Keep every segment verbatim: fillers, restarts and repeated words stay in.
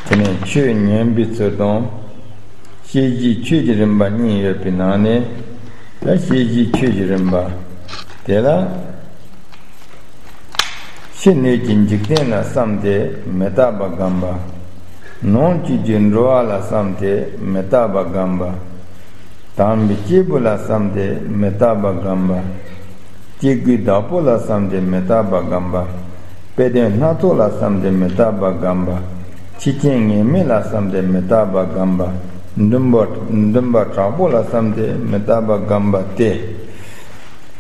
དེ་ནས་ཆོས་ཉན་པའི་ཚུལ་དང་། བཤད་གཞིའི་ཆོས་ཀྱི་རིམ་པ་གཉིས་ཡོད་པའི་ནང་ནས། ད་བཤད་གཞིའི་ཆོས་ཀྱི་རིམ་པ་དེ་ལ། ཕྱི་སྣོད་ཀྱི་འཇིག་རྟེན་ལ་བསམས་ཏེ་མི་རྟག་པ་བསྒོམ་པ། ནང་བཅུད་ཀྱི་འགྲོ་བ་ལ་བསམས་ཏེ་མི་རྟག་པ་བསྒོམ་པ། དམ་པའི་སྐྱེས་བུ་ལ་བསམས་ཏེ་མི་རྟག་པ་བསྒོམ་པ། སྐྱེ་དགུའི་བདག་པོ་ལ་བསམས་ཏེ་མི་རྟག་པ་བསྒོམ་པ། དཔེ་དོན་སྣ་ཚོགས་ལ་བསམས་ཏེ་མི་རྟག་པ་བསྒོམ་པ། ཆོས་ཅན་ངེས་མེད་ལ་བསམས་ཏེ་མི་རྟག་པ་བསྒོམ་པ། འདུན་པ་འདུན་པ་དྲག་པོ་ལ་བསམས་ཏེ་མི་རྟག་པ་བསྒོམ་པ་སྟེ།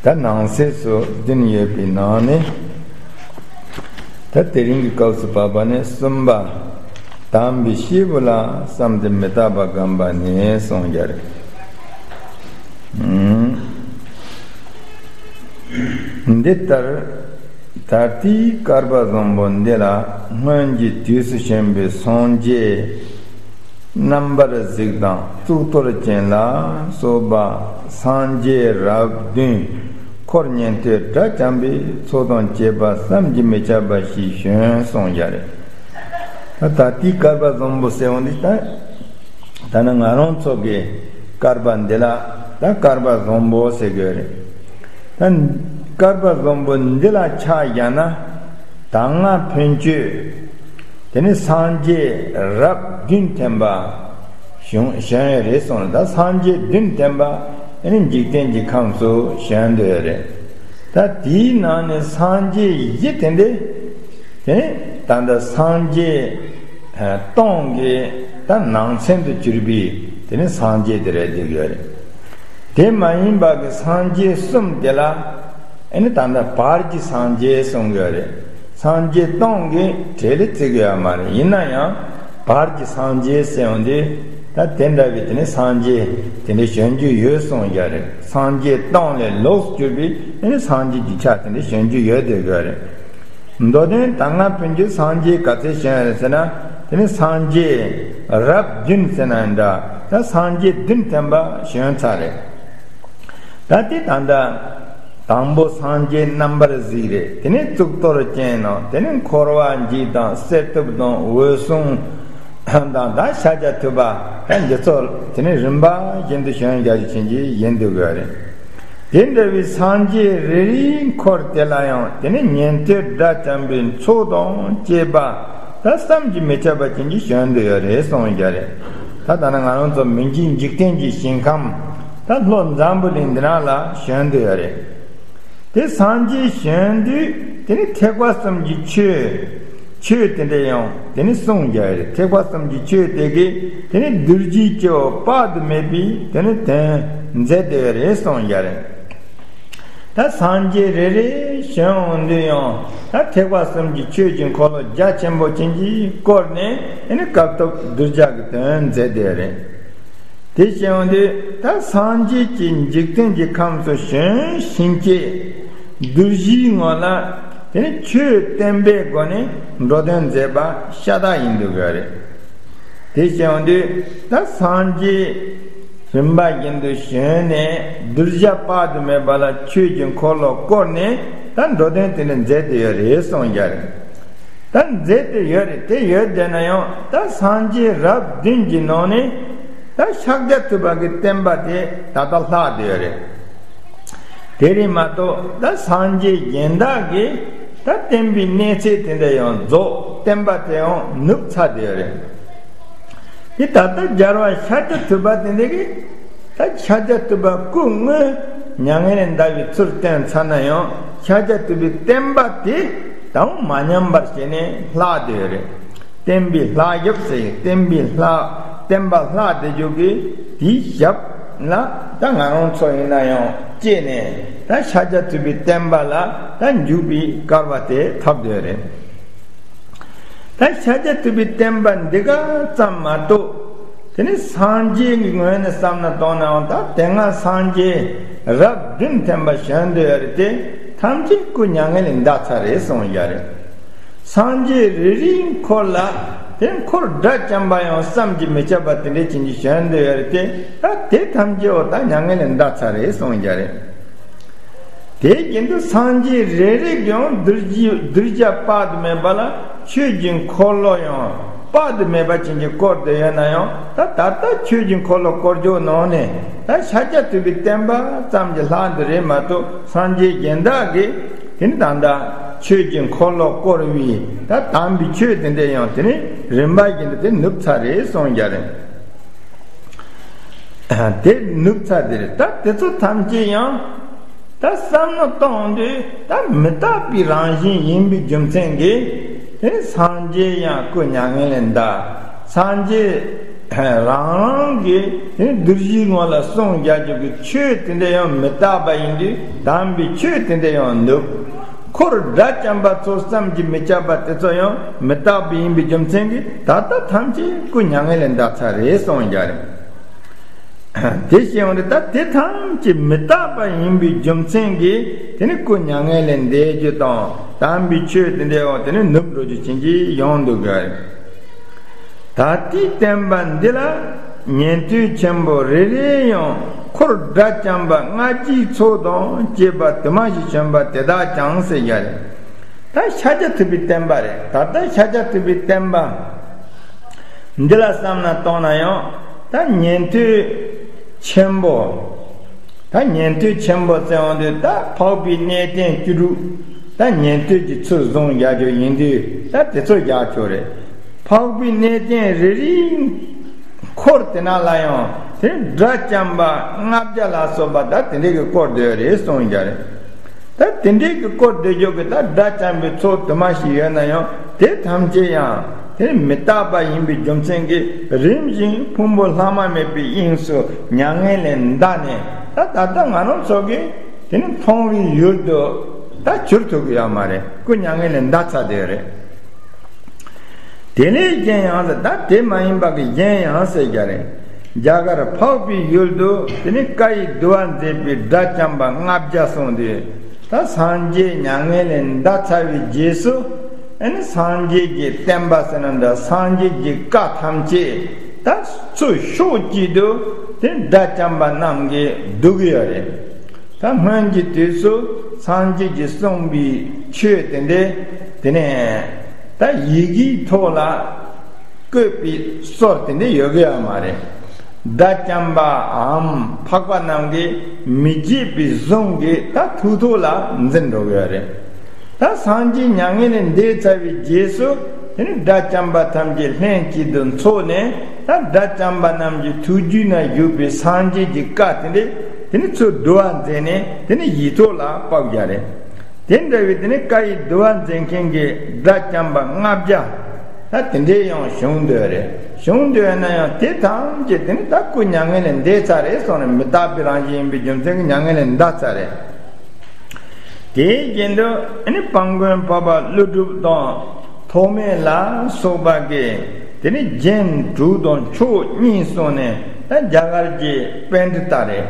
ད་ནང་གསེས་སུ་བདུན་ཡོད་པའི་ནང་ནས། ད་དེ་རིང་གི་སྐབས་སུ་བབ་པ་ནི་གསུམ་པ། དམ་པའི་སྐྱེས་བུ་ལ་བསམས་ཏེ་མི་རྟག་པ་བསྒོམ་པ་ནས་གསུངས་ཡོད་རེད། འདི་ལྟར་ད་ལྟའི་བསྐལ་པ་བཟང་པོ་འདི་ལ་སྔོན་གྱི་དུས་སུ་བྱོན་པའི་སངས་རྒྱས་རྣམ་པར་གཟིགས་དང་གཙུག་ཏོར་ཅན་ལ་སོགས་པ་སངས་རྒྱས་རབས་བདུན་འཁོར་ཉན་ཐོས་དགྲ་བཅོམ་པའི་ཚོགས་དང་བཅས་པ་བསམ་གྱིས་མི་ཁྱབ་པ་ཞིག་བྱོན་གསུངས་ཡོད་རེད། ད་ད་ལྟའི་བསྐལ་པ་བཟང་པོ་ཟེར་བ་འདི་ད་ད་ནི་ང་རང་ཚོ་གི་བསྐལ་པ་འདི་ལ་ད་བསྐལ་པ་བཟང་པོ་ཟེར་གྱི་ཡོད་རེད། ད་བསྐལ་པ་བཟང་པོ་འདི་ལ་ཆ་བཞག་ན། ད་སྔ་ཕན་ཆད། དེ་ནི་སངས་རྒྱས་རབས་བདུན་ཐོན་པ་བྱུང་བྱོན་ཡོད་རེད་གསུངས། ད་སངས་རྒྱས་བདུན་ཐོན་པ་དེ་ནི་འཇིག་རྟེན་གྱི་ཁམས་སུ་བྱོན་བསྡད་ཡོད་རེད། ད་དེའི་ནང་ནས་སངས་རྒྱས་བཞི་དེ་འདི་དེ་ནི་ད་ལྟ་སངས་རྒྱས་སྟོང་གི་ད་ནང་ཚན་དུ་གྱུར་པའི་དེ་ནི་སངས་རྒྱས་དེ་རེད་བསྡད་ཡོད་རེད། དེ་མ་ཡིན་པ་གི་སངས་རྒྱས་གསུམ་དེ་ལ་ཨེ་ནི་ད་ལྟ་བར་གྱི་སངས་རྒྱས་གསུང་གི་ཡོད་རེད། སངས་རྒྱས་སྟོང་གི་གྲས་ལ་བརྩི་གི་ཡོད་མ་རེད། ཡིན་ན་ཡང་བར་གྱི་སངས་རྒྱས་ཟེར་ཡོང་དུས་ད་དེ་འདྲ་བའི་དེ་ནི་སངས་རྒྱས་དེ་འདྲ་བྱོན་རྒྱུ་ཡོད་གསུང་གི་ཡོད་རེད། སངས་རྒྱས་སྟོང་ལས་ལོགས་སུ་གྱུར་པའི་ཨེ་ནི་སངས་རྒྱས་ཀྱི་ཆ་དེ་འདྲ་བྱོན་རྒྱུ་ཡོད་བསྡད་ཀྱི་ཡོད་རེད། མདོ་དོན་ད་སྔ་ཕན་ཆད་སངས་རྒྱས་ག་ཚད་བྱོན་ཡོད་རེད་ཟེར་ན། དེ་ནི་སངས་རྒྱས་རབས་བདུན་ཟེར་ན་འདྲ། ད་སངས་རྒྱས་བདུན་ཐོན་པ་བྱོན་ཚར་རེད། ད་དེ་ད་ལྟ་དང་པོ་སངས་རྒྱས་རྣམ་པར་གཟིགས་རེད། དེ་ནི་གཙུག་ཏོར་ཅན་ནོ། དེ་ནི་འཁོར་བ་འཇིག་དང་གསེར་ཐུབ་དང་འོད་སྲུང་དང་ད་ཤཱཀྱ་ཐུབ་པ། ད་འདི་ཚོ་དེ་ནི་རིམ་པ་བཞིན་དུ་བྱོན་རྒྱ་ཆེན་གྱི་ཡིན་འདུག་གི་རེད། དེ་འདྲ་བའི་སངས་རྒྱས་རེ་རེའི་འཁོར་དེ་ལ་ཡང་དེ་ནི་ཉན་ཐོས་དགྲ་བཅོམ་པའི་ཚོགས་དང་བཅས་པ་ད་བསམ་གྱིས་མི་ཁྱབ་པ་ཅན་གྱི་བྱོན་འདུག་ཡོད་རེད་གསུངས་ཡོད་རེད། ད་ད་ནི་ང་རང་ཚོ་མི་མཇེད་འཇིག་རྟེན་གྱི་ཞིང་ཁམས་ད་ལྷོ་འཛམ་བུ་གླིང་འདི་ནང་ལ་བྱོན་འདུག་ཡོད་རེད། དེ་སངས་རྒྱས་བྱོན་དུས་དེ་ནི་ཐེག་པ་གསུམ་གྱི་ཆོས། ཆོས་དེ་འདྲ་ཡང་དེ་ནི་གསུངས་ཡོད་རེད། ཐེག་པ་གསུམ་གྱི་ཆོས་དེ་གིས་དེ་ནི་གདུལ་བྱའི་སྐྱེ་བོ་དཔག་ཏུ་མེད་པའི་དེ་ནི་དོན་མཛད་བསྡད་ཡོད་རེད་གསུངས་ཡོད་རེད། ད་སངས་རྒྱས་རེ་རེ་བྱོན་འོང་དུས་ཡང་ད་ཐེག་པ་གསུམ་གྱི་ཆོས་ཀྱི་འཁོར་ལོ་རྒྱ་ཆེན་པོ་ཅན་གྱིས་བསྐོར་ནས་དེ་ནི་སྐབས་ཐོབ་གདུལ་བྱ་གི་དོན་མཛད་བསྡད་ཡོད་རེད། དེ་བྱས་ཡོང་དུས་ད་སངས་རྒྱས་ཀྱིས་འཇིག་རྟེན་གྱི་ཁམས་སུ་བྱོན་ཕྱིན་ཆད་གདུལ་བྱའི་ངོ་ལ་དེ་ནི་ཆོས་བསྟན་པའི་སྒོ་ནས་འགྲོ་དོན་མཛད་པ་ཤ་སྟག་ཡིན་འདུག་གི་རེད། དེ་བྱས་ཡོང་དུས་ད་སངས་རྒྱས་རིམ་པ་བཞིན་དུ་བྱོན་ནས་གདུལ་བྱ་དཔག་ཏུ་མེད་པ་ལ་ཆོས་ཀྱི་འཁོར་ལོ་བསྐོར་ནས་ད་འགྲོ་དོན་དེ་འདྲ་མཛད་དེ་ཡོད་རེད་གསུངས་ཡོད་རེད། ད་མཛད་དེ་ཡོད་རེད། དེ་ཡོད་བསྡད་ན་ཡང་ད་སངས་རྒྱས་རབས་བདུན་གྱི་ནང་ནས་ད་ཤཱཀྱ་ཐུབ་པ་གི་བསྟན་པ་དེ་ད་ལྟ་ལྷག་བསྡད་ཡོད་རེད། དེ་རེད་མ་གཏོགས་ད་སངས་རྒྱས་གཞན་དག་གིས་ད་བསྟན་པའི་གནས་ཚད་དེ་འདྲ་ཡང་རྫོགས། བསྟན་པ་དེ་ཡང་ནུབ་ཚར་བསྡད་ཡོད་རེད། དེ་ད་ལྟ་རྒྱལ་བ་ཤཱཀྱ་ཐུབ་པ་དེ་འདྲ་གིས་ད་ཤཱཀྱ་ཐུབ་པ་སྐུ་དངོས་མྱ་ངན་ལས་འདའ་བའི་ཚུལ་བསྟན་ཚར་ན་ཡང་ཤཱཀྱ་ཐུབ་པའི་བསྟན་པ་དེ་དང་མ་ཉམས་པར་བྱས་ནས་ལྷག་བསྡད་ཡོད་རེད། བསྟན་པའི་ལྷག་ཡབ་ཟེར། བསྟན་པའི་ལྷག་བསྟན་པ་ལྷག་བསྡད་རྒྱུ་གི་དེའི་ཞབས་ལ་ད་ང་རང་ཚོ་ཡིན་ན་ཡང་སྐྱེས་ནས་ད་ཤཱཀྱ་ཐུབ་པའི་བསྟན་པ་ལ་ད་འཇུག་པའི་སྐལ་བ་དེ་ཐོབ་བསྡད་ཡོད་རེད། ད་ཤཱཀྱ་ཐུབ་པའི་བསྟན་པ་འདི་ག་ཙམ་མ་གཏོགས་དེ་ནི་སངས་རྒྱས་ཀྱི་ངོས་ནས་བསམ་ན་གཏོང་ནའང་ད་དེ་སྔ་སངས་རྒྱས་རབས་བདུན་ཐོན་པ་བྱོན་བསྡད་ཡོད་རེད། དེ་ཐམས་ཅད་སྐུ་མྱ་ངན་ལས་འདའ་ཚར་རེད་གསུངས་ཡོད་རེད། སངས་རྒྱས་རེ་རེའི་འཁོར་ལ་དེ་འཁོར་དགྲ་བཅོམ་པ་ཡང་བསམ་གྱིས་མི་ཁྱབ་པ་དེ་འདྲའི་ཅན་གྱི་བྱོན་བསྡད་ཡོད་རེད། དེ་ད་དེ་ཐམས་ཅད་འོ་ད་མྱ་ངན་ལས་འདའ་ཚར་རེད་གསུངས་ཡོད་རེད། དེ་བཞིན་དུ་སངས་རྒྱས་རེ་རེ་གིས་ཡང་གདུལ་བྱའི་གདུལ་བྱ་དཔག་ཏུ་མེད་པ་ལ་ཆོས་ཀྱི་འཁོར་ལོ་ཡང་དཔག་ཏུ་མེད་པ་ཅན་གྱིས་བསྐོར་ཏེ་ཡོད་ན་ཡང་། ད་ད་ལྟ་ཆོས་ཀྱི་འཁོར་ལོ་བསྐོར་རྒྱུ་ནང་ནས་ད་ཤཱཀྱ་ཐུབ་པའི་བསྟན་པ་ཙམ་གྱི་ལྷག་འདི་རེད་མ་གཏོགས། སངས་རྒྱས་གཞན་དག་གིས་དེ་ནི་ད་ལྟ་ཆོས་ཀྱི་འཁོར་ལོ་བསྐོར་བའི་ད་དམ་པའི་ཆོས་དེ་འདྲ་ཡང་དེ་ནི་རིམ་པ་བཞིན་དུ་དེ་ནུབ་ཚར་རེད་གསུངས་ཀྱི་རེད། དེ་ནུབ་ཚར་དེ་རེད། ད་དེ་ཚོ་ཐམས་ཅད་ཡང་ད་བསམ་བློ་གཏོང་དུས་ད་མི་རྟག་པའི་རང་བཞིན་ཡིན་པའི་རྒྱུ་མཚན་གྱིས། དེ་སངས་རྒྱས་ཡང་སྐུ་མྱ་ངན་ལས་འདའ། སངས་རྒྱས་རང་རང་གི་དེ་གདུལ་བྱའི་ངོ་ལ་གསུངས་རྒྱག་རྒྱུ་གི་ཆོས་དེ་འདྲ་ཡང་མི་རྟག་པ་ཡིན་དུས། དམ་པའི་ཆོས་དེ་འདྲ་ཡང་ནུབ། འཁོར་དགྲ་བཅོམ་པ་ཚོ་བསམ་གྱིས་མི་ཁྱབ་པ་དེ་ཚོ་ཡང་མི་རྟག་པ་ཡིན་པའི་རྒྱུ་མཚན་གྱིས་ད་ལྟ་ཐམས་ཅད་སྐུ་མྱ་ངན་ལས་འདའ་ཚར་རེད་གསུངས་ཀྱི་རེད། དེ་བཞིན་དུ་ད་དེ་ཐམས་ཅད་མི་རྟག་པ་ཡིན་པའི་རྒྱུ་མཚན་གྱིས་དེ་ནི་སྐུ་མྱ་ངན་ལས་འདའ་རྒྱུ་དང་དམ་པའི་ཆོས་དེ་འདྲའི་འོག་དེ་ནི་ནུབ་འགྲོ་རྒྱུ་ཅན་གྱི་ཡོང་འདུག་གི་རེད། ད་ལྟའི་བསྟན་པ་འདི་ལ་ཉན་ཐོས་ཆེན་པོ་རེ་རེ་ཡང་འཁོར་དགྲ་བཅོམ་པ་ལྔ་བརྒྱའི་ཚོགས་དང་བཅས་པ་དུ་མ་ཞིག་བྱོན་པ་དེ་དག་ཀྱང་ཟེར་ཡ་རེད། ད་ཤཱཀྱ་ཐུབ་པའི་བསྟན་པ་རེད། ད་ལྟ་ཤཱཀྱ་ཐུབ་པའི་བསྟན་པ་འདི་ལ་བསམ་ན་གཏོང་ན་ཡང་ད་ཉན་ཐོས་ཆེན་པོ། ད་ཉན་ཐོས་ཆེན་པོ་ཟེར་འོང་དུས་ད་འཕགས་པའི་གནས་བརྟན་བཅུ་དྲུག་ད་ཉན་ཐོས་ཀྱི་ཚུལ་བཟུང་རྒྱག་རྒྱུ་ཡིན་དུས་ད་དེ་ཚོ་རྒྱག་ཆོག་རེད། འཕགས་པའི་གནས་བརྟན་རེ་རེའི་འཁོར་དེ་ན་ལ་ཡང་དེ་དགྲ་བཅོམ་པ་ལྔ་བརྒྱ་ལ་སོགས་པ་ད་དེ་འདྲའི་གི་བསྐོར་སྡོད་རེད་གསུངས་ཀྱི་རེད། ད་དེ་འདྲའི་གི་བསྐོར་སྡོད་རྒྱུ་གི་ད་དགྲ་བཅོམ་པའི་ཚོགས་དུ་མ་ཞིག་ཡོད་ན་ཡང་དེ་ཐམས་ཅད་ཡང་དེ་མི་རྟག་པ་ཡིན་པའི་རྒྱུ་མཚན་གྱིས་རིམ་བཞིན་ཕུང་པོ་ལྷག་མ་མེད་པའི་དབྱིངས་སུ་མྱ་ངན་ལས་འདའ་ནས། ད་ད་ལྟ་ང་རང་ཚོ་གིས་དེ་ནི་མཐོང་བའི་ཡུལ་དུ་ད་གྱུར་ཐུབ་ཀྱི་ཡོད་མ་རེད། སྐུ་མྱ་ངན་ལས་འདའ་ཚར་དེ་རེད། དེ་ལས་གཞན་ཡང་ཟེར། ད་དེ་མ་ཡིན་པ་གི་གཞན་ཡང་ཟེར་རྒྱུ་རེད། རྒྱ་གར་འཕགས་པའི་ཡུལ་དུ་དེ་ནི་བཀའ་ཡི་བསྡུ་བ་མཛད་པའི་དགྲ་བཅོམ་པ་ལྔ་བརྒྱ་གསུངས་ཏེ། ད་སངས་རྒྱས་མྱ་ངན་ལས་འདའ་ཚར་བའི་རྗེས་སུ་ཨ་ནི་སངས་རྒྱས་ཀྱི་བསྟན་པ་ཟེར་ན་འདྲ། སངས་རྒྱས་ཀྱི་བཀའ་ཐམས་ཅད་ད་ཚུར་ཕྱོགས་གཅིག་ཏུ་དེ་དགྲ་བཅོམ་པ་རྣམས་ཀྱིས་བསྡུ་གི་ཡོད་རེད། ད་སྔོན་གྱི་དུས་སུ་སངས་རྒྱས་ཀྱིས་གསུངས་པའི་ཆོས་དེ་འདྲ་དེ་ནས་ད་ཡི་གེའི་ཐོག་ལ་བཀོད་པའི་སྲོལ་དེ་འདྲ་ཡོད་གི་ཡོད་མ་རེད། དགྲ་བཅོམ་པའམ་འཕགས་པ་རྣམས་ཀྱིས་མི་བརྗེད་པའི་གཟུངས་ཀྱིས་ད་ཐུགས་ཐོག་ལ་འཛིན་འགྲོ་གི་ཡོད་རེད། ད་སངས་རྒྱས་མྱ་ངན་ལས་འདས་ཚར་བའི་རྗེས་སུ་དེ་ནི་དགྲ་བཅོམ་པ་ཐམས་ཅད་ལྷན་ཅིག་ཏུ་འཚོགས་ནས། ད་དགྲ་བཅོམ་པ་རྣམས་ཀྱི་ཐུགས་རྒྱུད་ན་བཞུགས་པའི་སངས་རྒྱས་ཀྱི་བཀའ་དེ་འདྲ་དེ་ནི་ཚུར་བསྡུ་བ་མཛད་ནས་དེ་ནི་ཡིག་ཐོག་ལ་ཕབ་རྒྱུ་རེད། དེ་འདྲ་བའི་དེ་ནི་བཀའ་ཡི་བསྡུ་བ་མཛད་མཁན་གྱི་དགྲ་བཅོམ་པ་ལྔ་བརྒྱ་ད་དེ་འདྲའི་ཡང་བྱུང་འདོད་རེད། བྱུང་འདོད་ན་ཡང་དེ་ཐམས་ཅད་དེ་ནི་ད་སྐུ་མྱ་ངན་ལས་འདས་ཚར་རེད་གསུངས་ནས། མི་རྟག་པའི་རང་བཞིན་ཡིན་པའི་རྒྱུ་མཚན་གྱིས་མྱ་ངན་ལས་འདའ་ཚར་རེད། དེའི་རྗེས་འདུག་ཨ་ནི་དཔལ་མགོན་འཕགས་པ་ཀླུ་སྒྲུབ་དང་ཐོགས་མེད་ལ་སོགས་པ་གིས་དེ་ནི་རྒྱན་དྲུག་དང་ཕྱོགས་གཉིས་གསུངས་ནས། ད་རྒྱ་གར་གྱི་པཎྜི་ཏ་རེད།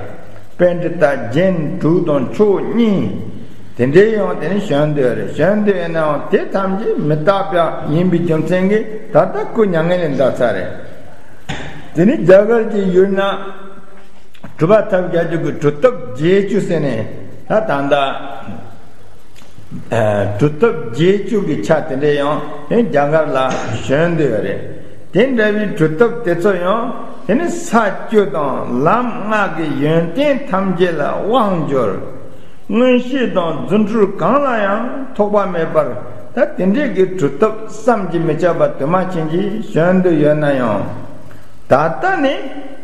པཎྜི་ཏ་རྒྱན་དྲུག་དང་ཕྱོགས་གཉིས་དེ་འདྲའི་ཡང་དེ་ནི་བྱོན་འདོད་རེད། བྱོན་འདོད་ཡིན་ནའང་དེ་ཐམས་ཅད་མི་རྟག་པ་ཡིན་པའི་རྒྱུ་མཚན་གྱིས་ད་ལྟ་སྐུ་མྱ་ངན་ལས་འདའ་ཚར་རེད། དེ་ནི་རྒྱ་གར་གྱི་ཡུལ་ན་གྲུབ་པ་ཐབས་བརྒྱད་ཅུ་གི་གྲུབ་ཐོབ་བརྒྱད་ཅུ་ཟེར་ནས། ད་ད་ལྟ་ཨ་གྲུབ་ཐོབ་བརྒྱད་ཅུ་གི་ཆ་དེ་འདྲ་ཡང་དེ་རྒྱ་གར་ལ་བྱོན་འདོད་རེད། དེ་འདྲ་བའི་གྲུབ་ཐོབ་དེ་ཚོ་ཡང་དེ་ནི་ས་བཅུ་དང་ལམ་ལྔ་གི་ཡོན་ཏན་ཐམས་ཅད་ལ་དབང་འབྱོར། མངོན་ཤེས་དང་རྫུ་འཕྲུལ་གང་ལ་ཡང་ཐོགས་པ་མེད་པར། ད་དེ་འདྲའི་གི་གྲུབ་ཐོབ་བསམ་གྱིས་མི་ཁྱབ་པ་དུ་མ་ཅན་གྱི་བྱོན་དུ་ཡོད་ན་ཡང་། ད་ལྟ་ནི་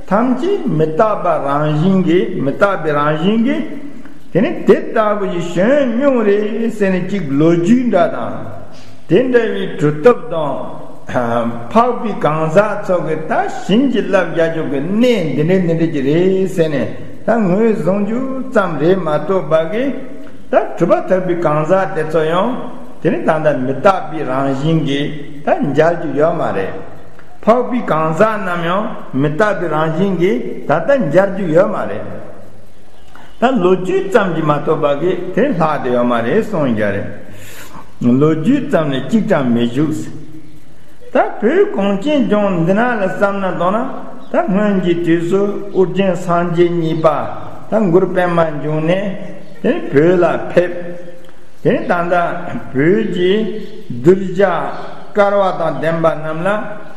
ཐམས་ཅད་མི་རྟག་པ་རང་བཞིན་གྱིས། མི་རྟག་པའི་རང་བཞིན་གྱིས་དེ་ནི་དེ་ལྟ་བུ་ཞིག་བྱོན་མྱོང་རེད་ཟེར་ནས་གཅིག་ལོ་རྒྱུས་འདྲ་དང་། དེ་འདྲ་བའི་གྲུབ་ཐོབ་དང་འཕགས་པའི་གང་ཟག་ཚོ་གི་ད་བྱིན་གྱིས་བརླབས་རྒྱག་རྒྱུ་གི་གནས་འདི་འདྲའི་འདི་འདྲའི་ཅིག་རེད་ཟེར་ནས་ད་ངོས་བཟུང་རྒྱུ་ཙམ་རེད་མ་གཏོགས་པ་གི། ད་གྲུབ་པ་ཐོབ་པའི་གང་ཟག་དེ་ཚོ་ཡང་དེ་ནི་ད་ལྟ་མི་རྟག་པའི་རང་བཞིན་གྱིས་ད་མཇལ་རྒྱུ་ཡོད་མ་རེད། འཕགས་པའི་གང་ཟག་རྣམས་ཡང་མི་རྟག་པའི་རང་བཞིན་གྱིས་ད་ལྟ་མཇལ་རྒྱུ་ཡོད་མ་རེད། ད་ལོ་རྒྱུས་ཙམ་གྱིས་མ་གཏོགས་པ་གི་དེ་ལྷག་དེ་ཡོད་མ་རེད་གསུངས་ཀྱི་རེད། ལོ་རྒྱུས་ཙམ་ལས་གཅིག་ཀྱང་མི་བཞུགས། ད་བོད་གངས་ཅན་ལྗོངས་འདི་ན་ལ་བསམ་ན་གཏོང་ན། ད་སྔོན་གྱི་དུས་སུ་ཨོ་རྒྱན་སངས་རྒྱས་གཉིས་པ་ད་གུ་རུ་པདྨ་འབྱུང་གནས། དེ་ནི་བོད་ལ་ཕེབས། དེ་ནི་ད་ལྟ་བོད་ཀྱི་གདུལ་བྱ་དཀར་བ་དང་ལྡན་པ་རྣམས་ལ་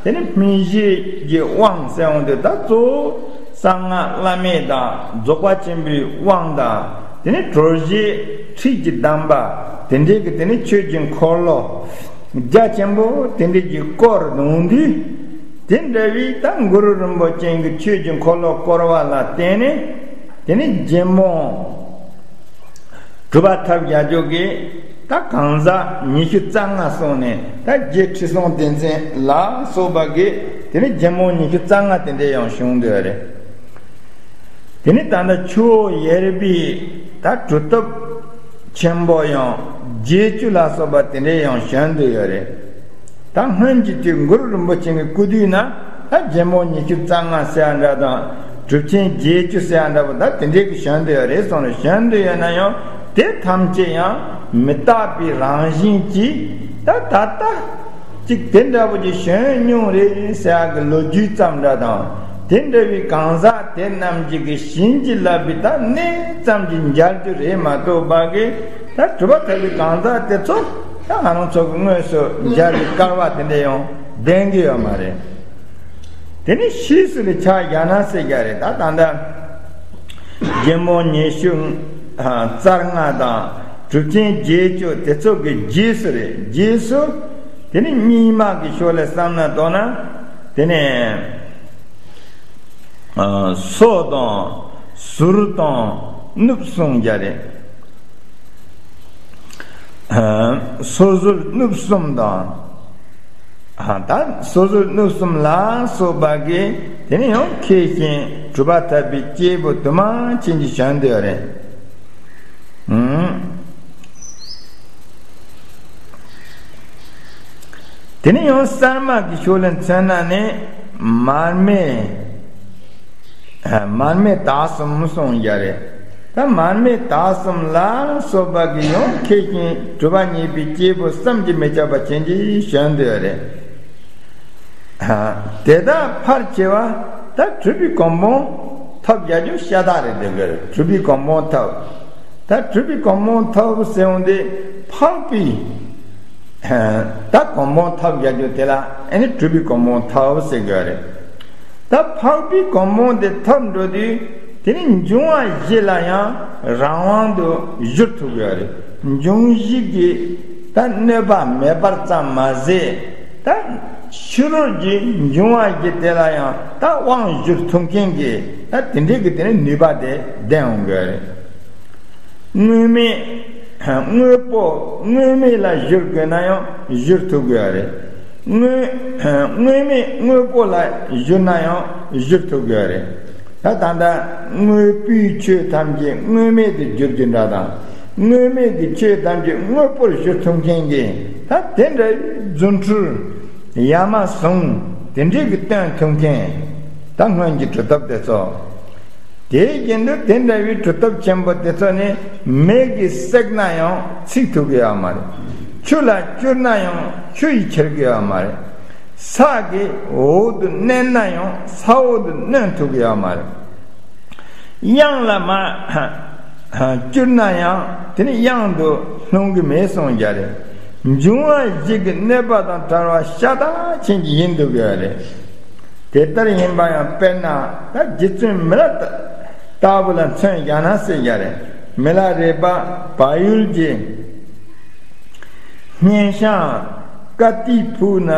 དེ་ནི་སྨིན་བྱེད་ཀྱི་དབང་ཟེར་འོང་དུས་ད་གཙོ་བོ་གསང་སྔགས་བླ་མེད་དང་རྫོགས་པ་ཆེན་པོའི་དབང་དང་དེ་ནི་གྲོལ་བྱེད་ཁྲིད་ཀྱི་གདམས་པ་དེ་འདྲའི་གི་དེ་ནི་ཆོས་ཀྱི་འཁོར་ལོ་རྒྱ་ཆེན་པོ་དེ་འདྲའི་གི་བསྐོར་འོང་དུས། དེ་འདྲ་བའི་ད་གུ་རུ་རིན་པོ་ཆེ་གི་ཆོས་ཀྱི་འཁོར་ལོ་བསྐོར་བ་ལ་བརྟེན་ནས་དེ་ནི་རྒྱལ་མོ་གྲུབ་པ་ཐབས་རྒྱ་མཚོ་གིས་ད་གང་ཟག་ཉི་ཤུ་རྩ་ལྔ་སོང་ནས་ད་རྗེ་ཁྲི་སྲོང་ལྡེ་བཙན་ལ་སོགས་པ་གིས་དེ་ནི་རྒྱལ་མོ་ཉི་ཤུ་རྩ་ལྔ་དེ་འདྲ་ཡང་བྱུང་འདུག་རེད། དེ་ནི་ད་ལྟ་ཆུ་བོ་ཡེར་པའི་ད་གྲུབ་ཐོབ་ཆེན་པོ་ཡང་བརྒྱད་ཅུ་ལ་སོགས་པ་དེ་འདྲ་ཡང་བྱོན་འདུག་ཡོད་རེད། ད་སྔོན་གྱི་དུས་གུ་རུ་རིན་པོ་ཆེ་གི་སྐུ་དུས་ན་ད་རྒྱལ་མོ་ཉི་ཤུ་རྩ་ལྔ་ཟེར་ཡ་འདྲ་དང་གྲུབ་ཆེན་བརྒྱད་ཅུ་ཟེར་ཡ་འདྲ་པོ་ད་དེ་འདྲའི་གི་བྱོན་འདུག་ཡོད་རེད་གསུངས་རེད། བྱོན་འདུག་ཡོད་ན་ཡང་དེ་ཐམས་ཅད་ཡང་མི་རྟག་པའི་རང་བཞིན་གྱིས་ད་ད་ལྟ། གཅིག་དེ་འདྲ་པོ་ཅིག་བྱོན་མྱོང་རེད་ཟེར་ཡག་གི་ལོ་རྒྱུས་ཙམ་འདྲ་དང་། དེ་འདྲ་བའི་གང་ཟག་དེ་རྣམས་ཀྱིས་གི་བྱིན་གྱིས་བརླབས་པའི་ད་གནས་ཙམ་གྱིས་མཇལ་རྒྱུ་རེད་མ་གཏོགས་པ་གི་ད་གྲུབ་པ་ཐོབ་པའི་གང་ཟག་དེ་ཚོ་ད་ང་རང་ཚོ་གི་དངོས་སུ་མཇལ་བའི་སྐལ་བ་དེ་འདྲ་ཡང་ལྡན་གི་ཡོད་མ་རེད། དེ་ནི་ཕྱིས་སུ་ལ་ཆ་བཞག་ན་ཟེར་རྒྱུ་རེད། ད་ད་ལྟ་རྒྱལ་མོ་ཉི་ཤུ་རྩ་ལྔ་དང་གྲུབ་ཆེན་བརྒྱད་ཅུ་དེ་ཚོ་གི་རྗེས་སུ་རེད། རྗེས་སུ་དེ་ནི་རྙིང་མ་གི་ཕྱོགས་ལ་བསམ་ན་མདོར་ན་དེ་ནི་ཨ་སོ་དང་ཟུར་དང་གནུབས་གསུམ་རྒྱུ་རེད། ཨ་སོ་ཟུར་གནུབས་གསུམ་དང་། ཨ་ད་སོ་ཟུར་གནུབས་གསུམ་ལ་སོགས་པ་གིས་དེ་ནི་ཡང་མཁས་ཤིང་གྲུབ་པ་ཐོབ་པའི་སྐྱེས་བུ་དུ་མ་ཅན་གྱི་བྱོན་འདུག་རེད། ཨུམ། དེ་ནས་ཡང་གསར་མ་གི་ཕྱོགས་ལ་མཚོན་ན་ནི་མར་མེ། མར་མེ་དྭགས་གསུམ་གསུངས་ཡ་རེད། ད་མར་མེ་དྭགས་གསུམ་ལ་སོགས་པ་གི་ཡང་མཁས་ཤིང་གྲུབ་པ་བརྙེས་པའི་སྐྱེས་བུ་བསམ་གྱིས་མི་ཁྱབ་པ་ཅན་གྱི་བྱོན་འདུག་རེད། དེ་དག་ཕལ་ཆེ་བ་ད་གྲུབ་པའི་གོ་འཕང་ཐོབ་ཡ་རྒྱུ་ཤ་སྟག་རེད། དེ་གར་གྲུབ་པའི་གོ་འཕང་ཐོབ། ད་གྲུབ་པའི་གོ་འཕང་ཐོབ་ཟེར་འོང་དེ་འཕགས་པའི་ད་གོ་འཕང་ཐོབ་ཡ་རྒྱུ་དེ་ལ་ཨ་ནི་གྲུབ་པའི་གོ་འཕང་ཐོབ་ཟེར་དགོས་རེད། ད་འཕགས་པའི་གོ་འཕང་དེ་ཐོབ་འགྲོ་དུས་དེ་ནི་འབྱུང་བ་བཞི་ལ་ཡང་རང་དབང་དུ་བཞུར་ཐུབ་ཡོད་རེད། འབྱུང་བཞི་གི་ད་གནོད་པ་མེད་པར་ཙམ་མ་ཟད། ད་ཕྱི་རོལ་གྱི་འབྱུང་བ་བཞི་དེ་ལ་ཡང་ད་དབང་བསྒྱུར་ཐུབ་མཁན་གྱི་ད་དེ་འདྲའི་གི་དེ་ནི་ནུས་པ་དེ་ལྡན་འོང་གི་རེད། དངོས་མེད་དངོས་པོ་དངོས་མེད་ལ་བསྒྱུར་དགོས་ན་ཡང་བསྒྱུར་ཐུབ་དགོས་རེད། དངོས་དངོས་མེད་དངོས་པོ་ལ་བསྒྱུར་ན་ཡང་བསྒྱུར་ཐུབ་དགོས་རེད། ད་ད་ལྟ་དངོས་པོའི་ཆོས་ཐམས་ཅད་དངོས་མེད་དུ་བསྒྱུར་རྒྱུ་འདྲ་དང་། དངོས་མེད་ཀྱི་ཆོས་ཐམས་ཅད་དངོས་པོར་བསྒྱུར་ཐུབ་མཁན་གྱི་ད་དེ་འདྲའི་རྫུ་འཕྲུལ་ཡ་མ་ཟུང་དེ་འདྲའི་གི་སྟོན་ཐུབ་མཁན་ད་སྔོན་གྱི་གྲུབ་ཐོབ་དེ་ཚོ། དེའི་རྐྱེན་དུ་དེ་འདྲ་བའི་གྲུབ་ཐོབ་ཆེན་པོ་དེ་ཚོ་ནི་མེ་གིས་བསྲེགས་ན་ཡང་ཚིག་ཐུབ་ཀྱི་ཡོད་མ་རེད། ཆུ་ལ་བསྐྱུར་ན་ཡང་ཆུ་ཡིས་ཁྱེར་གྱི་ཡོད་མ་རེད། ས་གི་འོག་ཏུ་མནན་ན་ཡང་ས་འོག་ཏུ་མནན་ཐུབ་ཀྱི་ཡོད་མ་རེད། གཡང་ལ་མ་བསྐྱུར་ན་ཡང་དེ་ནི་གཡང་དུ་ལྷུང་གི་མེད་གསུངས་ཀྱི་རེད། འབྱུང་བ་བཞི་གི་གནོད་པ་དང་བྲལ་བ་ཤ་སྟག་ཅན་གྱི་ཡིན་འདུག་ཡོད་རེད། དེ་ལྟར་ཡིན་པ་ཡང་དཔེར་ན་ད་རྗེ་བཙུན་མི་ལ་ལྟ་བུ་ལ་མཚོན་བཞག་ན་ཟེར་ཡ་རེད། མི་ལ་རས་པ་བལ་ཡུལ་གྱི་སྙན་ཤང་ཀ་ཏི་ཕུག་ན་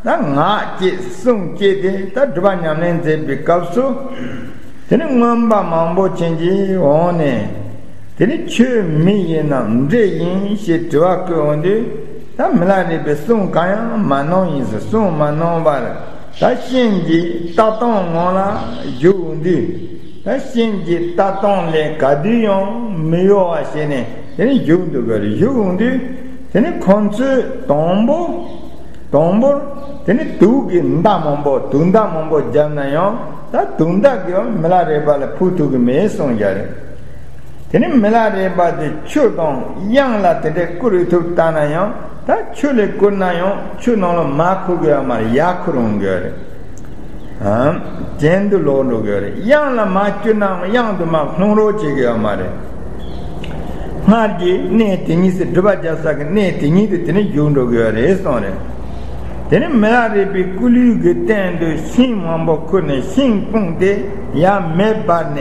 ད་ངག་བཅད་གསུང་བཅད་དེ་ད་སྒྲུབ་པ་ཉམས་ལེན་མཛད་པའི་སྐབས་སུ་དེ་ནི་རྔོན་པ་མང་པོ་ཅན་གྱིས་འོང་ནས། དེ་ནི་ཁྱོད་མི་ཡིན་ནམ་འདྲེ་ཡིན་ཞེས་དྲི་བ་བཀོད་འོང་དུས། ད་མི་ལ་རས་པས་གསུང་གང་ཡང་མ་གནང་ཡིན་ཟེར། གསུང་མ་གནང་བར་ད་གཤིན་རྗེའི་ལྟ་སྟངས་ངང་ལ་བཞུགས་འོང་དུས། ད་གཤིན་རྗེའི་ལྟ་སྟངས་ལས་ག་དུས་ཡང་མི་གཡོ་བ་བྱས་ནས་དེ་ནི་བཞུགས་འདུག་གི་རེད། བཞུགས་འོང་དུས་དེ་ནི་ཁོང་ཚོས་དང་པོ། དང་པོར་དེ་ནི་དུག་གི་མདའ་མང་པོ་དུག་མདའ་མང་པོ་བརྒྱབ་ན་ཡང་ད་དུག་མདའ་གིས་མི་ལ་རས་པ་ལ་ཕུག་ཐུབ་ཀྱི་མེད་གསུངས་ཀྱི་རེད། དེ་ནི་མི་ལ་རས་པ་དེ་ཆུ་དང་གཡང་ལ་དེ་འདྲའི་བསྐུར་ཐུབ་བཏང་ན་ཡང་ད་ཆུ་ལས་བསྐུར་ན་ཡང་ཆུ་ནང་ལ་མར་ཁུག་གི་ཡོད་མ་རེད། ཡར་ཁུག་འོང་གི་ཡོད་རེད། ཨང་། གྱེན་དུ་ལོག་འགྲོ་གི་ཡོད་རེད། གཡང་ལ་མར་བསྐྱུར་ནའང་གཡང་དུ་མར་ལྷུང་རོགས་བྱེད་ཀྱི་ཡོད་མ་རེད། སྔར་གྱི་གནས་དེ་ཉིད་སུ་སྒྲུབ་པ་རྒྱབ་ས་གི་གནས་དེ་ཉིད་དུ་དེ་ནི་བཞུགས་འགྲོ་གི་ཡོད་རེད་གསུངས་རེད། དེ་ནི་མི་ལ་རས་པའི་སྐུ་ལུས་ཀྱི་སྟེང་དུ་ཤིང་མང་པོ་ཁུར་ནས་ཤིང་སྤུངས་ཏེ་ཡང་མེ་འབར་ནས།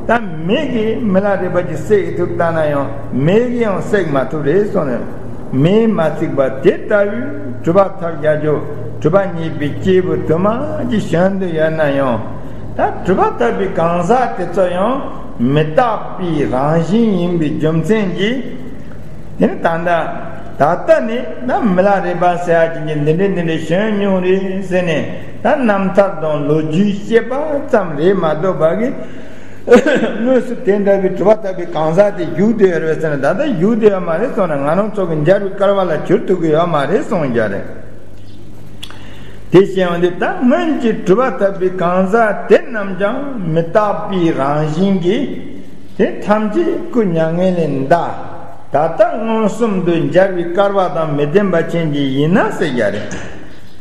ད་མེ་གིས་མི་ལ་རས་པ་ཅིག་བསྲེག་ཐུབ་ལྟ་ན་ཡང་མེ་གིས་ཡང་བསྲེག་མ་ཐུབ་རེད་གསུངས་རེད། མེས་མ་བསྲེགས་པ་དེ་ལྟ་བུའི་སྒྲུབ་པ་ཐབས་རྒྱ་མཚོ་སྒྲུབ་པ་བརྙེས་པའི་སྐྱེས་བུ་དུ་མ་ཅིག་བྱོན་དུ་ཡོད་ན་ཡང་། ད་སྒྲུབ་པ་ཐོབ་པའི་གང་ཟག་དེ་ཚོ་ཡང་མི་རྟག་པའི་རང་བཞིན་ཡིན་པའི་རྒྱུ་མཚན་གྱིས། དེ་ནི་ད་ལྟ་ད་ལྟ་ནི་ད་མི་ལ་རས་པ་ཟེར་ཡ་ཅིག་གིས་འདི་འདྲས་འདི་འདྲས་བྱོན་མྱོང་རེད་ཟེར་ནས། ད་རྣམ་ཐར་དང་ལོ་རྒྱུས་བཤད་པ་ཙམ་རེད་མ་གཏོགས་པ་གི། དངོས་སུ་དེ་འདྲ་བའི་སྒྲུབ་པ་ཐོབ་པའི་གང་ཟག་དེ་བཞུགས་བསྡད་ཡོད་རེད་ཟེར་ན། ད་ལྟ་བཞུགས་བསྡད་ཡོད་མ་རེད་གསུངས་ན། ང་རང་ཚོ་གི་མཇལ་བའི་སྐལ་བ་ལ་གྱུར་ཐུབ་ཀྱི་ཡོད་མ་རེད་གསུངས་རྒྱུ་རེད། དེ་བཞིན་འོན་ཏེ་ད་སྔོན་གྱི་སྒྲུབ་པ་ཐོབ་པའི་གང་ཟག་དེ་རྣམས་ཀྱང་མི་རྟག་པའི་རང་བཞིན་གྱིས། དེ་ཐམས་ཅད་སྐུ་མྱ་ངན་ལས་འདའ། ད་ལྟ་མངོན་སུམ་དུ་མཇལ་བའི་སྐལ་བ་དང་མི་ལྡན་པ་ཅན་གྱི་ཡིན་ན་ཟེར་རྒྱུ་རེད།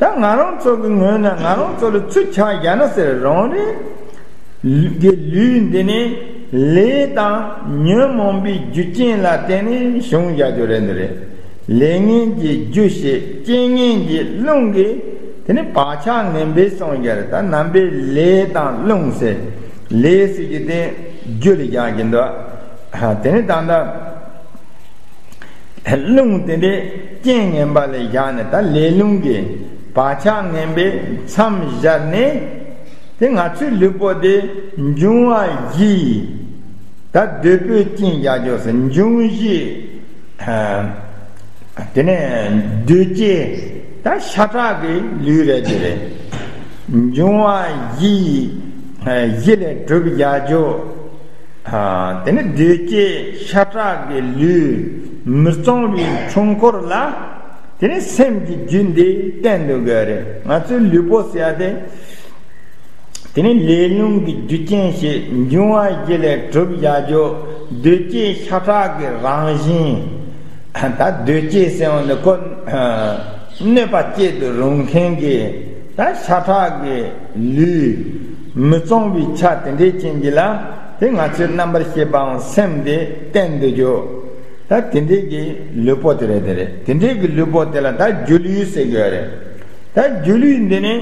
ད་ང་རང་ཚོ་གི་ངོས་ནས་ང་རང་ཚོ་ལ་ཚུར་ཆ་བཞག་ན་ཟེར་རང་རེད། གི་ལུས་འདི་ནི་ལས་དང་ཉོན་མོངས་པའི་རྒྱུ་རྐྱེན་ལ་བརྟེན་ནས་བྱུང་བཞག་རྒྱུ་རེད། འདི་རེད། ལས་ངན་གྱི་རྒྱུ་ཞེས་རྐྱེན་ངན་གྱི་རླུང་གིས་དེ་ནི་བག་ཆགས་ངན་པས་གསུངས་རྒྱུ་རེད། ད་རྣམ་པའི་ལས་དང་རླུང་ཟེར། ལས་ཟེར་རྒྱུ་དེ་རྒྱུ་ལ་བཞག་གི་འདུག་དེ་ནི་ད་ལྟ། རླུང་དེ་འདྲའི་རྐྱེན་ངན་པ་ལ་བཞག་ནས། ད་ལས་རླུང་གིས་བག་ཆགས་ངན་པས་མཚམས་སྦྱར་ནས། དེ་ང་ཚོའི་ལུས་པོ་དེ་འབྱུང་བ་བཞི། ད་འདོད་པའི་རྐྱེན་རྒྱག་རྒྱུ་ཟེར། འབྱུང་བཞི། དེ་ནས་འདོད་བཅས། ད་ཤ་ཁྲག་གི་ལུས་རེད། དེ་རེད། འབྱུང་བ་བཞི། བཞི་ལས་གྲུབ་བཞག་རྒྱུ། དེ་ནི་འདོད་བཅས་ཤ་ཁྲག་གི་ལུས་མི་གཙང་བའི་འཁྲུལ་འཁོར་ལ། དེ་ནི་སེམས་ཀྱི་རྒྱུད་འདི་བསྟན་འདུག་གི་རེད། ང་ཚོའི་ལུས་པོ་ཟེར་ཡ་དེ། དེ་ནི་ལས་རླུང་གི་རྒྱུ་རྐྱེན་ཞེས་འབྱུང་བ་བཞི་ལས་གྲུབ་བཞག་རྒྱུ། འདོད་བཅས་ཤ་ཁྲག་གི་རང་བཞིན། ད་འདོད་བཅས་ཟེར་བ་འདི་ཁོ། གནོད་པ་སྐྱེལ་དུ་རུང་མཁན་གྱི་ད་ཤ་ཁྲག་གི་ལུས། མི་གཙང་བའི་ཆ་དེ་འདྲའི་ཅན་གྱི་ལ། དེ་ང་ཚོའི་རྣམ་པར་ཤེས་པའམ་སེམས་དེ་བསྟན་འདུག་རྒྱུ། ད་དེ་འདྲའི་གི་ལུས་པོ་དེ་རེད། དེ་རེད། དེ་འདྲའི་གི་ལུས་པོ་དེ་ལ་ད་སྒྱུ་ལུས་ཟེར་གྱི་ཡོད་རེད། ད་སྒྱུ་ལུས་འདི་ནི་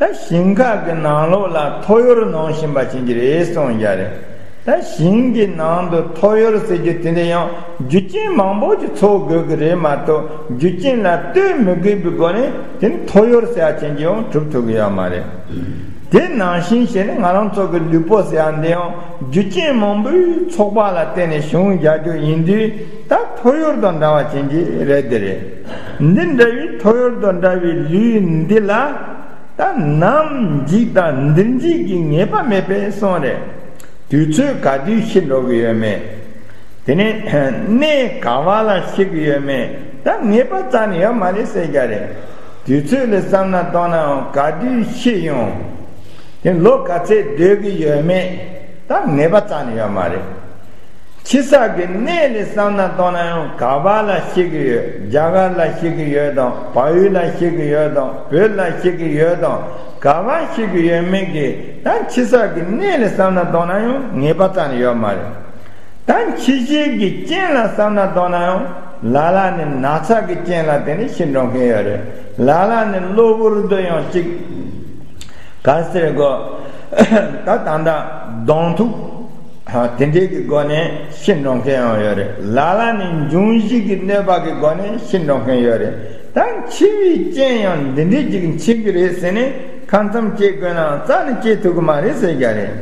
ད་ཞིང་ཁ་གི་ནང་ལོགས་ལ་ཐོ་ཡོར་ནང་བཞིན་པ་ཅན་གྱི་རེད་གསུངས་རྒྱུ་རེད། ད་ཞིང་གི་ནང་དུ་ཐོ་ཡོར་ཟེར་རྒྱུ་དེ་འདྲ་ཡང་རྒྱུ་རྐྱེན་མང་པོ་ཅིག་ཚོགས་དགོས་ཀྱི་རེད་མ་གཏོགས། རྒྱུ་རྐྱེན་ལ་ལྟོས་མི་དགོས་པའི་སྒོ་ནས་དེ་ནི་ཐོ་ཡོར་ཟེར་ཡ་ཅན་གྱི་ཡང་གྲུབ་ཐུབ་ཀྱི་ཡོད་མ་རེད། དེ་ནང་བཞིན་བྱས་ནས་ང་རང་ཚོ་གི་ལུས་པོ་ཟེར་ཡ་འདི་ཡང་རྒྱུ་རྐྱེན་མང་པོའི་ཚོགས་པ་ལ་བརྟེན་ནས་བྱུང་བཞག་རྒྱུ་ཡིན་དུས། ད་ཐོ་ཡོར་དང་འདྲ་བ་ཅན་གྱི་རེད། དེ་རེད། འདི་འདྲ་བའི་ཐོ་ཡོར་དང་འདྲ་བའི་ལུས་འདི་ལ། ད་ནམ་འཇིག་དང་འདིར་འཇིག་གི་ངེས་པ་མེད་པས་གསུངས་རེད། དུས་ཚོད་ག་དུས་ཤི་འགྲོ་གི་ཡོད་མེད། དེ་ནས་གནས་ག་བ་ལ་ཤི་གི་ཡོད་མེད་ད་ངེས་པ་རྩ་ནས་ཡོད་མ་རེད་ཟེར་རྒྱུ་རེད། དུས་ཚོད་ལ་བསམ་ན་གཏོང་ནའང་ག་དུས་ཤི་ཡོང་། དེ་ལོ་ག་ཚད་སྡོད་ཀྱི་ཡོད་མེད་ད་ངེས་པ་རྩ་ནས་ཡོད་མ་རེད། ཕྱི་ས་གི་གནས་ལ་བསམ་ན་གཏོང་ན་ཡང་ག་བ་ལ་ཤི་གི་ཡོད། རྒྱ་གར་ལ་ཤི་གི་ཡོད་དང་། བལ་ཡུལ་ལ་ཤི་གི་ཡོད་དང་། བོད་ལ་ཤི་གི་ཡོད་དང་། ག་བ་ཤི་གི་ཡོད་མེད་ཀྱི་ད་ཕྱི་ས་གི་གནས་ལ་བསམ་ན་གཏོང་ན་ཡང་ངེས་པ་རྩ་ནས་ཡོད་མ་རེད། ད་འཆི་བྱེད་ཀྱི་རྐྱེན་ལ་བསམ་ན་གཏོང་ན་ཡང་ལ་ལ་ནི་ན་ཚ་གི་རྐྱེན་ལ་བརྟེན་ནས་ཤི་འགྲོ་མཁན་ཡོད་རེད། ལ་ལ་ནི་གློ་བུར་དུ་ཡང་ཅིག་ག་ཟེར་དགོས། ད་ད་ལྟ་གདོང་ཐུག་དེ་འདྲའི་གི་སྒོ་ནས་ཤི་འགྲོ་མཁན་ཡང་ཡོད་རེད། ལ་ལ་ནི་འབྱུང་བཞི་གི་གནོད་པ་གི་སྒོ་ནས་ཤི་འགྲོ་མཁན་ཡོད་རེད། ད་འཆི་བའི་རྐྱེན་ཡང་འདི་འདྲའི་ཅིག་འཆི་གི་རེད་ཟེར་ནས་ཁ་མཚམས་བཅད་དགོས་ནའང་རྩ་ནས་བཅད་ཐུབ་གི་མ་རེད་ཟེར་རྒྱུ་རེད།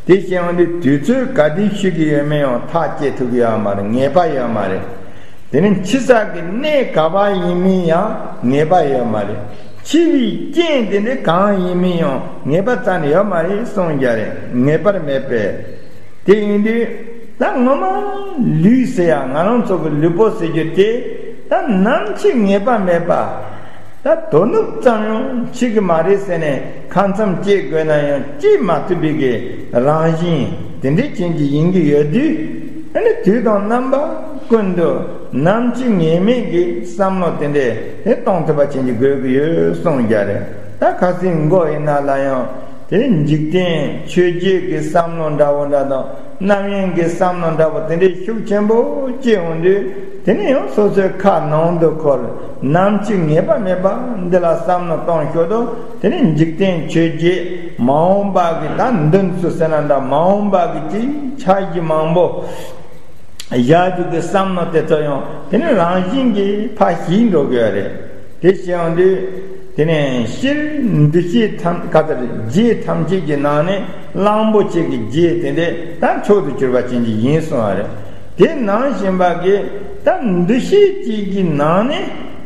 དེ་བཞིན་འོན་ཏེ་དུས་ཚོད་ག་དུས་ཤི་གི་ཡོད་མེད་ཡང་ཐག་བཅད་ཐུབ་གི་ཡོད་མ་རེད། ངེས་པ་ཡོད་མ་རེད། དེ་ནི་འཆི་ས་གི་གནས་ག་པར་ཡིན་མིན་ཡང་ངེས་པ་ཡོད་མ་རེད། འཆི་བའི་རྐྱེན་དེ་འདྲ་གང་ཡིན་མིན་ཡང་ངེས་པ་རྩ་ནས་ཡོད་མ་རེད་གསུངས་རྒྱུ་རེད། ངེས་པར་མེད་པས། དེ་ཡིན་དུས་ད་ངོ་མ་ལུས་ཟེར་ཡ་ང་རང་ཚོ་གི་ལུས་པོ་ཟེར་རྒྱུ་དེ་ད་ནམ་འཆི་ངེས་པ་མེད་པ། ད་དོ་ནུབ་ཙམ་ཡང་འཆི་གི་མ་རེད་ཟེར་ནས་ཁ་མཚམས་བཅད་དགོས་ན་ཡང་བཅད་མ་ཐུབ་པའི་གི་རང་བཞིན་དེ་འདྲའི་ཅན་གྱི་ཡིན་གྱི་ཡོད་དུས། ཨ་ནི་དུས་དང་རྣམ་པ་ཀུན་ཏུ་ནམ་འཆི་ངེས་མེད་ཀྱི་བསམ་བློ་དེ་འདྲས་དེ་གཏོང་ཐུབ་པ་ཅན་གྱི་དགོས་ཀྱི་ཡོད་གསུངས་རྒྱུ་རེད། ད་ཁ་སང་མགོ་ཡིན་ན་ལ་ཡང་། དེ་ནས་འཇིག་རྟེན་ཆོས་བརྒྱད་ཀྱི་བསམ་བློ་འདྲ་བོ་འདྲ་དང་རྣམ་གཡེང་གི་བསམ་བློ་འདྲ་བོ་དེ་འདྲའི་ཤུགས་ཆེན་པོ་སྐྱེ་འོང་དུས། དེ་ནས་ཡང་སོ་སོའི་ཁ་ནང་དུ་འཁོར། ནམ་ཞིག་ངེས་པ་མེད་པ་འདི་ལ་བསམ་བློ་གཏོང་ཞོར་དུ། དེ་ནས་འཇིག་རྟེན་ཆོས་བརྒྱད་མ་འོངས་པ་གི་ད་མདུན་སུ་ཟེར་ན་འདྲ། མ་འོངས་པ་གི་ཅིག་འཆར་གཞི་མང་པོ། བཞག་རྒྱུ་གི་བསམ་བློ་དེ་ཚོ་ཡང་དེ་ནི་རང་བཞིན་གྱིས་ཕར་ཞིག་འགྲོ་གི་ཡོད་རེད། དེ་བྱས་ཡོང་དུས། དེ་ནས་སྤྱིར་འདུ་ཤེས་ཐམས་ཀ་ཚར་རྗེས་ཐམས་ཅད་ཀྱི་ནང་ནས་གླང་པོ་ཆེ་གི་རྗེས་དེ་འདྲས་ད་མཆོག་ཏུ་གྱུར་པ་ཅན་གྱི་ཡིན་གསུངས་པ་རེད། དེ་ནང་བཞིན་པ་གི་ད་འདུ་ཤེས་གཅིག་གི་ནང་ནས་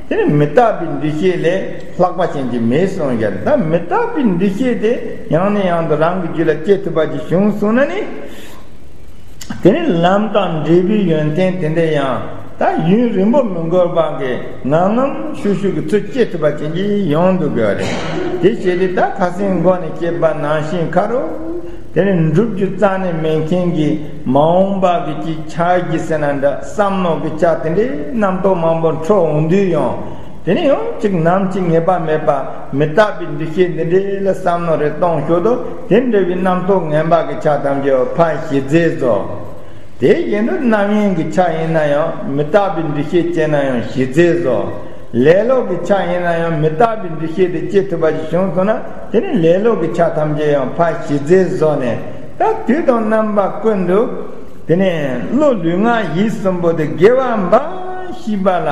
དེ་ནི་མི་རྟག་པའི་འདུ་ཤེས་ལས་ལྷག་པ་ཅན་གྱི་མེད་གསུངས་ཀྱང་། ད་མི་རྟག་པའི་འདུ་ཤེས་དེ་ཡང་ནས་ཡང་དུ་རང་གི་རྒྱུད་ལ་སྐྱེ་ཐུབ་པ་ཅིག་བྱུང་སོང་ན་ནི། དེ་ནི་ལམ་དང་འབྲས་བུའི་ཡོན་ཏན་དེ་འདྲ་ཡང་ད་ཡུན་རིང་པོ་མི་འགོར་བ་གི་ངང་ངམ་ཤུགས་ཤུགས་ཀྱི་ཚུལ་སྐྱེ་ཐུབ་པ་ཅན་གྱི་ཡོང་འདུག་གི་རེད། དེ་བྱས་ཏེ་ད་ཁ་སང་མགོ་ནས་བཤད་པ་ནང་བཞིན་ཁ་རོ། དེ་ནི་འགྲུབ་རྒྱུ་རྩ་ནས་མེད་མཁན་གྱི་མ་འོངས་པ་གི་ཅིག་འཆར་གཞི་ཟེར་ན་འདྲ། བསམ་མནོ་གི་ཆ་དེ་འདྲའི་རྣམ་རྟོག་མང་པོ་འཕྲོ་འོང་དུས་ཡང་། དེ་ནས་ཡང་ཅིག་ནམ་ཞིག་ངེས་པ་མེད་པ་མི་རྟག་པའི་འདུ་ཤེས་འདི་འདྲའི་ལ་བསམ་མནོ་རེ་གཏོང་ཞོར་དུ། དེ་འདྲ་བའི་རྣམ་རྟོག་ངན་པ་གི་ཆ་ཐམས་ཅད་ཕར་ཞི་མཛད་བཟོ། དེ་བཞིན་དུ་རྣམ་གཡེང་གི་ཆ་ཡིན་ན་ཡང་མི་རྟག་པའི་འདུ་ཤེས་སྐྱེས་ན་ཡང་ཞི་མཛད་བཟོ། ལེ་ལོ་གི་ཆ་ཡིན་ན་ཡང་མི་རྟག་པའི་འདུ་ཤེས་དེ་སྐྱེ་ཐུབ་པ་ཞིག་བྱུང་སོང་ན། དེ་ནི་ལེ་ལོ་གི་ཆ་ཐམས་ཅད་ཡང་ཕར་ཞི་མཛད་བཟོ་ནས། ད་དུས་དང་རྣམ་པ་ཀུན་ཏུ། དེ་ནས་བློ་ལུས་ངག་ཡིད་གསུམ་པོ་དེ་དགེ་བ་འབའ་ཞིག་པ་ལ་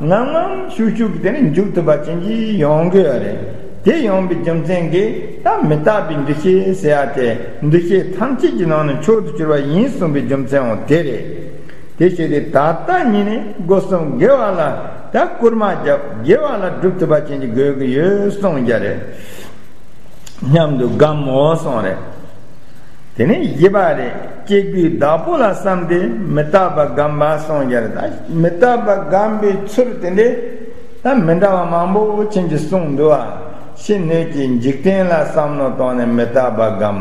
ངམ་ངམ་ཤུགས་ཤུགས་ཀྱིས་དེ་ནས་འཇུག་ཐུབ་པ་ཅན་གྱི་ཡོང་གི་ཡོད་རེད། དེ་ཡོང་བའི་རྒྱུ་མཚན་གྱིས་ད་མི་རྟག་པའི་འདུ་ཤེས་ཟེར་ཡ་དེ་འདུ་ཤེས་ཐམས་ཅད་ཀྱི་ནང་ནས་མཆོག་ཏུ་གྱུར་པ་ཡིན་གསུངས་པའི་རྒྱུ་མཚན་འོང་དེ་རེད། དེ་བྱས་ཏེ་ད་ལྟ་ཉིད་ནས་སྒོ་གསུམ་དགེ་བ་ལ་ད་སྐུལ་མ་བརྒྱབ། དགེ་བ་ལ་སྒྲུབ་ཐུབ་པ་ཅན་གྱི་དགོས་ཀྱི་ཡོད་གསུངས་རྒྱུ་རེད། སྙམ་དུ་བསྒོམ་འོ་གསུངས་རེད། དེ་ནས་བཞི་པ་རེད། སྐྱེ་དགུའི་བདག་པོ་ལ་བསམས་ཏེ་མི་རྟག་པ་བསྒོམ་པ་གསུངས་རྒྱུ་རེད། ད་མི་རྟག་པ་བསྒོམ་པའི་ཚུལ་དེ་འདྲས་ད་མི་འདྲ་བ་མང་པོ་ཕྱིན་ཅི་གསུངས་འདུག་བ། ཕྱི་སྣོད་ཀྱི་འཇིག་རྟེན་ལ་བསམ་མནོ་བཏང་ནས་མི་རྟག་པ་བསྒོམ།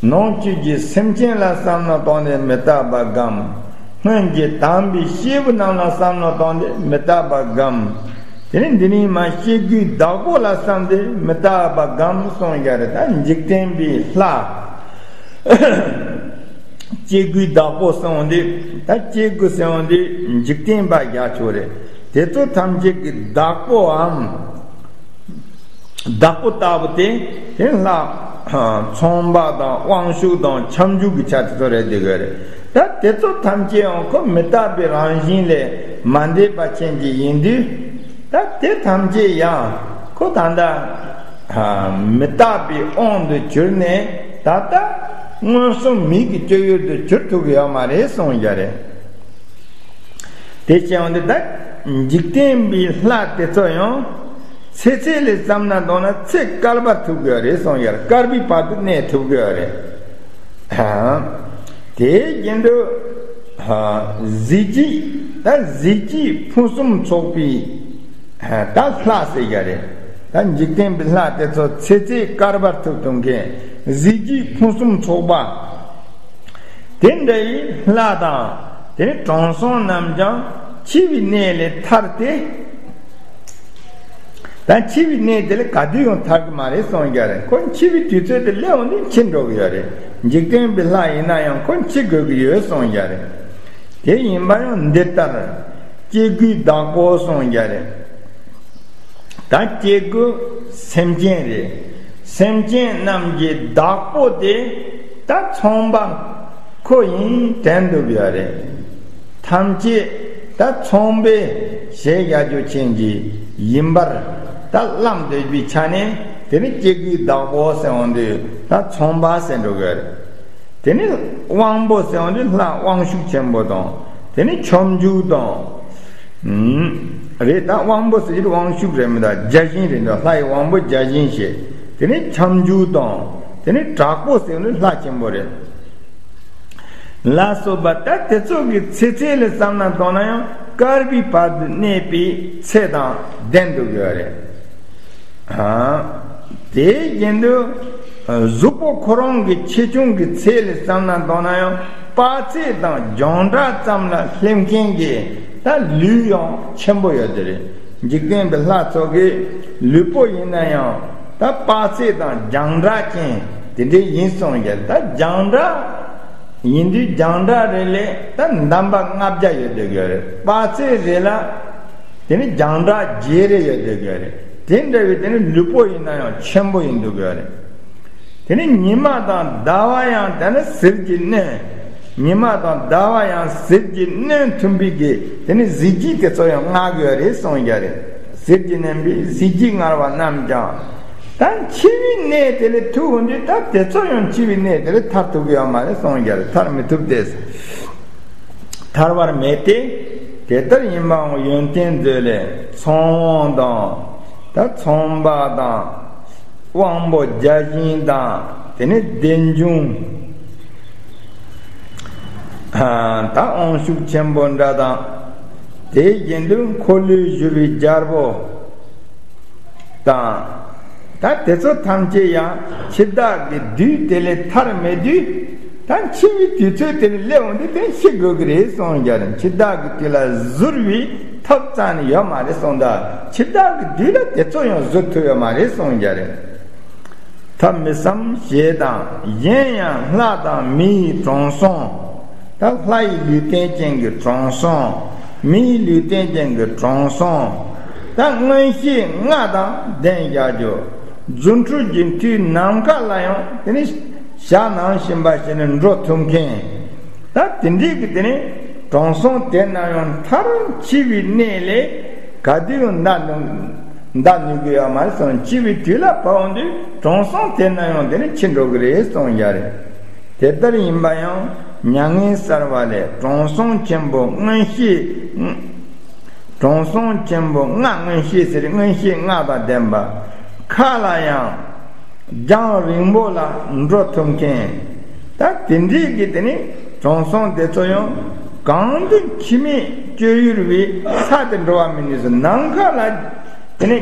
ནང་བཅུད་ཀྱི་སེམས་ཅན་ལ་བསམ་མནོ་བཏང་ནས་མི་རྟག་པ་བསྒོམ། སྔོན་གྱི་དམ་པའི་སྐྱེས་བུ་རྣམས་ལ་བསམ་མནོ་བཏང་སྟེ་མི་རྟག་པ་བསྒོམ། དེ་ནས་འདི་ནས་མར་སྐྱེ་དགུའི་བདག་པོ་ལ་བསམས་ཏེ་མི་རྟག་པ་བསྒོམ་གསུངས་རྒྱུ་རེད། ད་འཇིག་རྟེན་པའི་ལྷ། སྐྱེ་དགུའི་བདག་པོ་གསུངས་འདི། ད་སྐྱེ་དགུ་གསུངས་འདི་འཇིག་རྟེན་པ་བཞག་ཆོག་རེད། དེ་ཚོ་ཐམས་ཅད་ཀྱི་བདག་པོའམ། བདག་པོ་ལྟ་བུ་དེ་དེ་ལྷ། ཚངས་པ་དང་དབང་ཕྱུག་དང་ཁྱབ་འཇུག་གི་ཆ་དེ་ཚོ་རེད་འདུག་གི་རེད། ད་དེ་ཚོ་ཐམས་ཅད་ཡང་ཁོ་མི་རྟག་པའི་རང་བཞིན་ལས་མ་འདས་པ་ཅན་གྱི་ཡིན་དུས། ད་དེ་ཐམས་ཅད་ཡང་ཁོ་ད་ལྟ་མི་རྟག་པའི་དབང་དུ་གྱུར་ནས་ད་ལྟ་མངོན་སུམ་མིག་གི་སྤྱོད་ཡུལ་དུ་གྱུར་ཐུབ་ཀྱི་ཡོད་མ་རེད་གསུངས་རྒྱུ་རེད། དེ་བྱས་ཡོང་དུས་ད་འཇིག་རྟེན་པའི་ལྷ་དེ་ཚོ་ཡང་ཚེ་ཚད་ལས་བསམ་ན་མདོར་ན་ཚེ་བསྐལ་པར་ཐུབ་ཀྱི་ཡོད་རེད་གསུངས་ཡོད་རེད། བསྐལ་པའི་བར་དུ་གནས་ཐུབ་ཀྱི་ཡོད་རེད། དེའི་རྒྱུན་དུ་གཟི་བརྗིད། ད་གཟི་བརྗིད་ཕུན་སུམ་ཚོགས་པའི་ད་ལྷ་ཟེར་ཡ་རེད། ད་འཇིག་རྟེན་པའི་ལྷ་དེ་ཚོ་ཚེ་ཚད་བསྐལ་པར་ཐུབ་ཐུབ་མཁན་གཟི་བརྗིད་ཕུན་སུམ་ཚོགས་པ། དེ་འདྲའི་ལྷ་དང་དེ་ནི་དྲང་སྲོང་རྣམས་ཀྱང་འཆི་བའི་གནས་ལས་ཐར་ཏེ། ད་འཆི་བའི་གནས་དེ་ལ་ག་དུས་ཡང་ཐར་གི་མ་རེད་གསུངས་རྒྱུ་རེད། ཁོ་འཆི་བའི་དུས་ཚོད་དེ་སླེབས་འོང་དུས་འཆི་འགྲོ་གི་ཡོད་རེད། འཇིག་རྟེན་པའི་ལྷ་ཡིན་ན་ཡང་ཁོ་འཆི་དགོས་ཀྱི་ཡོད་གསུངས་རྒྱུ་རེད། དེ་ཡིན་པ་ཡང་འདི་ལྟར་སྐྱེ་དགུའི་བདག་པོ་གསུངས་རྒྱུ་རེད། ད་སྐྱེ་དགུ་སེམས་ཅན་རེད། སེམས་ཅན་རྣམས་ཀྱི་བདག་པོ་དེ་ད་ཚངས་པ་ཁོ་ཡིན་དྲན་འདུག་ཡོད་རེད། ཐམས་ཅད་ད་ཚངས་པས་ཞེས་བྱ་རྒྱུ་ཅན་གྱི་ཡིན་པར་ད་བླངས་འདོད་པའི་ཆ་ནས། དེ་ནི་སྐྱེ་དགུའི་བདག་པོ་ཟེར་འོང་དུས་ད་ཚངས་པ་ཟེར་འགྲོ་གི་རེད། དེ་ནི་དབང་པོ་ཟེར་འོང་དུས་ལྷ་དབང་ཕྱུག་ཆེན་པོ་དང་། དེ་ནི་ཁྱབ་འཇུག་དང་། ཨུམ། རེད། ད་དབང་པོ་ཟེར་གྱི་དབང་ཕྱུག་རེད་མི་འདུག་བརྒྱ་བྱིན་རེད་འདུག་ལྷ་ཡི་དབང་པོ་བརྒྱ་བྱིན་ཞེས། དེ་ནི་ཁྱབ་འཇུག་དང་། དེ་ནི་དྲག་པོ་ཟེར་འོང་དུས་ལྷ་ཆེན་པོ་རེད། ལ་སོགས་པ་ད་དེ་ཚོ་གི་ཚེ་ཚད་ལ་བསམ་ན་མདོར་ན་ཡང་བསྐལ་པའི་བར་དུ་གནས་པའི་ཚད་དང་ལྡན་འདུག་ཡོད་རེད། ཨ། དེའི་རྒྱུན་དུ་གཟུགས་པོ་ཁོ་རང་གི་ཆེ་ཆུང་གི་ཚད་ལ་བསམ་ན་མདོར་ན་ཡང་དཔག་ཚད་དང་རྒྱང་གྲགས་ཙམ་ལ་སླེབས་མཁན་གྱི་ད་ལུས་ཡང་ཆེན་པོ་ཡོད་དེ་རེད། འཇིག་རྟེན་པའི་ལྷ་ཚོ་གི་ལུས་པོ་ཡིན་ན་ཡང་། ད་དཔག་ཚད་དང་རྒྱང་གྲགས་ཅན་དེ་འདྲའི་ཡིན་གསུངས་ཀྱི་རེད། ད་རྒྱང་གྲགས་ཡིན་དུས་རྒྱང་གྲགས་རེ་ལ་ད་འདམ་པ་ལྔ་བརྒྱ་ཡོད་བསྡད་ཀྱི་རེད། དཔག་ཚད་རེ་ལ་དེ་ནི་རྒྱང་གྲགས་བརྒྱད་རེ་ཡོད་བསྡད་ཀྱི་རེད། དེ་འདྲ་བའི་དེ་ནི་ལུས་པོ་ཡིན་ན་ཡང་ཆེན་པོ་ཡིན་འདུག་གི་རེད། དེ་ནི་ཉི་མ་དང་ཟླ་བ་ཡང་དེ་ནི་ཟིལ་གྱིས་གནོན། ཉི་མ་དང་ཟླ་བ་ཡང་ཟིལ་གྱིས་གནོན་ཐུབ་པའི་གི་དེ་ནི་གཟི་བརྗིད་དེ་ཚོ་ཡང་མངའ་དགོས་རེད་གསུངས་ཀྱི་རེད། ཟིལ་གྱིས་གནོན་པའི་གཟི་བརྗིད་མངའ་བ་རྣམས་ཀྱང་། ད་འཆི་བའི་གནས་དེ་ལས་ཐར་འོང་དུས་ད་དེ་ཚོ་ཡང་འཆི་བའི་གནས་དེ་ལས་ཐར་ཐུབ་ཀྱི་ཡོད་མ་རེད་གསུངས་ཀྱི་རེད། ཐར་མི་ཐུབ་སྟེ། ཐར་བར་མེད་དེ། དེ་ལྟར་ཡིན་པའང་ཡོན་ཏན་མཛོད་ལས་ཚངས་དབང་དང་། ད་ཚངས་པ་དང་། དབང་པོ་བརྒྱ་བྱིན་དང་། དེ་ནས་བདེ་འབྱུང་། ད་དབང་ཕྱུག་ཆེན་པོ་འདྲ་དང་། དེ་བཞིན་དུ་འཁོར་ལོས་སྒྱུར་བའི་རྒྱལ་པོ་དང་། ད་དེ་ཚོ་ཐམས་ཅད་ཡང་འཆི་བདག་གི་བདུད་དེ་ལས་ཐར་མེད་དུས། ད་འཆི་བའི་དུས་ཚོད་དེ་ལས་སླེབས་འོང་དུས་དེ་ཤི་དགོས་ཀྱི་རེད་གསུངས་ཀྱི་རེད། འཆི་བདག་གི་བདུད་ལ་གཟུར་བའི་ཐབས་རྩ་ནས་ཡོད་མ་རེད་གསུངས། ད་འཆི་བདག་གི་བདུད་ལ་དེ་ཚོ་ཡང་གཟུར་ཐུབ་ཡོད་མ་རེད་གསུངས་ཀྱི་རེད། ཐབས་མེད་བསམ་ཞེས་དང་། གཞན་ཡང་ལྷ་དང་མི་ཡི་དྲང་སྲོང་། ད་ལྷ་ཡི་ལུས་རྟེན་ཅན་གྱི་དྲང་སྲོང་། མི་ཡི་ལུས་རྟེན་ཅན་གྱི་དྲང་སྲོང་། ད་མངོན་ཤེས་ལྔ་དང་ལྡན་བཞག་རྒྱུ། རྫུ་འཕྲུལ་གྱི་མཐུས་ནམ་མཁའ་ལ་ཡང་དེ་ནི་ཞག་ནང་བཞིན་པ་ཞིག་ནས་འགྲོ་ཐུབ་མཁན། ད་དེ་འདྲའི་གི་དེ་ནི་དྲང་སྲོང་དེ་རྣམས་ཡང་མཐར་འཆི་བའི་གནས་ལས་ག་དུས་ཡང་འདའ་ནུས་འདའ་ནུས་ཀྱི་ཡོད་མ་རེད་གསུངས། འཆི་བའི་དུས་ལ་བབ་འོང་དུས་དྲང་སྲོང་དེ་རྣམས་ཡང་དེ་ནི་འཆི་འགྲོ་གི་རེད་གསུངས་ཡ་རེད། དེ་ལྟར་ཡིན་པ་ཡང་མྱ་ངན་གསལ་བ་ལས་དྲང་སྲོང་ཆེན་པོ་མངོན་ཤེས། དྲང་སྲོང་ཆེན་པོ་ལྔ། མངོན་ཤེས་ཟེར་མངོན་ཤེས་ལྔ་དང་ལྡན་པ། མཁའ་ལ་ཡང་རྒྱང་རིང་པོ་ལ་འགྲོ་ཐུབ་མཁན། ད་དེ་འདྲའི་གི་དེ་ནི་དྲང་སྲོང་དེ་ཚོ་ཡང་གང་དུ་འཆི་མེད་སྤྱོད་ཡུལ་བའི་ས་དེ་འགྲོ་བ་མི་ནུས་སོ། ནམ་མཁའ་ལ་དེ་ནི་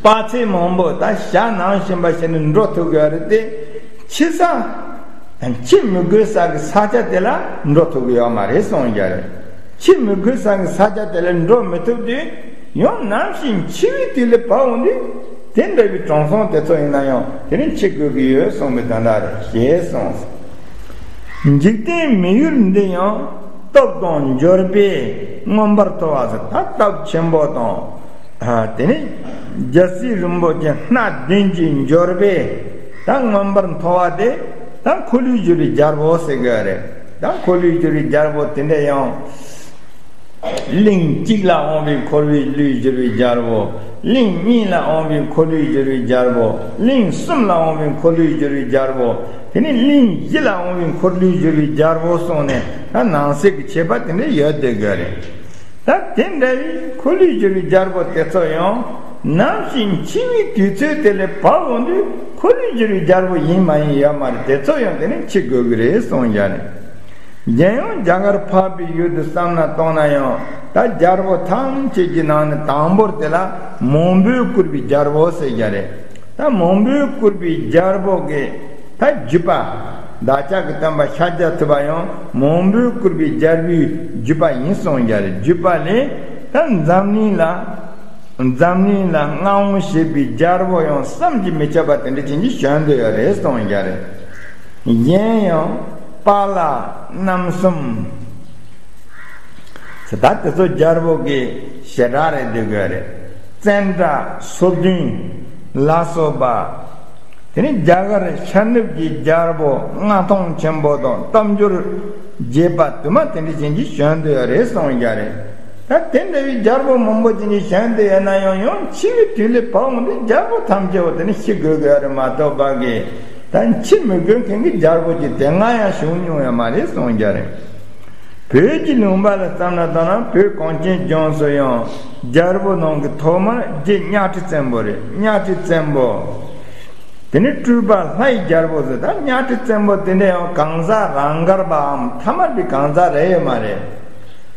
དཔག་ཚད་མང་པོ་ད་ཞག་ནང་བཞིན་པ་ཞིག་ནས་འགྲོ་ཐུབ་ཀྱི་ཡོད་རེད་དེ། འཆི་ས་འཆི་མི་དགོས་ས་གི་ས་ཆ་དེ་ལ་འགྲོ་ཐུབ་ཀྱི་ཡོད་མ་རེད་གསུངས་ཀྱི་རེད། འཆི་མི་དགོས་ས་གི་ས་ཆ་དེ་ལ་འགྲོ་མི་ཐུབ་དུས། ཡང་ནམ་ཞིག་འཆི་བའི་དུས་ལ་བབ་འོང་དུས། དེ་འདྲ་བའི་དྲང་སྲོང་དེ་ཚོ་ཡིན་ན་ཡང་དེ་ནི་འཆི་དགོས་ཀྱི་ཡོད་གསུངས་པའི་དོན་དག་རེད་ཞེས་གསུངས། འཇིག་རྟེན་མི་ཡུལ་འདི་ཡང་སྟོབས་དང་འབྱོར་པས་མངོན་པར་མཐོ་བ་ཟེར། ད་སྟོབས་ཆེན་པོ་དང་། དེ་ནི་རྒྱལ་སྲིད་རིན་པོ་ཆེ་སྣ་བདུན་གྱི་འབྱོར་པས་ད་མངོན་པར་མཐོ་བ་དེ་ད་འཁོར་ལོས་སྒྱུར་བའི་རྒྱལ་པོ་ཟེར་གྱི་རེད། ད་འཁོར་ལོས་སྒྱུར་བའི་རྒྱལ་པོ་དེ་འདྲ་ཡང་། གླིང་གཅིག་ལ་དབང་བའི་འཁོར་བའི་ལོས་སྒྱུར་བའི་རྒྱལ་པོ། གླིང་གཉིས་ལ་དབང་བའི་འཁོར་ལོས་སྒྱུར་བའི་རྒྱལ་པོ། གླིང་གསུམ་ལ་དབང་བའི་འཁོར་ལོས་སྒྱུར་བའི་རྒྱལ་པོ། དེ་ནི་གླིང་བཞི་ལ་དབང་བའི་འཁོར་ལོས་སྒྱུར་བའི་རྒྱལ་པོ་གསུངས་ནས་ད་ནང་གསེས་ཀྱི་ཁྱད་པར་དེ་འདྲ་ཡོད་བསྡད་ཀྱི་རེད། ད་དེ་འདྲ་བའི་འཁོར་ལོས་སྒྱུར་བའི་རྒྱལ་པོ་དེ་ཚོ་ཡང་ནམ་ཞིག་འཆི་བའི་དུས་ཚོད་དེ་ལ་བབ་འོང་དུས་འཁོར་ལོས་སྒྱུར་བའི་རྒྱལ་པོ་ཡིན་མ་ཡིན་ཡོད་མ་རེད། དེ་ཚོ་ཡང་དེ་ནི་འཆི་དགོས་ཀྱི་རེད་གསུངས་ཀྱི་རེད། གཞན་ཡང་རྒྱ་གར་འཕགས་པའི་ཡུལ་དུ་བསམ་ན་གཏོང་ན་ཡང་ད་རྒྱལ་པོ་ཐམས་ཅད་ཀྱི་ནང་ནས་དང་པོར་དེ་ལ་མང་པོས་བཀུར་བའི་རྒྱལ་པོ་ཟེར་གྱི་རེད། ད་མང་པོས་བཀུར་བའི་རྒྱལ་པོ་གི་ད་བརྒྱུད་པ། བདག་ཅག་གི་སྟོན་པ་ཤཱཀྱ་ཐུབ་པ་ཡང་མང་པོས་བཀུར་བའི་རྒྱལ་པོའི་བརྒྱུད་པ་ཡིན་གསུངས་ཀྱི་རེད། བརྒྱུད་པ་ལས་ད་འཛམ་གླིང་ལ། འཛམ་གླིང་ལ་མངའ་དབང་བྱེད་པའི་རྒྱལ་པོ་ཡང་བསམ་གྱིས་མི་ཁྱབ་པ་དེ་འདྲ་ཅན་གྱི་བྱོན་བསྡད་ཡོད་རེད་གསུངས་ཀྱི་རེད། གཞན་ཡང་དཔལ་ལྷ་རྣམ་གསུམ། ད་དེ་ཚོ་རྒྱལ་པོ་གི་བྱེ་བྲག་རེད་འདུག་གི་རེད། ཙནྡྲ་སོ་བདུན། ལ་སོགས་པ། དེ་ནི་རྒྱ་གར་ཤར་ནུབ་ཀྱི་རྒྱལ་པོ་མངའ་ཐང་ཆེན་པོ་དང་སྟོབས་འབྱོར་རྒྱས་པ་དུ་མ་དེ་འདྲ་ཅན་གྱི་བྱོན་བསྡད་ཡོད་རེད་གསུངས་ཀྱི་རེད། ད་དེ་འདྲ་བའི་རྒྱལ་པོ་མང་པོ་ཅན་གྱི་བྱོན་བསྡད་ཡོད་ན་ཡང་ཡང་འཆི་བའི་དུས་ལ་བབ་འོང་དུས་རྒྱལ་པོ་ཐམས་ཅད་པོ་དེ་ནི་ཤི་དགོས་ཀྱི་ཡོད་རེད་མ་གཏོགས་པ་གི། ད་འཆི་མི་དགོས་མཁན་གྱི་རྒྱལ་པོ་ཅིག་དེ་སྔ་ཡང་བྱུང་མྱོང་ཡོད་མ་རེད་གསུངས་ཀྱི་རེད། བོད་ཀྱི་ལུང་པ་ལ་བསམ་ན་ད་ནང་བོད་གངས་ཅན་ལྗོངས་སུ་ཡང་རྒྱལ་པོ་ནང་གི་ཐོག་མར་རྗེ་གཉའ་ཁྲི་བཙན་པོ་རེད། གཉའ་ཁྲི་བཙན་པོ། དེ་ནི་སྤྲུལ་པ་ལྷ་ཡི་རྒྱལ་པོ་ཟེར། ད་གཉའ་ཁྲི་བཙན་པོ་དེ་འདྲ་ཡང་གང་ཟག་རང་དགར་བའམ་ཐ་མལ་པའི་གང་ཟག་རེད་ཡོད་མ་རེད།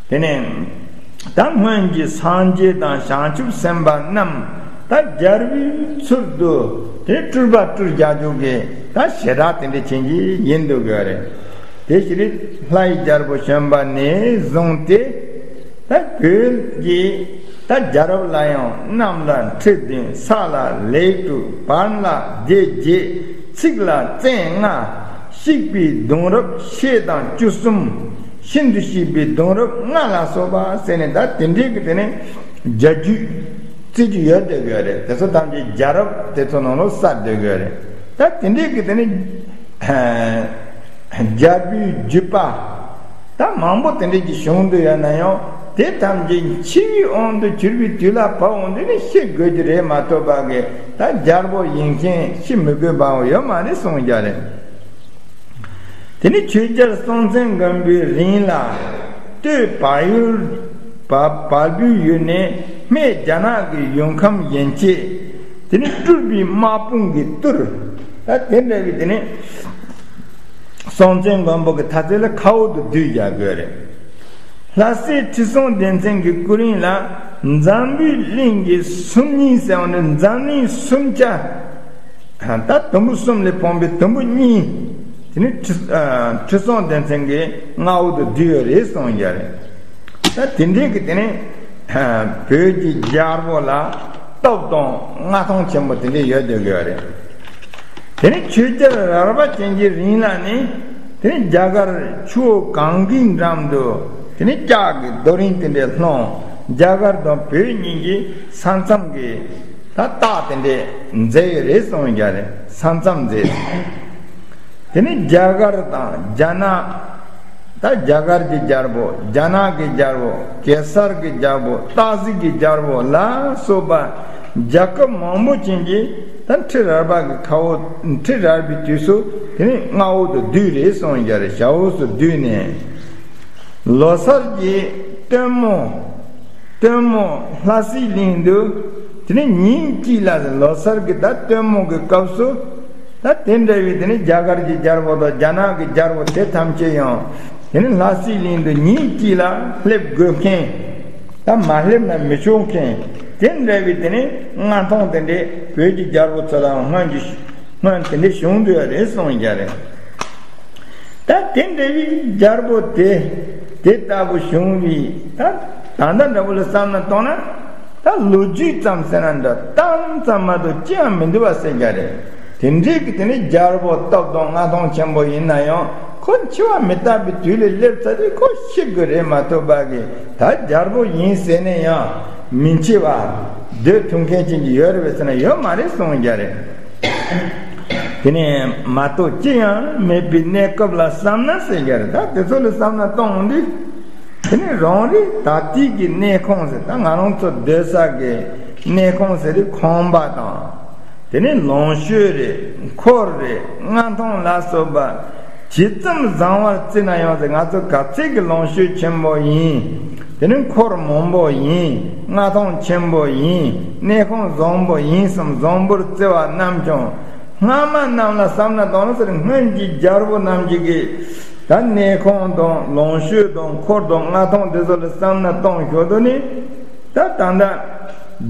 དེ་ནས་ད་སྔོན་གྱི་སངས་རྒྱས་དང་བྱང་ཆུབ་སེམས་དཔའ་རྣམས་ད་རྒྱལ་པོའི་ཚུལ་དུ་དེ་སྤྲུལ་པ་སྤྲུལ་རྒྱག་རྒྱུ་གི་ད་བྱེ་བྲག་དེ་འདྲ་ཅན་གྱི་ཡིན་འདུག་གི་རེད། དེ་ཕྱིར་ལྷ་ཡི་རྒྱལ་པོ་བྱོན་པ་ནས་བཟུང་སྟེ། ད་བོད་ཀྱི་ད་རྒྱལ་རབས་ལ་ཡང་གནམ་ལ་ཁྲི་བདུན། ས་ལ་ལེགས་དྲུག། བར་ལ་སྡེ་བརྒྱད། ཚིགས་ལ་བཙན་ལྔ། གཤེགས་པའི་གདུང་རབས་ཕྱེད་དང་བཅུ་གསུམ། ཤིན་ཏུ་གཤེགས་པའི་གདུང་རབས་ལྔ་ལ་སོགས་པ་ཟེར་ནས། ད་དེ་འདྲའི་གི་དེ་ནས་རྒྱ་རྒྱུད་རྩི་རྒྱུ་ཡོད་བསྡད་ཡོད་རེད། དེ་ཚོ་ཐམས་ཅད་རྒྱལ་རབས་དེ་ཚོ་ནང་ལ་བསགས་བསྡད་ཡོད་རེད། ད་དེ་འདྲའི་གི་དེ་ནས་རྒྱལ་པོའི་བརྒྱུད་པ་ད་མང་པོ་དེ་འདྲའི་གི་བྱུང་བསྡད་ཡོད་ན་ཡང་། དེ་ཐམས་ཅད་འཆི་བའི་དབང་དུ་གྱུར་པའི་དུས་ལ་བབ་འོང་དུས་ནི་ཤི་དགོས་ཀྱི་རེད་མ་གཏོགས་པ་གི་ད་རྒྱལ་པོ་ཡིན་མཁན་ཤི་མི་དགོས་པའང་ཡོད་མ་རེད་གསུངས་ཀྱང་རེད། དེ་ནི་ཆོས་རྒྱལ་སྲོང་བཙན་སྒམ་པོའི་རིང་ལ་སྟོད་བལ་ཡུལ་བལ་བལ་པོའི་ཡུལ་ནས་སྨད་རྒྱ་ནག་གི་ཡུལ་ཁམས་ཡན་ཆད། དེ་ནི་སྤྲུལ་པའི་དམག་དཔུང་གིས་བཏུལ། ད་དེ་འདྲ་བའི་དེ་ནི་སྲོང་བཙན་སྒམ་པོ་གི་ཐ་ཚིག་ལ་ཁ་འོག་ཏུ་བསྡུས་རྒྱག་དགོས་རེད། ལྷ་སྲས་ཁྲི་སྲོང་ལྡེ་བཙན་གྱི་སྐུ་རིང་ལ་འཛམ་བུའི་གླིང་གི་སུམ་གཉིས་ཟེར་བ་ནི་འཛམ་གླིང་སུམ་བརྒྱ། ད་དུམ་བུ་གསུམ་ལས་འཕངས་པའི་དུམ་བུ་གཉིས། དེ་ནི་ཁྲི་ཨ་ཁྲི་སྲོང་ལྡེ་བཙན་གྱི་མངའ་འོག་ཏུ་བསྡུས་ཡོད་རེད་གསུངས་ཀྱང་རེད། ད་དེ་འདྲའི་གི་དེ་ནི་བོད་ཀྱི་རྒྱལ་པོ་ལ་སྟོབས་དང་མངའ་ཐང་ཆེན་པོ་དེ་འདྲའི་ཡོད་བསྡད་ཡོད་རེད། དེ་ནི་ཆོས་རྒྱལ་རལ་པ་ཅན་གྱི་རིང་ལ་ནི་དེ་ནི་རྒྱ་གར་ཆུ་བོ་གངྒཱའི་འགྲམ་དུ་དེ་ནི་ལྕགས་ཀྱི་རྡོ་རིང་དེ་འདྲའི་ལྷུང་། རྒྱ་གར་དང་བོད་གཉིས་ཀྱི་ས་མཚམས་ཀྱི་ད་རྟགས་དེ་འདྲའི་མཛད་ཡོད་རེད་གསུངས་ཀྱང་རེད། ས་མཚམས་མཛད། དེ་ནི་རྒྱ་གར་དང་རྒྱ་ནག་ད་རྒྱ་གར་གྱི་རྒྱལ་པོ། རྒྱ་ནག་གི་རྒྱལ་པོ། གེ་སར་གྱི་རྒྱལ་པོ། སྟག་གཟིག་གི་རྒྱལ་པོ་ལ་སོགས་པ་རྒྱལ་ཁབ་མང་པོ་ཅན་གྱི་ད་ཁྲི་རལ་པ་གི་ཁ་འོག་ཁྲི་རལ་པའི་དུས་སུ་དེ་ནི་མངའ་འོག་ཏུ་བསྡུས་རེད་གསུངས་ཀྱང་རེད། ཞབས་འོག་ཏུ་བསྡུས་ནས། ལོ་སར་གྱི་སྟོན་མོ། སྟོན་མོ་ལྷ་སའི་གླིང་དུ་དེ་ནི་ཉིན་གཅིག་ལ་ལོ་སར་གྱི་ད་སྟོན་མོ་གི་སྐབས་སུ། ད་དེ་འདྲ་བའི་དེ་ནི་རྒྱ་གར་གྱི་རྒྱལ་པོ་དང་རྒྱ་ནག་གི་རྒྱལ་པོ་དེ་ཐམས་ཅད་ཡང་དེ་ནི་ལྷ་སའི་གླིང་དུ་ཉིན་གཅིག་ལ་སླེབས་དགོས་མཁན། ད་མ་སླེབས་ན་མི་ཆོག་མཁན། དེ་འདྲ་བའི་དེ་ནི་མངའ་ཐང་དེ་འདྲའི་བོད་ཀྱི་རྒྱལ་པོ་ཚོ་ལའང་སྔོན་གྱི་སྔོན་དེ་འདྲའི་བྱུང་འདུག་ཡ་རེད་གསུངས་ཀྱང་རེད། ད་དེ་འདྲ་བའི་རྒྱལ་པོ་དེ་དེ་ལྟ་བུ་བྱུང་བའི་ད་ད་ལྟ་འདྲ་པོ་ལ་བསམ་ན་གཏོང་ན། ད་ལོ་རྒྱུས་ཙམ་ཟེར་ན་འདྲ་གཏམ་ཙམ་མ་གཏོགས་ཅི་ཡང་མི་འདུག་པ་ཟེར་རྒྱུ་རེད། དེ་འདྲའི་གི་དེ་ནི་རྒྱལ་པོ་སྟོབས་དང་མངའ་ཐང་ཆེན་པོ་ཡིན་ན་ཡང་ཁོ་འཆི་བ་མི་རྟག་པའི་དུས་ལ་སླེབས་ཚར་དུས་ཁོ་ཤི་དགོས་རེད་མ་གཏོགས་པ་གི་ད་རྒྱལ་པོ་ཡིན་ཟེར་ནས་ཡང་མི་འཆི་བ་སྡོད་ཐུབ་མཁན་ཅན་གྱི་ཡོད་རེད་པས་ཟེར་ན་ཡོད་མ་རེད་གསུངས་རྒྱུ་རེད། དེ་ནས་མ་གཏོགས་ཅི་ཡང་མེད་པའི་གནས་སྐབས་ལ་བསམ་ན་ཟེར་རྒྱུ་རེད། ད་དེ་ཚོ་ལ་བསམ་ན་གཏོང་འོང་དུས། དེ་ནས་རང་རེ་ད་ལྟའི་གི་གནས་ཁང་ཟེར། ད་ང་རང་ཚོ་སྡོད་ས་གི་གནས་ཁང་ཟེར་དུས་ཁང་པ་དང་། དེ་ནས་ལོངས་སྤྱོད་རེད། འཁོར་རེད། མངའ་ཐང་ལ་སོགས་པ་ཇི་ཙམ་བཟང་བར་བརྩིས་ན་ཡང་ཟེར། ང་ཚོ་ག་ཚད་ཀྱི་ལོངས་སྤྱོད་ཆེན་པོ་ཡིན། དེ་ནས་འཁོར་མང་པོ་ཡིན། མངའ་ཐང་ཆེན་པོ་ཡིན། གནས་ཁང་བཟང་པོ་ཡིན་བསམ་བཟང་པོར་བརྩི་བ་རྣམས་ཀྱང་། སྔ་མ་རྣམས་ལ་བསམ་ན་གཏོང་ན་ཟེར། སྔོན་གྱི་རྒྱལ་པོ་རྣམས་ཀྱི་གི་ད་གནས་ཁང་དང་ལོངས་སྤྱོད་དང་འཁོར་དང་མངའ་ཐང་དེ་ཚོ་ལ་བསམ་ན་གཏོང་ཞོར་དུ་ནི། ད་ད་ལྟ་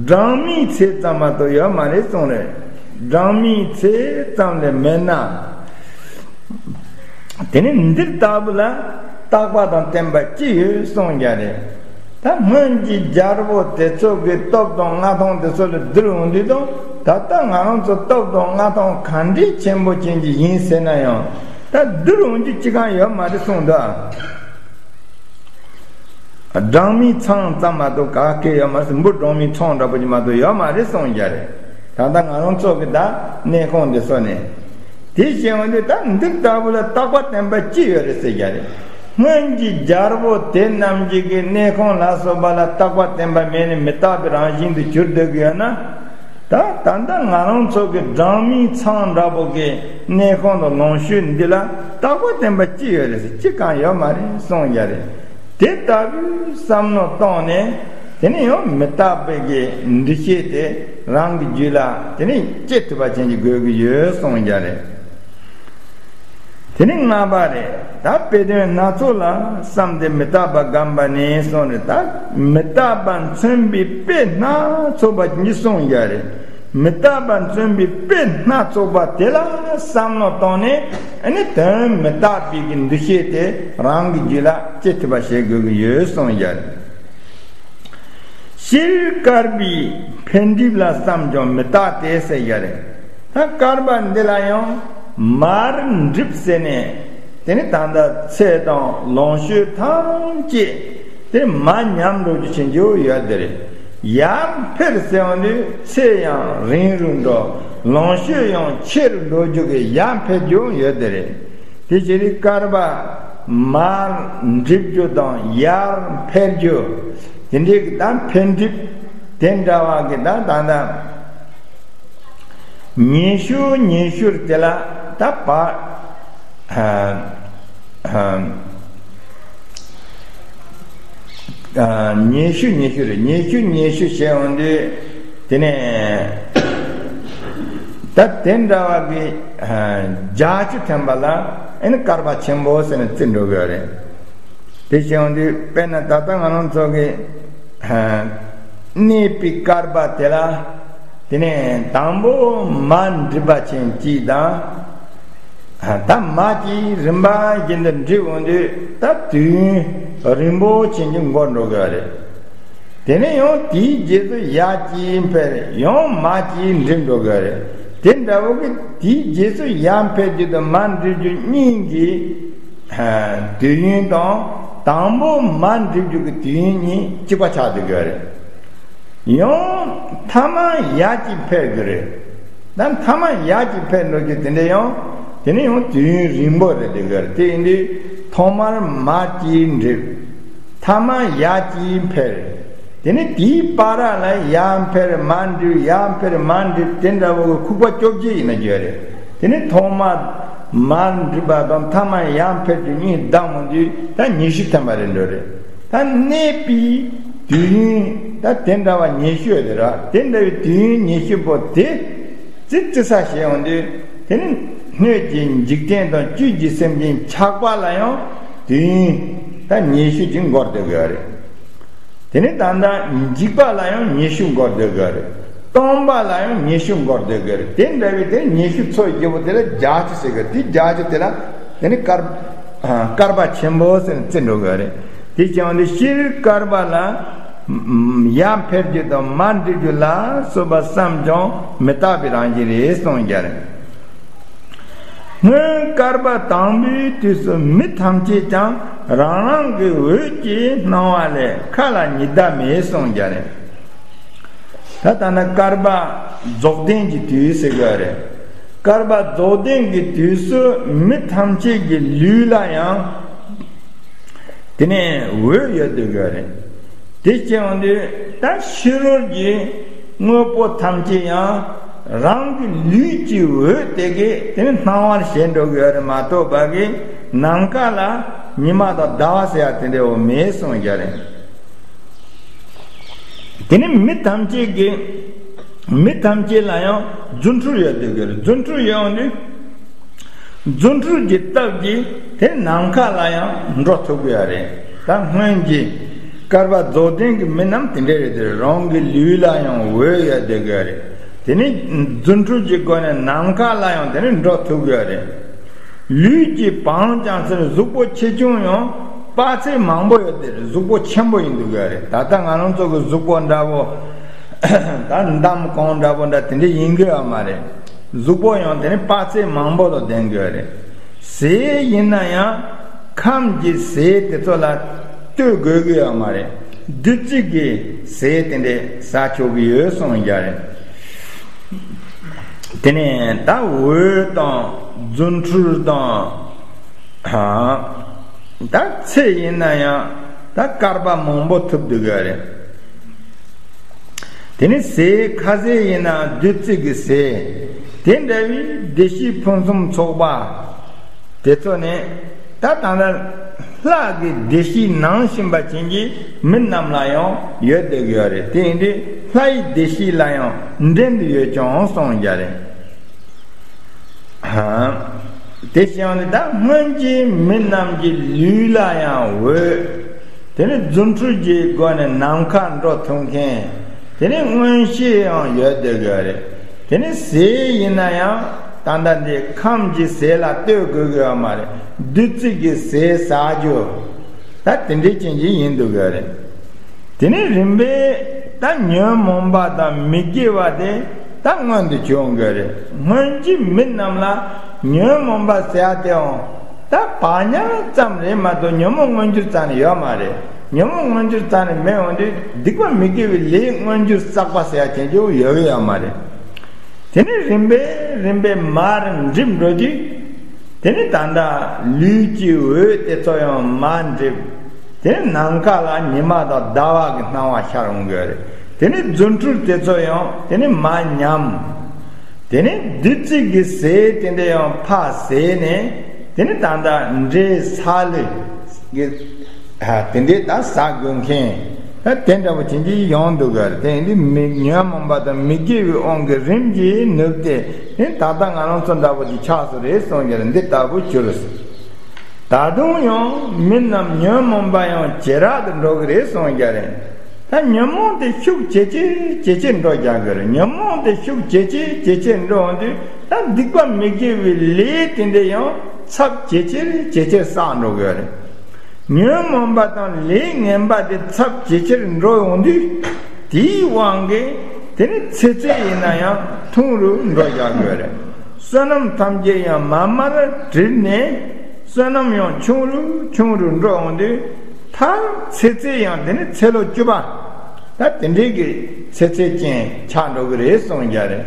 སྦྲང་མའི་ཚད་ཙམ་མ་གཏོགས་ཡོད་མ་རེད་གསུངས་རེད། སྦྲང་མའི་ཚད་ཙམ་ལས་མེད་ན། དེ་ནི་འདི་ལྟ་བུ་ལ་རྟག་པ་དང་བརྟན་པ་ཅི་ཡོད་གསུངས་རྒྱུ་རེད། ད་སྔོན་གྱི་རྒྱལ་པོ་དེ་ཚོ་གི་སྟོབས་དང་མངའ་ཐང་དེ་ཚོ་ལ་བསྡུར་འོང་དུས་དང་། ད་ལྟ་ང་རང་ཚོ་སྟོབས་དང་མངའ་ཐང་ག་འདྲའི་ཆེན་པོ་ཅན་གྱི་ཡིན་ཟེར་ན་ཡང་། ད་བསྡུར་འོང་རྒྱུ་ཅི་གང་ཡོད་མ་རེད་གསུངས་འདུག་སྦྲང་མའི་ཚང་ཙམ་མ་གཏོགས་ག་གེ་ཡོད་མ་རེད། འབུ་སྦྲང་མའི་ཚང་འདྲ་པོ་ཅིག་མ་གཏོགས་ཡོད་མ་རེད་གསུངས་རྒྱུ་རེད། ད་ལྟ་ང་རང་ཚོ་གི་ད་གནས་ཁང་འདི་ཚོ་ནས། དེ་བཞིན་འོན་ཏེ་ད་འདི་ལྟ་བུ་ལ་རྟག་པ་བརྟན་པ་ཅི་ཡོད་རེད་ཟེར་རྒྱུ་རེད། སྔོན་གྱི་རྒྱལ་པོ་དེ་རྣམས་ཀྱི་གི་གནས་ཁང་ལ་སོགས་པ་ལ་རྟག་པ་བརྟན་པ་མེད་ནས་མི་རྟག་པའི་རང་བཞིན་དུ་གྱུར་སྡོད་ཀྱི་ཡོད་ན། ད་ད་ལྟ་ང་རང་ཚོ་གི་སྦྲང་མའི་ཚང་འདྲ་པོ་གི་གནས་ཁང་དང་ལོངས་སྤྱོད་འདི་ལ་རྟག་པ་བརྟན་པ་ཅི་ཡོད་རེད་ཟེར། ཅི་གང་ཡོད་མ་རེད་གསུངས་རྒྱུ་རེད། དེ་ལྟ་བུའི་བསམ་མནོ་བཏང་ནས། དེ་ནས་ཡང་མི་རྟག་པའི་གི་འདུ་ཤེས་དེ་རང་གི་རྒྱུད་ལ་དེ་ནས་སྐྱེ་ཐུབ་པ་ཅན་གྱི་དགོས་ཀྱི་ཡོད་གསུངས་རྒྱུ་རེད། དེ་ནས་ལྔ་པ་རེད། ད་དཔེ་དོན་སྣ་ཚོགས་ལ་བསམས་ཏེ་མི་རྟག་པ་བསྒོམས་པ་ནི་གསུངས་རེད། ད་མི་རྟག་པ་མཚོན་པའི་དཔེ་སྣ་ཚོགས་པ་གཉིས་གསུངས་རྒྱུ་རེད། མི་རྟག་པ་མཚོན་པའི་དཔེ་སྣ་ཚོགས་པ་དེ་ལ་བསམ་མནོ་བཏང་ནས། ཨ་ནི་དོན་མི་རྟག་པའི་གི་འདུ་ཤེས་དེ་རང་གི་རྒྱུད་ལ་སྐྱེ་ཐུབ་པ་བྱེད་དགོས་ཀྱི་ཡོད་གསུངས་རྒྱུ་རེད། སྤྱིར་བསྐལ་པའི་འཕེལ་འགྲིབ་ལ་བསམ་ཀྱང་མི་རྟག་སྟེ་ཟེར་ཡ་རེད། ད་བསྐལ་པ་འདི་ལ་ཡང་མར་འགྲིབ་ཟེར་ནས། དེ་ནི་ད་ལྟ་ཚེ་དང་ལོངས་སྤྱོད་ཐམས་ཅད་དེ་མར་ཉམས་འགྲོ་རྒྱུ་ཆེན་པོ་ཡོད་དེ་རེད། ཡར་འཕེལ་ཟེར་བ་ནི་ཚེ་ཡང་རིང་རུ་འགྲོ། ལོངས་སྤྱོད་ཡང་ཆེ་རུ་འགྲོ་རྒྱུ་གི་ཡར་འཕེལ་རྒྱུ་ཡོད་དེ་རེད། དེ་ཕྱིར་བསྐལ་པ་མར་འགྲིབ་རྒྱུ་དང་ཡར་འཕེལ་རྒྱུ། དེ་འདྲའི་གི་ད་འཕེལ་འགྲིབ་དེ་འདྲ་བ་གི་ད་ད་ད་ཉི་ཤུ་ཉི་ཤུར་དེ་ལ་ད་བ་ཨ་ཨ། ཉི་ཤུ་ཉི་ཤུ་རེད། ཉི་ཤུ་ཉི་ཤུ་བྱས་འོང་དུས། དེ་ནས་ད་དེ་འདྲ་བ་གི་བརྒྱད་ཅུ་ཐམ་པ་ལ་ཨེ་ནི་བསྐལ་པ་ཆེན་པོ་ཟེར་ནས་བརྩི་འགྲོ་གི་ཡོད་རེད། དེ་བྱས་འོང་དུས་དཔེར་ན་ད་ལྟ་ང་རང་ཚོ་གི་གནས་པའི་བསྐལ་པ་དེ་ལ། དེ་ནས་དང་པོ་མར་འགྲིབ་པ་ཅན་གཅིག་དང་། ད་མར་གྱི་རིམ་པ་བཞིན་དུ་འགྲིབ་འོང་དུས་ད་དུས་ཡུན་རིང་པོ་ཅན་གྱི་འགོར་འགྲོ་གི་རེད། དེ་ནས་ཡང་དེའི་རྗེས་སུ་ཡར་གྱི་འཕེལ་ཡང་མར་གྱི་འགྲིབ་འགྲོ་གི་རེད། དེ་འདྲ་བོ་གི་དེའི་རྗེས་སུ་ཡར་འཕེལ་རྒྱུ་དང་མར་འགྲིབ་རྒྱུ་གཉིས་ཀྱི་དུས་ཡུན་དང་དང་པོ་མར་འགྲིབ་རྒྱུ་གི་དུས་ཡུན་གཉིས་གཅིག་པ་ཆགས་འགྲོ་གི་རེད། ཡང་ཐ་མ་ཡར་གྱི་འཕེལ་གྱི་རེད། ད་ཐ་མ་ཡར་གྱི་འཕེལ་འགྲོ་རྒྱུ་དེ་འདྲ་ཡང་དེ་ནི་ཡང་དུས་ཡུན་རིང་པོ་རེད་དེ་གར། དེ་ཡིན་དུས་ཐོག་མར་མར་གྱི་འགྲིབ། ཐ་མ་ཡར་གྱི་འཕེལ། དེ་ནི་དེའི་བར་ལ་ཡར་འཕེལ་མར་འགྲིབ། ཡར་འཕེལ་མར་འགྲིབ། དེ་འདྲ་བོ་གི་ཁུག་པ་བཅོ་བརྒྱད་ཡིན་ན་རྒྱུ་རེད། དེ་ནི་ཐོག་མ་མར་འགྲིབ་པ་དང་ཐ་མ་ཡར་འཕེལ་དུས་གཉིས་བསྡོམས་འོང་དུས་ད་ཉི་ཤུ་ཐམ་པ་རེད་འགྲོ་རེད། ད་གནས་པའི་དུས་ཡུན་ད་དེ་འདྲ་བ་ཉི་ཤུ་ཡོད་དེ་ར། དེ་འདྲ་བའི་དུས་ཡུན་ཉི་ཤུ་པོ་དེ་ཙི་ཙི་ས་བྱས་འོང་དུས། དེ་ནི་སྣོད་ཀྱི་འཇིག་རྟེན་དང་བཅུད་ཀྱི་སེམས་ཅན་ཆགས་པ་ལ་ཡང་དུས་ཡུན་ད་ཉི་ཤུ་ཅིག་འགོར་སྡོད་དགོས་རེད། དེ་ནི་ད་ལྟ་འཇིག་པ་ལ་ཡང་ཉི་ཤུ་འགོར་སྡོད་དགོས་རེད། སྟོང་པ་ལ་ཡང་ཉི་ཤུ་འགོར་སྡོད་དགོས་རེད། དེ་འདྲ་བའི་དེ་ཉི་ཤུ་ཚོ་བཞི་པོ་དེ་ལ་བརྒྱད་ཅུ་ཟེར་དགོས། དེ་བརྒྱད་ཅུ་དེ་ལ་དེ་ནི་བསྐལ་བསྐལ་པ་ཆེན་པོ་ཟེར་ནས་བརྩི་འགྲོ་དགོས་རེད། དེ་བྱས་པ་འདི་སྤྱིར་བསྐལ་པ་ལ་ཡར་འཕེལ་རྒྱུ་དང་མར་འགྲིབ་རྒྱུ་ལ་སོགས་པ་བསམ་ཀྱང་མི་རྟག་པའི་རང་བཞིན་རེད་གསུངས་ཀྱང་རེད། སྔོན་བསྐལ་པ་དང་པོའི་དུས་སུ་མི་ཐམས་ཅད་ཀྱང་རང་རང་གི་འོད་ཀྱི་སྣང་བ་ལས་མཁའ་ལ་ཉི་ཟླ་མེད་གསུངས་ཀྱང་རེད། ད་ལྟ་ན་བསྐལ་པ་རྫོགས་ལྡན་གྱི་དུས་ཟེར་གྱི་རེད། བསྐལ་པ་རྫོགས་ལྡན་གྱི་དུས་སུ་མི་ཐམས་ཅད་ཀྱི་ལུས་ལ་ཡང་དེ་ནས་འོད་ཡོད་དུ་གི་རེད། དེ་བྱས་འོང་དུས་ད་ཕྱི་རོལ་གྱི་དངོས་པོ་ཐམས་ཅད་ཡང་རང་གི་ལུས་ཀྱི་འོད་དེ་གས་དེ་ནས་སྣང་བར་བྱེད་འགྲོ་གི་ཡོད་རེད་མ་གཏོགས་པ་གི་ནམ་མཁའ་ལ་ཉི་མ་དང་ཟླ་བ་ཟེར་ཡ་དེ་འདྲ་བོ་མེད་གསུངས་ཀྱང་རེད། དེ་ནི་མི་ཐམས་ཅད་ཀྱི་མི་ཐམས་ཅད་ལ་ཡང་རྫུ་འཕྲུལ་ཡོད་དེ་གི་རེད། རྫུ་འཕྲུལ་ཡོད་འོང་དུས། རྫུ་འཕྲུལ་གྱི་སྟབས་ཀྱིས་དེ་ནམ་མཁའ་ལ་ཡང་འགྲོ་ཐུབ་ཀྱི་ཡོད་རེད། ད་སྔོན་གྱི་བསྐལ་པ་རྫོགས་ལྡན་གྱི་མི་རྣམས་དེ་འདྲ་རེད་དེ། རང་གི་ལུས་ལ་ཡང་འོད་ཡོད་དེ་གི་རེད། དེ་ནི་རྫུ་འཕྲུལ་གྱི་སྒོ་ནས་ནམ་མཁའ་ལ་ཡང་དེ་ནི་འགྲོ་ཐུབ་ཀྱི་ཡོད་རེད། ལུས་ཀྱི་བང་རྐྱང་ཟེར་གཟུགས་པོ་ཆེ་ཆུང་ཡང་དཔག་ཚད་མང་པོ་ཡོད་དེ་རེད། གཟུགས་པོ་ཆེན་པོ་ཡིན་འདུག་གི་རེད། ད་ལྟ་ང་རང་ཚོ་གི་གཟུགས་པོ་འདྲ་བོ་ད་འདམ་གང་འདྲ་བོ་འདྲ་དེ་འདྲ་ཡིན་གི་ཡོད་མ་རེད། གཟུགས་པོ་ཡང་དེ་ནི་དཔག་ཚད་མང་པོ་དང་ལྡན་གི་ཡོད་རེད། ཟས་ཡིན་ན་ཡང་ཁམས་ཀྱི་ཟས་དེ་ཚོ་ལ་ལྟོས་དགོས་གི་ཡོད་མ་རེད། བདུད་རྩི་གི་ཟས་དེ་འདྲ་ཟ་ཆོག་གི་ཡོད་གསུངས་ཀྱང་རེད། དེ་ནས་ད་འོད་དང་རྫུ་འཕྲུལ་དང་། ད་ཚེ་ཡིན་ན་ཡང་ད་བསྐལ་པ་མང་པོ་ཐུབ་འདུག་གི་རེད། དེ་ནི་ཟས་ཁ་ཟས་ཡིན་ན་བདུད་རྩི་གི་ཟས། དེ་འདྲ་བའི་བདེ་སྐྱིད་ཕུན་སུམ་ཚོགས་པ་དེ་ཚོ་ནི་ད་ད་ལྟ་ལྷ་གི་བདེ་སྐྱིད་ནང་བཞིན་པ་ཅན་གྱི་མི་རྣམས་ལ་ཡང་ཡོད་བསྡད་ཀྱི་ཡོད་རེད། དེ་ཡིན་དུས་ལྷ་ཡི་བདེ་སྐྱིད་ལ་ཡང་འགྲན་དུ་ཡོད་ཀྱང་གསུངས་ཀྱང་རེད། དེ་བྱས་ནས་ད་སྔོན་གྱི་མི་རྣམས་ཀྱི་ལུས་ལ་ཡང་འོད། དེ་ནི་རྫུ་འཕྲུལ་གྱི་སྒོ་ནས་ནམ་མཁའ་འགྲོ་ཐུབ་མཁན། དེ་ནི་མངོན་ཤེས་ཡང་ཡོད་བསྡད་ཀྱི་ཡོད་རེད། དེ་ནི་ཟས་ཡིན་ན་ཡང་ད་ལྟ་འདི་ཁམས་ཀྱི་ཟས་ལ་ལྟོས་དགོས་ཀྱི་ཡོད་མ་རེད། བདུད་རྩི་གི་ཟས་ཟ་རྒྱུ་ད་དེ་འདྲའི་ཅན་གྱི་ཡིན་འདུག་གི་ཡོད་རེད། དེ་ནི་རིམ་པས་ད་ ད་ཉོན་མོངས་པ་དང་མི་དགེ་བ་དེ་ད་མངོན་དུ་བྱུང་དགོས་རེད། སྔོན་གྱི་མི་རྣམས་ལ་ཉོན་མོངས་པ་ཟེར་ཡ་དེའང་ད་བག་ཉལ་ཙམ་རེད་མ་གཏོགས་ཉོན་མོངས་མངོན་གྱུར་རྩ་ནས་ཡོད་མ་རེད། ཉོན་མོངས་མངོན་གྱུར་རྩ་ནས་མེད་འོང་དུས་སྡིག་པ་མི་དགེ་བའི་ལས་མངོན་གྱུར་བསགས་པ་ཟེར་ཡ་དེ་ཅིག་ཡོད་ཡོད་མ་རེད། དེ་ནས་རིམ་པས་རིམ་པས་མར་འགྲིབ་འགྲོ་དུས། དེ་ནས་ད་ལྟ་ལུས་ཀྱི་འོད་དེ་ཚོ་ཡང་མར་འགྲིབ། དེ་ནས་ནམ་མཁའ་ལ་ཉི་མ་དང་ཟླ་བ་གི་སྣང་བ་ཤར་འོང་གི་རེད། དེ་ནས་རྫུ་འཕྲུལ་དེ་ཚོ་ཡང་དེ་ནས་མར་ཉམས། དེ་ནས་བདུད་རྩི་གི་ཟས་དེ་འདྲ་ཡང་ཕར་ཟས་ནས། དེ་ནས་ད་ལྟ་འདྲེ་ས་ལུ་གི་ཨ་དེ་འདྲའི་ད་ཟ་དགོས་མཁན་ད་དེ་འདྲ་པོ་དེ་འདྲའི་ཡོང་འདུག་ག་རེད། དེ་འདི་མི་ཉོན་མོངས་པ་དང་མི་དགེ་བའི་དབང་གིས་རིམ་གྱིས་ནུབ་སྟེ། དེ་ད་ལྟ་ང་རང་ཚོ་འདྲ་པོ་ཅིག་ཆགས་སོང་རེད་གསུངས་ཀྱི་རེད། འདི་ལྟ་བུ་གྱུར་སོང་། ད་དུང་ཡང་མི་རྣམས་ཉོན་མོངས་པ་ཡང་ཇེ་རག་ཏུ་འགྲོ་གི་རེད་གསུངས་ཀྱི་རེད། ད་ཉོན་མོངས་དེ་ཤུགས་ཇེ་ཆེར་ཇེ་ཆེར་འགྲོ་རྒྱག་གི་རེད། ཉོན་མོངས་དེ་ཤུགས་ཇེ་ཆེར་ཇེ་ཆེར་འགྲོ་འོང་དུས་ད་སྡིག་པ་མི་དགེ་བའི་ལས་དེ་འདྲ་ཡང་ཚབས་ཇེ་ཆེར་ཇེ་ཆེར་བསགས་འགྲོ་གི་རེད། ཉོན་མོངས་པ་དང་ལས་ངན་པ་དེ་ཚབས་ཇེ་ཆེར་འགྲོ་འོང་དུས། དེའི་དབང་གིས་དེ་ནི་ཚེ་ཚད་ཡིན་ན་ཡང་ཐུང་རུ་འགྲོ་བཞག་དགོས་རེད། བསོད་ནམས་ཐམས་ཅད་ཡང་མར་མར་བྲི་ནས། བསོད་ནམས་ཡང་ཆུང་རུ་ཆུང་རུ་འགྲོ་འོང་དུས། མཐར་ཚེ་ཚད་ཡང་དེ་ནི་ཚེ་ལོ་བཅུ་པ། ད་དེ་འདྲའི་གི་ཚེ་ཚད་ཅན་ཆགས་འགྲོ་གི་རེད་གསུངས་རྒྱུ་རེད།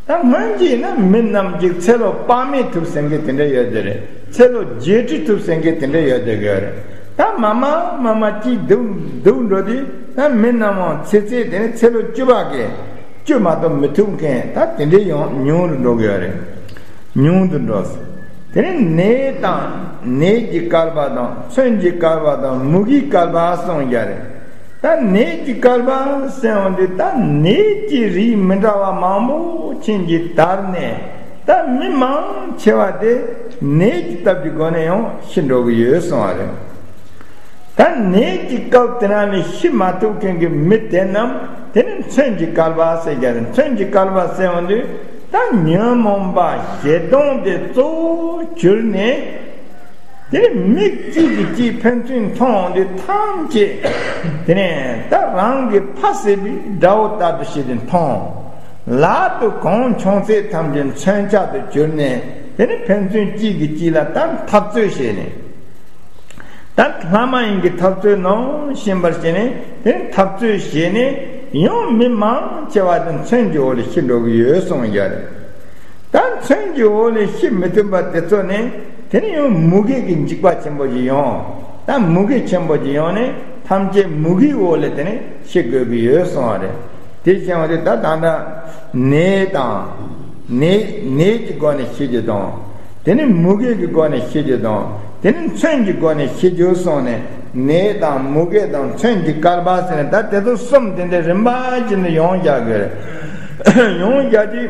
ད་སྔོན་གྱི་ན་མི་རྣམས་ཀྱི་ཚེ་ལོ་དཔག་མེད་ཐུབ་ཟེར་མཁན་དེ་འདྲ་ཡོད་དེ་རེད། ཚེ་ལོ་བརྒྱད་ཁྲི་ཐུབ་ཟེར་མཁན་དེ་འདྲ་ཡོད་དེ་གི་རེད། ད་མ་མ་མ་མ་ཅིག་སྡུག་སྡུག་འགྲོ་དུས། ད་མི་རྣམས་ཚེ་ཚད་དེ་ནི་ཚེ་ལོ་བཅུ་པ་གི་བཅུ་མ་གཏོགས་མི་ཐུབ་མཁན་ད་དེ་འདྲའི་ཡང་ཉུང་རུ་འགྲོ་གི་ཡོད་རེད། ཉུང་དུ་འགྲོ། དེ་ནི་ནད་དང་ནད་ཀྱི་བསྐལ་པ་དང་མཚོན་གྱི་བསྐལ་པ་དང་མུ་གེའི་བསྐལ་པ་གསུངས་རྒྱུ་རེད། ད་ནད་ཀྱི་བསྐལ་པ་ཟེར་འོང་དུས། ད་ནད་ཀྱི་རིགས་མི་འདྲ་བ་མང་པོ་ཅན་གྱིས་དར་ནས། ད་མི་མང་ཆེ་བ་དེ་ནད་ཀྱི་སྟབས་ཀྱི་སྒོ་ནས་ཡང་ཤི་འགྲོ་གི་ཡོད་གསུངས་པ་རེད། ད་ནད་ཀྱི་སྐབས་དེ་ན་ནི་ཤི་མ་ཐུབ་མཁན་གྱི་མི་དེ་རྣམས་དེ་ནི་མཚོན་གྱི་བསྐལ་པ་ཟེར་རྒྱུ་རེད། མཚོན་གྱི་བསྐལ་པ་ཟེར་འོང་དུས། ད་ཉོན་མོངས་པ་ཞེ་སྡང་དེ་གཙོ་བོ་གྱུར་ནས། དེ་ནི་མིག་གཅིག་གིས་གཅིག་ཕན་ཚུན་མཐོང་འོང་དུས་ཐམས་ཅད། དེ་ནས་ད་རང་གི་ཕ་བསད་པའི་དགྲ་བོ་ལྟར་དུ་བྱས་ཏེ་མཐོང་། ལག་ཏུ་གང་བྱུང་ཚད་ཐམས་ཅད་མཚོན་ཆ་དུ་གྱུར་ནས། དེ་ནི་ཕན་ཚུན་གཅིག་གིས་གཅིག་ལ་ད་འཐབ་རྩོད་བྱས་ནས། ད་ལྷ་མ་ཡིན་གྱི་འཐབ་རྩོད་ནང་ཤན་པར་བྱས་ནས། དེ་ནི་འཐབ་རྩོད་བྱས་ནས་ཡང་མི་མང་ཆེ་བ་དེ་མཚོན་གྱི་འོག་ལ་ཤི་འགྲོ་གི་ཡོད་གསུངས་རྒྱུ་རེད། ད་མཚོན་གྱི་འོག་ལས་ཤི་མི་ཐུབ་པ་དེ་ཚོ་ནི། དེ་ནི་ཡང་མུ་གེ་གི་འཇིགས་པ་ཆེན་པོ་ཞིག་ཡོང་། ད་མུ་གེ་ཆེན་པོ་ཞིག་ཡོང་ནས་ཐམས་ཅད་མུ་གེའི་འོག་ལས་དེ་ནི་ཤི་དགོས་ཀྱི་ཡོད་གསུངས་པ་རེད། དེ་བྱུང་བ་དེ་ད་ད་ལྟ་ནད་དང་། ནད་ནད་ཀྱི་སྒོ་ནས་ཤི་རྒྱུ་དང་། དེ་ནི་མུ་གེ་གི་སྒོ་ནས་ཤི་རྒྱུ་དང་། དེ་ནི་མཚོན་གྱི་སྒོ་ནས་ཤི་རྒྱུ་གསུངས་ནས། ནད་དང་མུ་གེ་དང་མཚོན་གྱི་བསྐལ་པ་ཟེར་ནས། ད་དེ་ཚོ་གསུམ་དེ་འདྲའི་རིམ་པ་བཞིན་དུ་ཡོང་རྒྱུ་གི་རེད། ཡོང་རྒྱུ་དེ།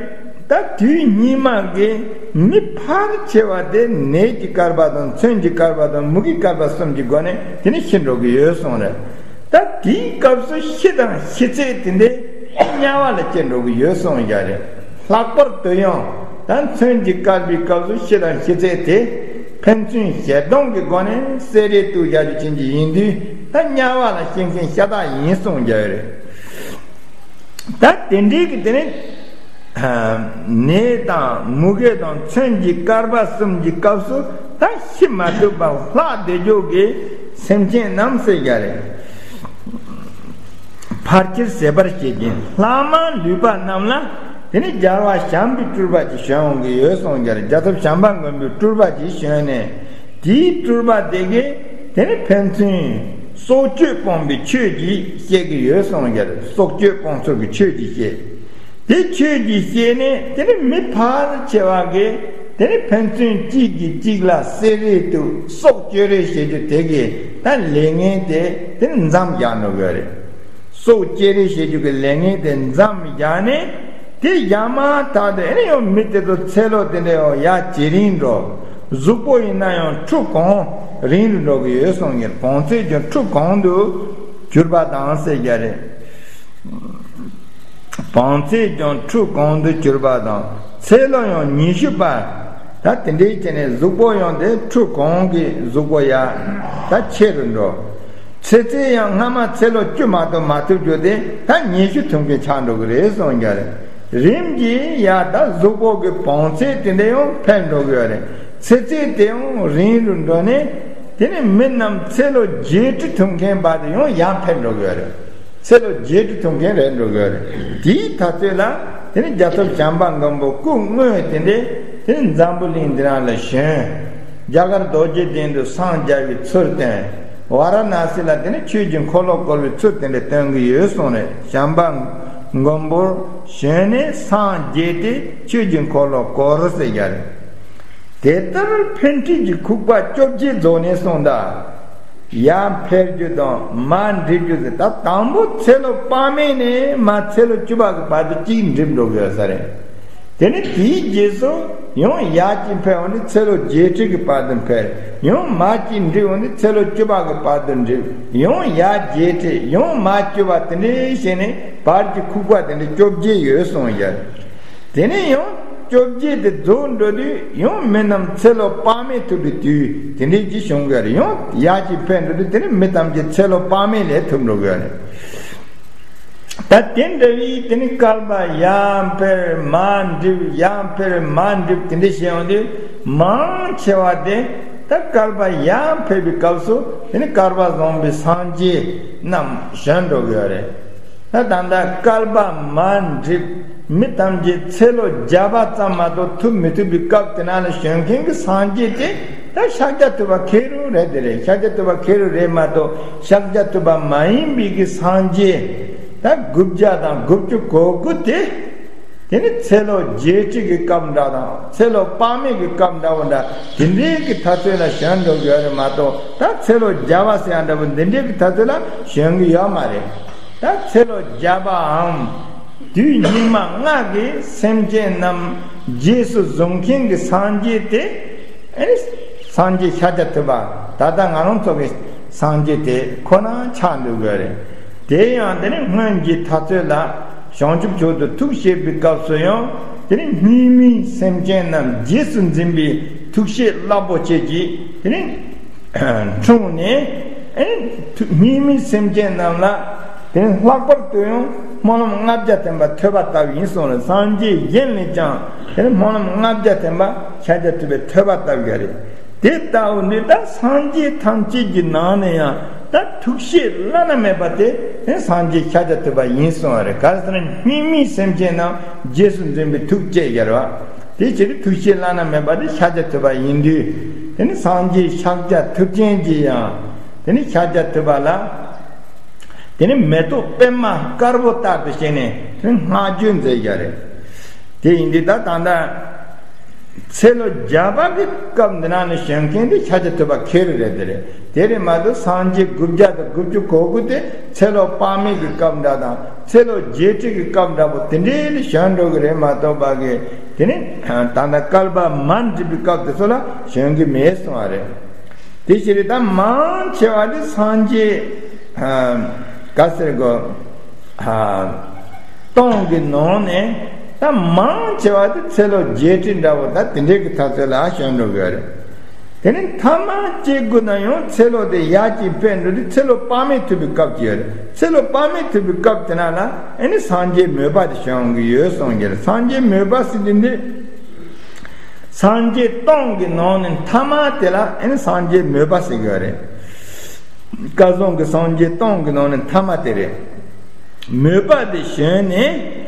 ད་དུས་སྙིགས་མ་གི་མི་ཕལ་ཆེ་བ་དེ་ནད་ཀྱི་བསྐལ་པ་དང་མཚོན་གྱི་བསྐལ་པ་དང་མུ་གེའི་བསྐལ་པ་གསུམ་གྱི་སྒོ་ནས་དེ་ནི་ཤི་འགྲོ་གི་ཡོད་གསུངས་རེད། ད་དེའི་སྐབས་སུ་ཤི་དང་ཤི་ཚད་དེ་འདྲའི་དམྱལ་བ་ལ་སྐྱེ་འགྲོ་གི་ཡོད་གསུངས་རྒྱུ་རེད། ལྷག་པར་དུ་ཡང་ད་མཚོན་གྱི་བསྐལ་པའི་སྐབས་སུ་ཤི་དང་ཤི་ཚད་དེ་ཕན་ཚུན་ཞེ་སྡང་གི་སྒོ་ནས་བསད་རེས་གཏུབ་རྒྱག་རྒྱུ་ཅན་གྱི་ཡིན་དུས། ད་དམྱལ་བ་ལ་སྐྱེ་མཁན་ཤ་སྟག་ཡིན་གསུངས་རྒྱུ་རེད། ད་དེ་འདྲའི་གི་དེ་ནི་ནད་དང་མུ་གེ་དང་མཚོན་གྱི་བསྐལ་པ་གསུམ་གྱི་སྐབས་སུ་ད་ཤི་མ་ཐུབ་པར་ལྷག་བསྡད་རྒྱུ་གི་སེམས་ཅན་རྣམས་ཟེར་རྒྱུ་རེད། ཕལ་ཆེར་ཟད་པར་བྱེད་ཅིང་ལྷག་མ་ལུས་པ་རྣམས་ལ། དེ་ནི་རྒྱལ་བ་བྱམས་པའི་སྤྲུལ་པ་ཅིག་བྱོན་འོང་གི་ཡོད་གསུངས་རྒྱུ་རེད། རྒྱལ་ཚབ་བྱམས་པ་མགོན་པོའི་སྤྲུལ་པ་ཅིག་བྱོན་ནས། དེའི་སྤྲུལ་པ་དེ་གིས་དེ་ནི་ཕན་ཚུན་སྲོག་གཅོད་སྤོང་བའི་ཆོས་ཅིག་བཤད་ཀྱི་ཡོད་གསུངས་རྒྱུ་རེད། སྲོག་གཅོད་སྤོང་ཚུལ་གྱི་ཆོས་ཅིག་བཤད། དེ་ཆོས་ཅིག་བཤད་ནས་དེ་ནི་མི་ཕལ་ཆེ་བ་གིས་དེ་ནི་ཕན་ཚུན་གཅིག་གིས་གཅིག་ལ་བསད་རེས་གཏུབ། སྲོག་གཅོད་རེས་བྱེད་རྒྱུ་དེ་གིས་ད་ལས་ངན་དེ་དེ་ནི་མཚམས་བཞག་འགྲོ་གི་རེད། སྲོག་གཅོད་རེས་བྱེད་རྒྱུ་གི་ལས་ངན་དེ་མཚམས་བཞག་ནས། དེ་བཞག་མ་ཐག་ཏུ་ཨེ་ནི་ཡང་མི་དེ་ཚོ་ཚེ་ལོ་དེ་འདྲ་ཡང་ཡར་ཇེ་རིང་འགྲོ། གཟུགས་པོ་ཡིན་ན་ཡང་ཁྲུ་གང་རིང་རུ་འགྲོ་གི་ཡོད་གསུངས་ཀྱི། བང་མཛོད་ཀྱང་ཁྲུ་གང་དུ་གྱུར་པ་དང་ཟེར་རྒྱུ་རེད། བང་མཛོད་ཀྱང་ཁྲུ་གང་དུ་གྱུར་པ་དང་། ཚེ་ལོ་ཡང་ཉི་ཤུ་པ། ད་དེ་འདྲའི་བྱས་ནས་གཟུགས་པོ་ཡང་དེ་ཁྲུ་གང་གི་གཟུགས་པོ་ཡར་ད་ཆེ་རུ་འགྲོ། ཚེ་ཚད་ཡང་སྔ་མ་ཚེ་ལོ་བཅུ་མ་གཏོགས་མ་ཐུབ་རྒྱུ་དེ་ད་ཉི་ཤུ་ཐུབ་མཁན་ཆགས་འགྲོ་གི་རེད་གསུངས་ཀྱི་རེད། རིམ་གྱིས་ཡ་ད་གཟུགས་པོ་གི་བོངས་ཚད་དེ་འདྲ་ཡང་འཕེལ་འགྲོ་གི་ཡོད་རེད། ཚེ་ཚད་དེ་ཡང་རིང་རུ་འགྲོ་ནས། དེ་ནས་མི་རྣམས་ཚེ་ལོ་བརྒྱད་ཁྲི་ཐུབ་མཁན་བར་དུ་ཡང་ཡར་འཕེལ་འགྲོ་གི་ཡོད་རེད། ཚེ་ལོ་བརྒྱད་ཁྲི་ཐུབ་མཁན་རེད་འགྲོ་གི་ཡོད་རེད། དེའི་ད་ཚོད་ལ་དེ་ནི་རྒྱལ་ཐབས་བྱམས་པ་མགོན་པོ་སྐུ་དངོས་དེ་འདྲས་དེ་ནི་འཛམ་བུ་གླིང་འདི་རང་ལ་བྱོན། རྒྱ་གར་རྡོ་རྗེ་གདན་དུ་སངས་རྒྱ་བའི་ཚུལ་བསྟན། ཝཱ་ར་ཎ་སི་ལ་དེ་ནི་ཆོས་ཀྱི་འཁོར་ལོ་བསྐོར་བའི་ཚུལ་དེ་འདྲས་སྟོན་གྱི་ཡོད་གསུངས་ནས། བྱམས་པ་མགོན་པོར་བྱོན་ནས་སངས་རྒྱས་ཏེ་ཆོས་ཀྱི་འཁོར་ལོ་བསྐོར་ཟེར་རྒྱ་རེད། དེ་ལྟར་འཕེལ་འགྲིབ་ཀྱི་ཁུག་པ་བཅོ་བརྒྱད་རྫོགས་ནས་གསུངས་ད། ཡར་འཕེལ་རྒྱུ་དང་མར་འགྲིབ་རྒྱུ་ཟེར། ད་དང་པོ་ཚེ་ལོ་དཔག་མེད་ནས་མར་ཚེ་ལོ་བཅུ་པ་གི་བར་དུ་གཅིག་འགྲིབ་འགྲོ་དགོས་ས་རེད། དེ་ནས་དེའི་རྗེས་སུ་ཡང་ཡར་གཅིག་འཕེལ་འོང་དུས་ཚེ་ལོ་བརྒྱད་ཁྲི་གི་བར་དུ་འཕེལ། ཡང་མར་གཅིག་འགྲིབ་འོང་དུས་ཚེ་ལོ་བཅུ་པ་གི་བར་དུ་འགྲིབ། ཡང་ཡར་བརྒྱད་ཁྲི། ཡང་མར་བཅུ་པ། དེ་འདྲའི་བྱས་ནས་བར་གྱི་ཁུག་པ་དེ་འདྲ་བཅོ་བརྒྱད་ཡོད་གསུངས་ཡ། དེ་ནས་ཡང་བཅོ་བརྒྱད་དེ་རྫོགས་འགྲོ་དུས་ཡང་མི་རྣམས་ཚེ་ལོ་དཔག་མེད་ཐུབ་པའི་དུས་དེ་འདྲའི་ཅིག་བྱུང་གི་རེད། ཡང་ཡར་གཅིག་འཕེལ་འགྲོ་དུས་དེ་ནི་མི་ཐམས་ཅད་ཚེ་ལོ་དཔག་མེད་ལས་ཐུབ་འགྲོ་གི་རེད། ད་དེ་འདྲ་བའི་དེ་ནི་བསྐལ་པ་ཡར་འཕེལ་མར་འགྲིབ། ཡར་འཕེལ་མར་འགྲིབ། དེ་འདྲ་བྱས་ཡོང་དུས་མང་ཆེ་བ་དེ་ད་བསྐལ་པ་ཡར་འཕེལ་བའི་སྐབས་སུ་དེ་ནི་བསྐལ་པ་བཟང་པོའི་སངས་རྒྱས་རྣམས་བྱོན་འགྲོ་གི་ཡོད་རེད། ད་ད་ལྟ་བསྐལ་པ་མར་འགྲིབ། མི་ཐམས་ཅད་ཚེ་ལོ་བརྒྱ་པ་ཙམ་མ་གཏོགས་ཐུབ་མི་ཐུབ་པའི་སྐབས་དེ་ན་ལ་བྱོན་མཁན་གྱི་སངས་རྒྱས་དེ་ད་ཤཱཀྱ་ཐུབ་པ་ཁེ་རུ་རེད། དེ་རེད། ཤཱཀྱ་ཐུབ་པ་ཁེ་རུ་རེད་མ་གཏོགས་ཤཱཀྱ་ཐུབ་པ་མ་ཡིན་པའི་གི་སངས་རྒྱས་ད་དགུ་བརྒྱ་དང་དགུ་བཅུ་གོ་དགུ་དེ། དེ་ནི་ཚེ་ལོ་བརྒྱད་ཁྲི་གི་སྐབས་འདྲ་དང་ཚེ་ལོ་དཔག་མེད་ཀྱི་སྐབས་འདྲ་བོ་འདྲ་དེ་འདྲའི་གི་ད་ཚོད་ལ་བྱོན་འགྲོ་གི་ཡོད་རེད་མ་གཏོགས། ད་ཚེ་ལོ་བརྒྱ་པ་ཟེར་ཡ་འདྲ་བོ་འདི་འདྲའི་གི་ད་ཚོད་ལ་བྱོན་གི་ཡོད་མ་རེད། ད་ཚེ་ལོ་བརྒྱ་པའམ་དུས་སྙིགས་མ་ལྔ་གི་སེམས་ཅན་རྣམས་རྗེས་སུ་བཟུང་མཁན་གྱི་སངས་རྒྱས་དེ། ཨེ་ནི་སངས་རྒྱས་ཤཱཀྱ་ཐུབ་པ། ད་ལྟ་ང་རང་ཚོ་གི་སངས་རྒྱས་དེ་ཁོ་ན་ཆགས་འདུག་གི་རེད། དེ་ཡང་དེ་ནི་སྔོན་གྱི་ད་ཚོད་ལ་བྱང་ཆུབ་མཆོག་ཏུ་ཐུགས་བསྐྱེད་པའི་སྐབས་སུ་ཡང་དེ་ནི་སྙིགས་མའི་སེམས་ཅན་རྣམས་རྗེས་སུ་འཛིན་པའི་ཐུགས་བསྐྱེད་རླབས་པོ་ཆེ་ཅིག་དེ་ནི་འཁྲུངས་ནས། ཨེ་ཐུ་སྙིགས་མའི་སེམས་ཅན་རྣམས་ལ་དེ་ནི་ལྷག་པར་དུ་ཡང་སྨོན་ལམ་ལྔ་བརྒྱ་ཐམ་པ་ཐོས་པ་ལྟ་བུ་ཡིན་གསུངས་ལ། སངས་རྒྱས་གཞན་ལས་ཀྱང་དེ་ནི་སྨོན་ལམ་ལྔ་བརྒྱ་ཐམ་པ་ཤཱཀྱ་ཐུབ་པས་ཐོས་པ་ལྟ་བུ་རེད། དེ་ལྟ་བུ་འདི་ལྟར་སངས་རྒྱས་ཐམས་ཅད་ཀྱི་ནང་ནས་ཡང་ད་ཐུགས་བསྐྱེད་བླ་ན་མེད་པ་དེ་དེ་སངས་རྒྱས་ཤཱཀྱ་ཐུབ་པ་ཡིན་གསུངས་པ་རེད། ག་རེ་ཟེར་ན་སྙིགས་མའི་སེམས་ཅན་རྣམས་རྗེས་སུ་འཛིན་པའི་ཐུགས་བསྐྱེད་ཡོད་རེད་བ། དེ་ཕྱིར་ཐུགས་བསྐྱེད་བླ་ན་མེད་པ་དེ་ཤཱཀྱ་ཐུབ་པ་ཡིན་དུས། དེ་ནི་སངས་རྒྱས་ཤཱཀྱ་ཐུབ་ཆེན་གྱིས་ཡང་དེ་ནི་ཤཱཀྱ་ཐུབ་པ་ལ་དེ་ནི་མེ་ཏོག་པད་མ་དཀར་པོ་ལྟར་དུ་བྱས་ནས་དེ་ནི་བསྔགས་བརྗོད་མཛད་ཀྱི་རེད། དེ་ཡིན་དུས་ད་ད་ལྟ་ཚེ་ལོ་བརྒྱ་པ་གི་སྐབས་འདི་ན་ནི་བྱོན་མཁན་དེ་ཤཱཀྱ་ཐུབ་པ་ཁེ་རུ་རེད། དེ་རེད། དེ་རེད་མ་གཏོགས་སངས་རྒྱས་དགུ་བརྒྱ་དང་དགུ་བཅུ་གོ་དགུ་དེ་ཚེ་ལོ་དཔག་མེད་ཀྱི་སྐབས་འདྲ་དང་ཚེ་ལོ་བརྒྱད་ཁྲི་གི་སྐབས་འདྲ་པོ་དེ་འདྲའི་ལ་བྱོན་འགྲོ་གི་རེད་མ་གཏོགས་པ་གི་དེ་ནི་ད་ལྟ་བསྐལ་པ་མར་འགྲིབ་པའི་སྐབས་དེ་ཚོ་ལ་བྱོན་གི་མེད་གསུངས་པ་རེད། དེ་ཕྱིར་ད་མང་ཆེ་བ་དེ་སངས་རྒྱས་ག་ཟེར་གོ་སྟོང་གི་ནང་ནས་ད་མང་ཆེ་བ་དེ་ཚེ་ལོ་བརྒྱད་ཁྲི་འདྲ་བོ་ད་དེ་འདྲའི་གི་ཐ་ཚོད་ལ་བྱོན་འགྲོ་གི་རེད། དེ་ནི་ཐ་མ་སྐྱེ་དགུ་ན་ཡང་ཚེ་ལོ་དེ་ཡར་གྱིས་འཕེལ་འགྲོ་དུས་ཚེ་ལོ་དཔག་མེད་ཐུབ་པའི་སྐབས་ཀྱི་ཡོད་རེད། ཚེ་ལོ་དཔག་མེད་ཐུབ་པའི་སྐབས་དེ་ན་ལ་ཨེ་ནི་སངས་རྒྱས་མོས་པ་དེ་བྱུང་གི་ཡོད་གསུངས་ཀྱི་རེད། སངས་རྒྱས་མོས་པ་ཟེར་དུས་འདི་སངས་རྒྱས་སྟོང་གི་ནང་ནས་ཐ་མ་དེ་ལ་ཨེ་ནི་སངས་རྒྱས་མོས་པ་ཟེར་གྱི་ཡོད་རེད། སྐལ་བཟང་གི་སངས་རྒྱས་སྟོང་གི་ནང་ནས་ཐ་མ་དེ་རེད། མོས་པ་དེ་བྱོན་ནས་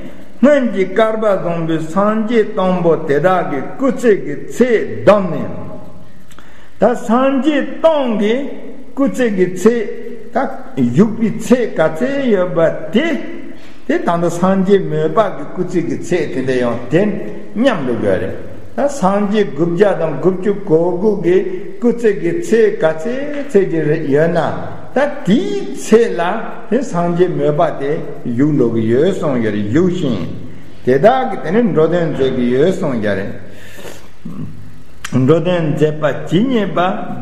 སྔོན་གྱི་བསྐལ་པ་བཟང་པོའི་སངས་རྒྱས་དང་པོ་དེ་དག་གི་སྐུ་ཚེ་གི་ཚད་བསྡོམས་ནས། ད་སངས་རྒྱས་སྟོང་གི་སྐུ་ཚེ་གི་ཚད་ད་བཞུགས་པའི་ཚད་ག་ཚད་ཡོད་པ་དེ། དེ་ད་ལྟ་སངས་རྒྱས་མོས་པ་གི་སྐུ་ཚེ་གི་ཚད་དེ་འདྲ་ཡང་དེ་མཉམ་དུ་ཡོད་རེད། ད་སངས་རྒྱས་དགུ་བརྒྱ་དང་དགུ་བཅུ་གོ་དགུ་གི་སྐུ་ཚེ་གི་ཚད་ག་ཚད་ཚད་ཀྱི་རེད་ཡོད་ན། ད་དེའི་ཚད་ལ་དེ་སངས་རྒྱས་མོས་པ་དེ་བཞུགས་འགྲོ་གི་ཡོད་གསུངས་ཡོད་རེད། བཞུགས་ཤིང་དེ་དག་གི་དེ་ནི་འགྲོ་དོན་མཛད་ཀྱི་ཡོད་གསུངས་ཡོད་རེད། འགྲོ་དོན་མཛད་པ་ཇི་སྙེད་པ་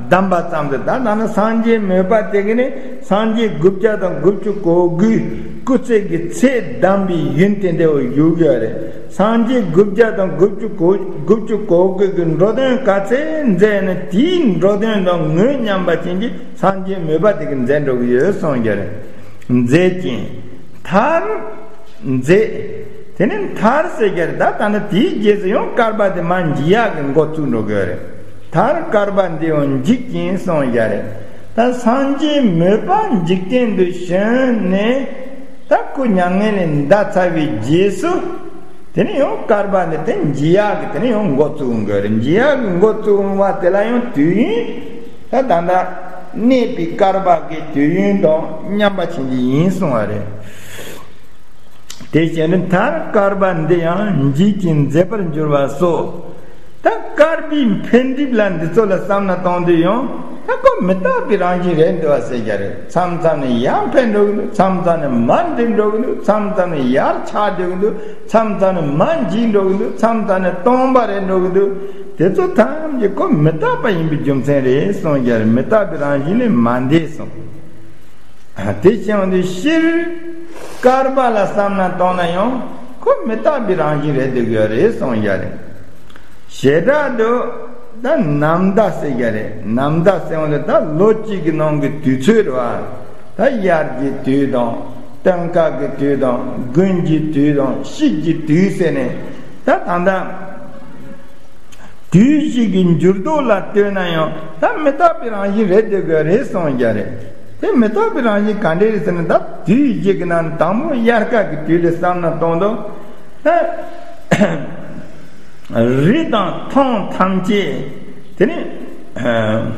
གདམས་པ་ཙམ་དུ། ད་ད་ནི་སངས་རྒྱས་སྨོད་པ་དེ་གི་ནི་སངས་རྒྱས་དགུ་བརྒྱ་དང་དགུ་བཅུ་གོ་དགུའི་སྐུ་ཚེ་གི་ཚད་གདམས་པའི་ཡུན་དེ་འདྲའི་བཞུགས་ཡོད་རེད། སངས་རྒྱས་དགུ་བརྒྱ་དང་དགུ་བཅུ་གོ་དགུ་བཅུ་གོ་དགུ་གི་འགྲོ་དོན་ག་ཚད་མཛད་ནས་དེའི་འགྲོ་དོན་དང་ངོས་མཉམ་པ་ཅན་གྱི་སངས་རྒྱས་སྨོད་པ་དེ་གི་མཛད་འགྲོ་གི་ཡོད་གསུངས་ཡོད་རེད། མཛད་ཅིང་མཐར་མཛད། དེ་ནས་མཐར་ཟེར་གྱི་རེད། ད་ད་ནི་དེའི་རྗེས་སུ་ཡང་བསྐལ་པ་དེ་མར་འཇིག་ཡག་གི་འགོ་བཙུགས་འགྲོ་གི་རེད། མཐར་བསྐལ་པ་འདི་ཡང་འཇིག་ཅིང་གསུངས་ཡོད་རེད། ད་སངས་རྒྱས་སྨོད་པ་འཇིག་རྟེན་དུ་བྱོན་ནས་ད་ཁོ་མྱ་ངན་ལས་འདའ་ཚར་བའི་རྗེས་སུ། དེ་ནས་ཡང་བསྐལ་པ་འདི་དེ་འཇིག་ཡག་གི་དེ་ནས་ཡང་འགོ་བཙུགས་འགྲོ་གི་རེད། འཇིག་ཡག་གི་འགོ་བཙུགས་འོང་བ་དེ་ལ་ཡང་དུས་ཡུན། ད་ད་ལྟ་གནས་པའི་བསྐལ་པ་གི་དུས་ཡུན་དང་མཉམ་པ་ཅན་གྱི་ཡིན་གསུངས་པ་རེད། དེ་བྱས་ནས་མཐར་བསྐལ་པ་འདི་ཡང་འཇིག་ཅིང་མཛེས་པར་འགྱུར་བ་སོགས། ད་བསྐལ་པའི་འཕེལ་འགྲིབ་ལ་འདི་ཚོ་ལ་བསམ་ན་གཏོང་དུས་ཡང་ད་ཁོ་མི་རྟག་པའི་རང་བཞིན་རེད་འདུག་བ་ཟེར་གྱི་རེད། མཚམས་མཚམས་ནས་ཡར་འཕེལ་འགྲོ་གི་འདུག་མཚམས་མཚམས་ནས་མར་འགྲིབ་འགྲོ་གི་འདུག་མཚམས་མཚམས་ནས་ཡར་ཆག་འགྲོ་གི་འདུག་མཚམས་མཚམས་ནས་མར་འཇིག་འགྲོ་གི་འདུག་མཚམས་མཚམས་ནས་སྟོང་པ་རེད་འགྲོ་གི་འདུག་དེ་ཚོ་ཐམས་ཅད་ཁོ་མི་རྟག་པ་ཡིན་པའི་རྒྱུ་མཚན་རེད་གསུངས་ཀྱང་མི་རྟག་པའི་རང་བཞིན་ལས་མ་འདས་གསུངས། དེ་བྱུང་དུས་སྤྱིར་བསྐལ་པ་ལ་བསམ་ན་གཏོང་ན་ཡང་ཁོ་མི་རྟག་པའི་རང་བཞིན་རེད་འདུག་ཡོད་རེད་གསུངས་ཀྱང་རེད། བྱེ་བྲག་ཏུ་ད་ནམ་ཟླ་ཟེར་གྱི་རེད། ནམ་ཟླ་ཟེར་བ་ལ་ད་ལོ་གཅིག་གི་ནང་གི་དུས་ཚོད་རེད་བ། ད་དབྱར་གྱི་དུས་དང་སྟོན་ཁ་གི་དུས་དང་དགུན་གྱི་དུས་དང་དཔྱིད་ཀྱི་དུས་ཟེར་ནས་ད་ད་ལྟ་དུས་བཞི་གི་འགྱུར་ལྡོག་ལ་ལྟོས་ན་ཡང་ད་མི་རྟག་པའི་རང་བཞིན་རེད་འདུག་གི་རེད་གསུངས་ཀྱང་རེད། དེ་མི་རྟག་པའི་རང་བཞིན་ག་འདྲ་རེད་ཟེར་ན་ད་དུས་བཞི་གི་ནང་དང་པོ་དབྱར་ཁ་གི་དུས་ལ་བསམ་ན་གཏོང་དུས། རི་དང་མཐོངས་ཐམས་ཅད་དེ་ནི་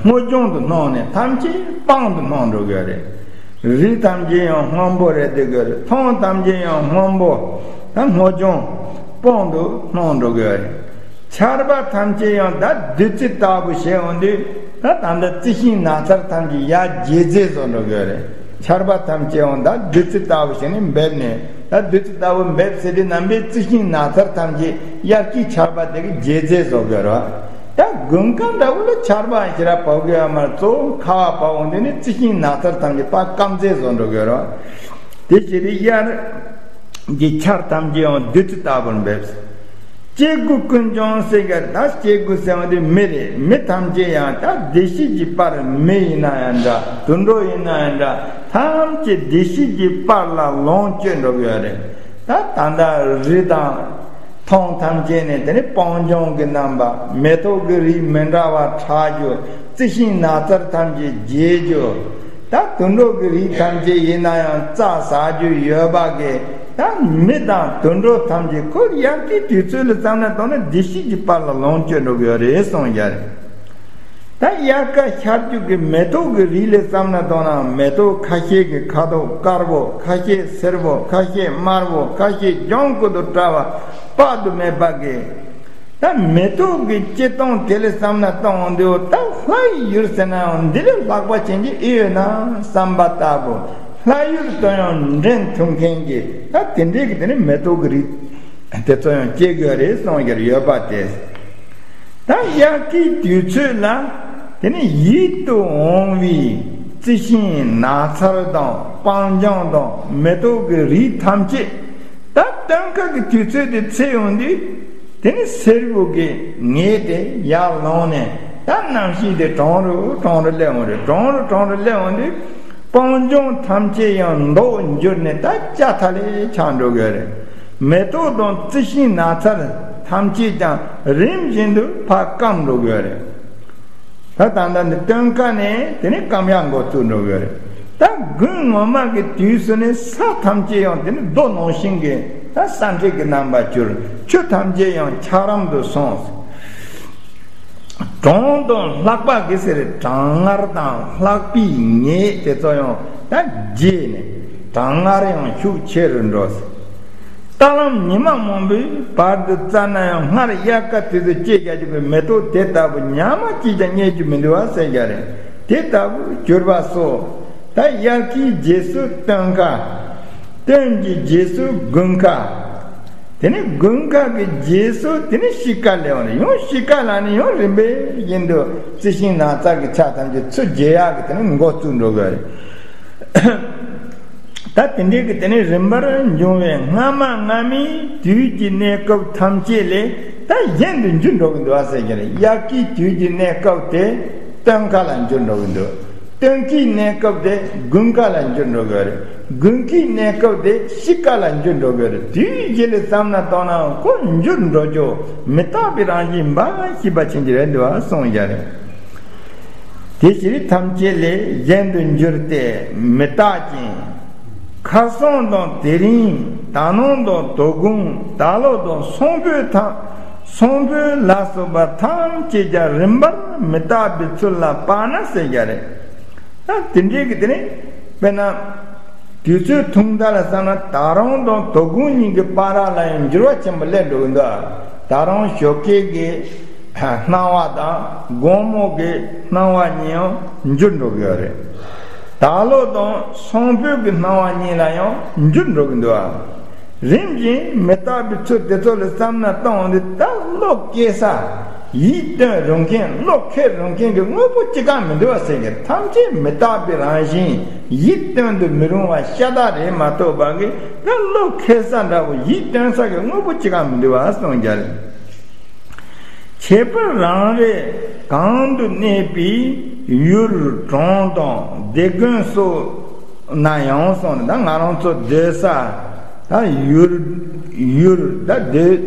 སྔོ་ལྗང་དུ་སྣང་ནས་ཐམས་ཅད་སྤང་དུ་སྣང་འགྲོ་གི་རེད། རི་ཐམས་ཅད་ཡང་སྔོན་པོ་རེད་འདུག་གི་རེད། མཐོངས་ཐམས་ཅད་ཡང་སྔོན་པོ་དང་སྔོ་ལྗང་སྤང་དུ་སྣང་འགྲོ་གི་རེད། ཆར་པ་ཐམས་ཅད་ཡང་ད་བདུད་རྩི་ལྟ་བུ་བྱས་འོང་དུས་ད་ད་ལྟ་རྩི་ཤིང་ནགས་ཚལ་ཐམས་ཅད་ཡར་རྒྱས་རྫས་བཟོ་འགྲོ་གི་རེད། ཆར་པ་ཐམས་ཅད་ཡང་ད་བདུད་རྩི་ལྟ་བུ་བྱས་ནས་འབེབས་ནས་ད་བདུད་རྩི་ལྟ་བུ་འབེབས་ཟེར་དུས་རྣམ་པའི་རྩི་ཤིང་ནགས་ཚལ་ཐམས་ཅད་དབྱར་ཁའི་ཆར་པ་དེ་གི་རྒྱས་རྫས་བཟོ་དགོས་རེད། ད་དགུན་ཁ་འདྲ་བོ་ལ་ཆར་པ་ཞེ་དྲག་བབས་དགོས་ཡ་མ་རེད། གཙོ་བོ་ཁ་བ་བབས་འོང་དུས་ནི་རྩི་ཤིང་ནགས་ཚལ་ཐམས་ཅད་ཕར་སྐམ་རྫས་བཟོ་འགྲོ་དགོས་རེད། དེ་བྱས་དུས་དབྱར་གྱི་ཆར་ཐམས་ཅད་ཡང་བདུད་རྩི་ལྟ་བུར་འབེབས། སྐྱེ་དགུ་ཀུན་ཀྱང་ཟེར་གྱི་ད་སྐྱེ་དགུ་ཟེར་བ་དེ་མི་རེད། མི་ཐམས་ཅད་ཡང་ད་བདེ་སྐྱིད་ཀྱི་དཔལ། མི་ཡིན་ན་ཡང་འདྲ། དུད་འགྲོ་ཡིན་ན་ཡང་འདྲ། ཐམས་ཅད་བདེ་སྐྱིད་ཀྱི་དཔལ་ལ་ལོངས་སྤྱོད་འགྲོ་གི་ཡོད་རེད། ད་ད་ལྟ་རི་དང་མཐོངས་ཐམས་ཅད་ནས་དེ་ནི་སྤང་ལྗོངས་ཀྱི་རྣམ་པ། མེ་ཏོག་གི་རིགས་མི་འདྲ་བ་ཁྲག་རྒྱུ། རྩི་ཤིང་ནགས་ཚལ་ཐམས་ཅད་རྒྱས་རྒྱུ། ད་དུད་འགྲོ་གི་རིགས་ཐམས་ཅད་ཡིན་ན་ཡང་རྩྭ་ཟ་རྒྱུ་ཡོད་པ་གི། ད་མི་དང་དུད་འགྲོ་ཐམས་ཅད་ཁོ་དབྱར་ཁའི་དུས་ཚོད་ལ་བསམ་ན་གཏོང་ན་བདེ་སྐྱིད་ཀྱི་དཔལ་ལ་ལོངས་སྤྱོད་འགྲོ་གི་ཡོད་རེད་གསུངས་ཀྱང་རེད། ད་དབྱར་ཁ་ཤར་རྒྱུ་གི་མེ་ཏོག་གི་རིགས་ལ་བསམ་ན་གཏོང་ན་མེ་ཏོག་ཁ་ཤས་ཀྱི་ཁ་དོག་དཀར་པོ། ཁ་ཤས་སེར་པོ། ཁ་ཤས་དམར་པོ། ཁ་ཤས་ལྗང་ཁུ་དང་བཀྲ་བ་དཔག་ཏུ་མེད་པ་གི། ད་མེ་ཏོག་གི་སྐྱེ་སྟངས་དེ་ལ་བསམ་ན་གཏོང་འོང་དུས་ད་ལྷ་ཡི་ཡུལ་ཟེར་ན་ཡང་འདི་ལས་ལྷག་པ་ཅན་གྱི་ཨེ་ཡོད་ན་བསམ་པ་ལྟ་བུ། ལྷ་ཡུལ་དུ་ཡང་འདྲེན་ཐུབ་མཁན་གྱི་ད་དེ་འདྲའི་གི་དེ་ནི་མེ་ཏོག་གི་རིགས་དེ་ཚོ་ཡང་སྐྱེ་དགོས་རེད་གསུངས་ཀྱི་ཡོད་པ་དེ། ད་དབྱར་ཁའི་དུས་ཚོད་ལ་དེ་ནི་ཡིད་དུ་འོང་བའི་རྩི་ཤིང་ནགས་ཚལ་དང་སྤང་ལྗོངས་དང་མེ་ཏོག་གི་རིགས་ཐམས་ཅད་ད་སྟོན་ཁ་གི་དུས་ཚོད་དེ་ཚེས་ཡོང་དུས། དེ་ནི་སེར་པོ་གི་ངད་དེ་ཡར་ལངས་ནས་ད་གནམ་གཤིས་དེ་གྲང་རུ་གྲང་རུ་སླེབས་འོང་རེད། གྲང་རུ་གྲང་རུ་སླེབས་འོང་དུས་སྤང་ལྗོངས་ཐམས་ཅད་ཡང་མདོག་འགྱུར་ནས་ད་སྐྱ་ཐག་ལེ་ཆགས་འགྲོ་གི་རེད། མེ་ཏོག་དང་རྩི་ཤིང་ནགས་ཚལ་ཐམས་ཅད་ཀྱང་རིམ་བཞིན་དུ་ཕར་སྐམ་འགྲོ་གི་རེད། ད་ད་ལྟ་འདི་སྟོན་ཁ་ནས་དེ་ནི་སྐམ་ཡག་འགོ་བཙུགས་འགྲོ་གི་རེད། ད་དགུན་ངོ་མ་གི་དུས་སུ་ནི་ས་ཐམས་ཅད་ཡང་དེ་ནི་རྡོ་ནང་བཞིན་གྱི་ད་སྲ་མཁྲེགས་ཀྱི་རྣམ་པར་གྱུར། ཆུ་ཐམས་ཅད་ཡང་འཁྱགས་རོམ་དུ་སོང་། གྲང་དང་ལྷགས་པ་གི་ཟེར་གྲང་ངར་དང་ལྷགས་པའི་ངད་དེ་ཚོ་ཡང་ད་རྒྱས་ནས་གྲང་ངར་ཡང་ཤུགས་ཆེ་རུ་འགྲོ། རྟ་ལམ་ཉི་མ་མང་པོའི་བར་དུ་བཙལ་ན་ཡང་སྔར་དབྱར་ཁ་དུས་སུ་སྐྱེས་རྒྱུ་གི་མེ་ཏོག་དེ་ལྟ་བུ་ཉག་མ་གཅིག་ཀྱང་རྙེད་རྒྱུ་མི་འདུག་བ་ཟེར་གྱི་རེད། དེ་ལྟ་བུ་གྱུར་པ་སོགས་ད་དབྱར་ཁའི་རྗེས་སུ་སྟོན་ཁ། སྟོན་གྱི་རྗེས་སུ་དགུན་ཁ། དེ་ནས་དགུན་ཁ་གི་རྗེས་སུ་དེ་ནས་དཔྱིད་ཀ་སླེབས་པ་རེད། ཡང་དཔྱིད་ཀ་ལ་ནི་ཡང་རིམ་པས་བཞིན་དུ་རྩི་ཤིང་ནགས་ཚལ་གྱི་ཆ་ཐམས་ཅད་ཚོས་རྒྱས་ཡག་གི་དེ་ནས་འགོ་བཙུགས་འགྲོ་གི་རེད། ད་དེ་འདྲའི་གི་དེ་ནས་རིམ་པར་འབྱུང་བའི་སྔ་མ་སྔ་མའི་དུས་ཀྱི་གནས་སྐབས་ཐམས་ཅད་ལས་ད་གཞན་དུ་འགྱུར་འགྲོ་གི་འདུག་ཟེར་གྱི་རེད། དབྱར་ཁའི་དུས་ཀྱི་གནས་སྐབས་དེ་སྟོན་ཁ་ལ་འགྱུར་འགྲོ་གི་འདུག་སྟོན་ཁའི་གནས་སྐབས་དེ་དགུན་ཁ་ལ་འགྱུར་འགྲོ་གི་རེད། དགུན་ཁའི་གནས་སྐབས་དེ་དཔྱིད་ཀ་ལ་འགྱུར་འགྲོ་གི་རེད། དུས་བཞི་ལ་བསམ་ན་བཏང་ན་ཁོ་འགྱུར་འགྲོ་རྒྱུ་མི་རྟག་པའི་རང་བཞིན་འབའ་ཞིག་པ་ཆེན་གྱི་རེད་འདུག་གསུངས་ཀྱི་རེད། དེ་ཕྱིར་ཐམས་ཅད་ལས་གཞན་དུ་འགྱུར་ཏེ་མི་རྟག་ཅིང་། ཁ་སང་དང་དེ་རིང་ད་ནངས་དང་དོ་དགོང་ད་ལོ་དང་སང་ཕོད་ཐམས་སང་ཕོད་ལ་སོགས་པ་ཐམས་ཅད་ཀྱང་རིམ་པར་མི་རྟག་པའི་ཚུལ་ལ་དཔག་ན་ཟེར་གྱི་རེད། ད་དེ་འདྲའི་གི་དེ་ནི་དཔེར་ན། དུས་ཚོད་ཐུང་མཐའ་ལ་བསམ་ན་ད་རུང་དང་དོ་དགོང་གཉིས་ཀྱི་བར་ལ་ཡང་འགྱུར་བ་ཆེན་པོ་སླེབས་འགྲོ་གི་འདུག་ད་རུང་ཞོགས་ཀས་ཀྱི་སྣང་བ་དང་དགོང་མོ་གི་སྣང་བ་གཉིས་ཡང་འགྱུར་འགྲོ་གི་ཡོད་རེད། ད་ལོ་དང་སང་ཕོད་ཀྱི་སྣང་བ་གཉིས་ལ་ཡང་འགྱུར་འགྲོ་གི་འདུག་རིམ་བཞིན་མི་རྟག་པའི་ཚུལ་དེ་ཚོ་ལ་བསམ་ན་བཏང་འོང་དུས་ད་བློ་སྐྱེ་ས། ཡིད་རྟོན་རུང་མཁན་བློ་འཁེལ་རུང་མཁན་གྱི་དངོས་པོ་གཅིག་ཀྱང་མི་འདུག་པ་ཟེར་གྱི་ཐམས་ཅད་མི་རྟག་པའི་རང་བཞིན་ཡིད་རྟོན་དུ་མི་རུང་བ་ཤ་སྟག་རེད་མ་གཏོགས་པ་གི་ད་བློ་འཁེལ་ས་འདྲ་བོ་ཡིད་རྟོན་ས་གི་དངོས་པོ་གཅིག་ཀྱང་མི་འདུག་པ་གསུངས་ཀྱང་། ཁྱད་པར་རང་རེ་གང་དུ་གནས་པའི་ཡུལ་གྲོང་དང་སྡེ་དགོན་སོགས་ན་ཡང་གསུངས་ནས་ད་ང་རང་ཚོ་སྡོད་ས་ད་ཡུལ་ཡུལ་ད་སྡོད།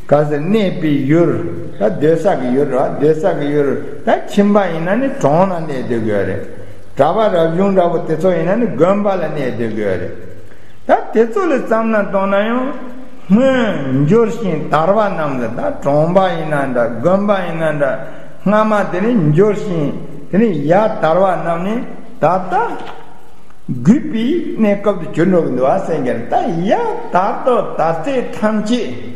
གལ་སྲིད་གནས་པའི་ཡུལ། ད་སྡོད་ས་གི་ཡུལ་ར་སྡོད་ས་གི་ཡུལ། ད་ཁྱིམ་པ་ཡིན་ན་ནི་གྲོང་ན་གནས་སྡོད་དགོས་རེད། གྲྭ་པ་རབ་བྱུང་འདྲ་བོ་དེ་ཚོ་ཡིན་ན་ནི་དགོན་པ་ལ་གནས་སྡོད་དགོས་རེད། ད་དེ་ཚོ་ལ་བསམ་ན་བཏང་ན་ཡང་སྔོན་འབྱོར་ཞིང་དར་བ་རྣམས་ལ་ད་གྲོང་པ་ཡིན་ན་འདྲ་དགོན་པ་ཡིན་ན་འདྲ་སྔ་མ་དེ་ནི་འབྱོར་ཞིང་དེ་ནི་ཡར་དར་བ་རྣམས་ནི་ད་ལྟ། རྒུད་པའི་གནས་སྐབས་དུ་གྱུར་འགྲོ་གི་འདུག་བ་ཟེར་མཁན་ད་ཡར་དར་དང་དར་ཚད་ཐམས་ཅད་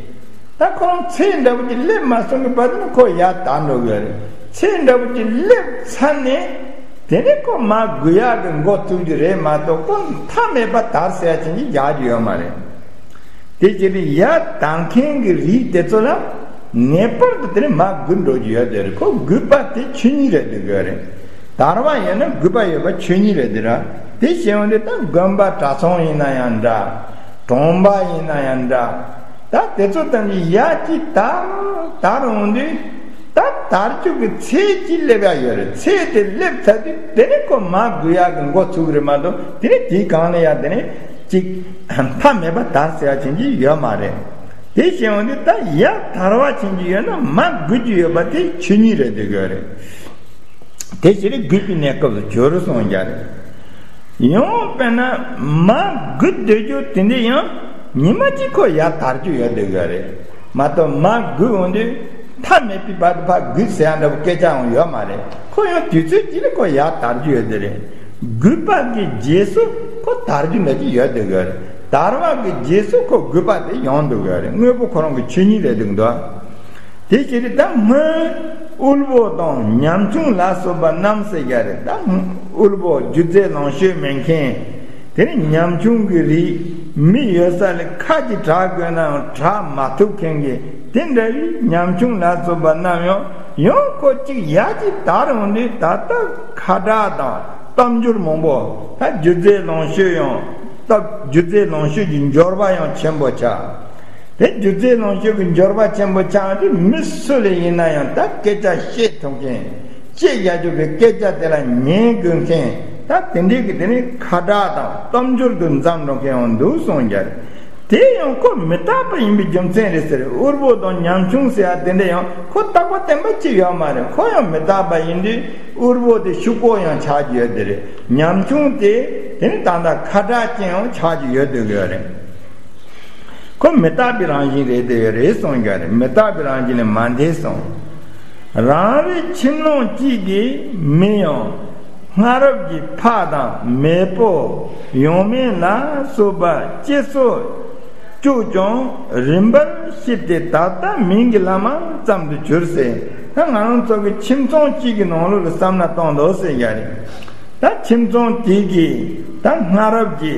ད་ཁོང་ཚད་འདྲ་བོ་ཅིག་སླེབས་མ་སོང་གི་བར་དུ་ནི་ཁོ་ཡར་དར་འགྲོ་གི་རེད། ཚད་འདྲ་བོ་ཅིག་སླེབས་ཚར་ནས་དེ་ནས་ཁོ་མར་རྒུད་ཡག་གི་འགོ་ཚུགས་རྒྱུ་རེད་མ་གཏོགས་ཁོ་མཐའ་མེད་པ་དར་ཟེར་ཡ་ཅན་གྱི་རྒྱག་རྒྱུ་ཡོད་མ་རེད། དེ་བྱས་ཏེ་ཡར་དར་མཁན་གྱི་རིགས་དེ་ཚོ་ལ་ངེས་པར་དུ་དེ་ནས་མར་རྒུད་འགྲོ་རྒྱུ་ཡོད་དེ་རེད། ཁོ་རྒུད་པ་དེ་ཆོས་ཉིད་རེད་འདུག་གི་རེད། དར་བ་ཡོད་ན་རྒུད་པ་ཡོད་པ་ཆོས་ཉིད་རེད་དེ་ར། དེ་བྱས་འོང་དུས་ད་དགོན་པ་གྲྭ་ཚང་ཡིན་ན་ཡང་འདྲ། གྲོང་པ་ཡིན་ན་ཡང་འདྲ། ད་དེ་ཚོ་ཐམས་ཅད་ཡར་གྱི་དར་དར་འོང་དུས་ད་དར་རྒྱུ་གི་ཚད་ཅིག་སླེབས་ཡ་ཡོད་རེད། ཚད་དེ་སླེབས་ཚར་དུས་དེ་ནས་ཁོ་མར་རྒུད་ཡག་གི་འགོ་ཚུགས་གི་རེད་མ་གཏོགས་དེ་ནས་དེའི་སྒང་ལ་ཡ་དེ་ནས་ཅིག་མཐའ་མེད་པ་དར་ཟེར་ཡ་ཅན་གྱི་ཡོད་མ་རེད། དེ་བྱས་འོང་དུས་ད་ཡར་དར་བ་ཅན་གྱི་ཡོད་ན་མར་རྒུད་རྒྱུ་ཡོད་པ་དེ་ཆོས་ཉིད་རེད་འདུག་གི་རེད། དེ་ཕྱིར་རྒུད་པའི་གནས་སྐབས་སུ་གྱུར་གསུངས་ཀྱང་རེད། ཡང་དཔེར་ན་མར་རྒུད་སྡོད་རྒྱུ་དེ་འདྲ་ཡང་ཉི་མ་གཅིག་ཁོ་ཡར་དར་རྒྱུ་ཡོད་འདུག་གི་རེད་མ་གཏོགས་མར་རྒུད་འོང་དུས་མཐའ་མེད་པའི་བར་དུ་ཕར་རྒུད་ཟེར་ཡ་འདྲ་བོ་སྐད་ཆའང་ཡོད་མ་རེད། ཁོ་ཡང་དུས་ཚོད་གཅིག་ལ་ཁོ་ཡར་དར་རྒྱུ་ཡོད་འདུག་རེད། རྒུད་པ་གི་རྗེས་སུ་ཁོ་དར་རྒྱུ་འདྲ་ཅིག་ཡོད་འདུག་གི་རེད། དར་བ་གི་རྗེས་སུ་ཁོ་རྒུད་པ་དེ་ཡོང་འདུག་གི་རེད། དངོས་པོ་ཁོ་རང་གི་ཆོས་ཉིད་རེད་འདུག་འདུག་དེ་ཕྱིར་ད་སྔོན་དབུལ་པོ་དང་ཉམ་ཆུང་ལ་སོགས་པ་རྣམས་ཟེར་གྱི་རེད། ད་དབུལ་པོ་རྒྱུ་རྫས་ལོངས་སྤྱོད་མེད་མཁན། དེ་ནི་ཉམ་ཆུང་གི་རིགས་མི་ཡོད་ས་ལ་ཁ་ཅིག་གྲག་དགོས་ནའང་གྲག་མ་ཐུབ་མཁན་གྱི་དེ་འདྲ་བའི་ཉམ་ཆུང་ལ་སོགས་པ་རྣམས་ཡང་ཡང་ཁོ་གཅིག་ཡར་གཅིག་དར་འོང་དུས་ད་ལྟ་ཁ་གྲག་དང་སྟོབས་འབྱོར་མང་པོ་ད་རྒྱུ་རྫས་ལོངས་སྤྱོད་ཡང་སྟོབས་རྒྱུ་རྫས་ལོངས་སྤྱོད་ཀྱི་འབྱོར་པ་ཡང་ཆེན་པོ་ཆགས། དེ་རྒྱུ་རྫས་ལོངས་སྤྱོད་ཀྱི་འབྱོར་པ་ཆེན་པོ་ཆགས་དུས་མི་སུ་ལ་ཡིན་ན་ཡང་ད་སྐད་ཆ་བཤད་ཐུབ་མཁན། བཤད་ཡ་རྒྱུ་གི་སྐད་ཆ་དེ་ལ་ཉན་དགོས་མཁན། ད་དེ་འདྲའི་གི་དེ་ནི་ཁ་གྲག་དང་སྟོབས་འབྱོར་དུ་འཛོམས་འགྲོ་མཁན་ཡང་འདུག་གསུངས་ཀྱང་རེད། དེ་ཡང་ཁོ་མི་རྟག་པ་ཡིན་པའི་རྒྱུ་མཚན་རེད་ཟེར། དབུལ་པོ་དང་ཉམ་ཆུང་ཟེར་ཡ་དེ་འདྲ་ཡང་ཁོ་རྟག་པ་བརྟན་པ་ཅིག་ཡོད་མ་རེད། ཁོ་ཡང་མི་རྟག་པ་ཡིན་དུས་དབུལ་པོ་དེ་ཕྱུག་པོ་ཡང་ཆགས་ཀྱི་ཡོད་དེ་རེད། ཉམ་ཆུང་དེ་དེ་ནི་ད་ལྟ་ཁ་གྲག་ཅན་ཡང་ཆགས་ཀྱི་ཡོད་དེ་ཡོད་རེད། ཁོ་མི་རྟག་པའི་རང་བཞིན་རེད་དེ་རེད་གསུངས་ཀྱང་རེད། མི་རྟག་པའི་རང་བཞིན་ལས་མ་འདས་གསུངས། རང་རེའི་ཁྱིམ་ནང་གཅིག་གི་མི་ཡང་སྔ་རབས་ཀྱི་ཕ་དང་མེས་པོ་ཡང་མེས་ལ་སོགས་པ་སྐྱེ་སོ་བཅུག་ཀྱང་རིམ་པར་ཤེས་ཏེ་ད་ལྟ་མིང་གི་ལམ་ཙམ་དུ་གྱུར་ཟེར། ད་ང་རང་ཚོ་གི་ཁྱིམ་ཚང་གཅིག་གི་ནང་ལོགས་ལ་བསམ་ན་གཏོང་དོ་ཟེར་ཡ་རེད། ད་ཁྱིམ་ཚང་དེ་གི་ད་སྔ་རབས་ཀྱི་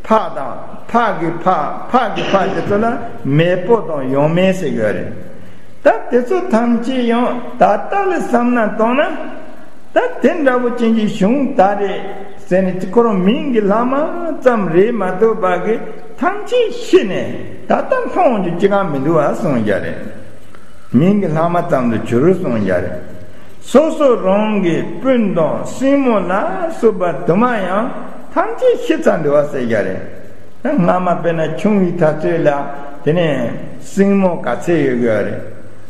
ཕ་དང་ ཕག་གི་ཕག་ཕག་གི་ཕག་དེ་ཚོ་ལ་མེས་པོ་དང་ཡང་མེས་ཟེར་གྱི་ཡོད་རེད། ད་དེ་ཚོ་ཐམས་ཅད་ཡང་ད་ལྟ་ལ་བསམ་ན་བཏང་ན། ད་དེ་འདྲ་བོ་ཅན་གྱི་གཞུང་ད་རེད་ཟེར་ནས་ཁོ་རང་མིང་གི་ལྷག་མ་ཙམ་རེད་མ་གཏོགས་པ་གི་ཐམས་ཅད་ཤི་ནས་ད་ལྟ་མཐོང་རྒྱུ་ཅི་གང་མི་འདུག་བ་གསུངས་རྒྱུ་རེད། མིང་གི་ལྷག་མ་ཙམ་དུ་གྱུར་གསུངས་རྒྱུ་རེད། སོ་སོ་རང་གི་སྤུན་དང་སྲིང་མོ་ལ་སོགས་པ་དུ་མ་ཡང་ཐམས་ཅད་ཤི་ཚར་འདུག་བ་ཟེར་རྒྱུ་རེད། ད་སྔ་མ་དཔེར་ན་ཆུང་བའི་དུས་ཚོད་ལ་དེ་ནས་སྲིང་མོ་ག་ཚད་ཡོད་དགོས་རེད།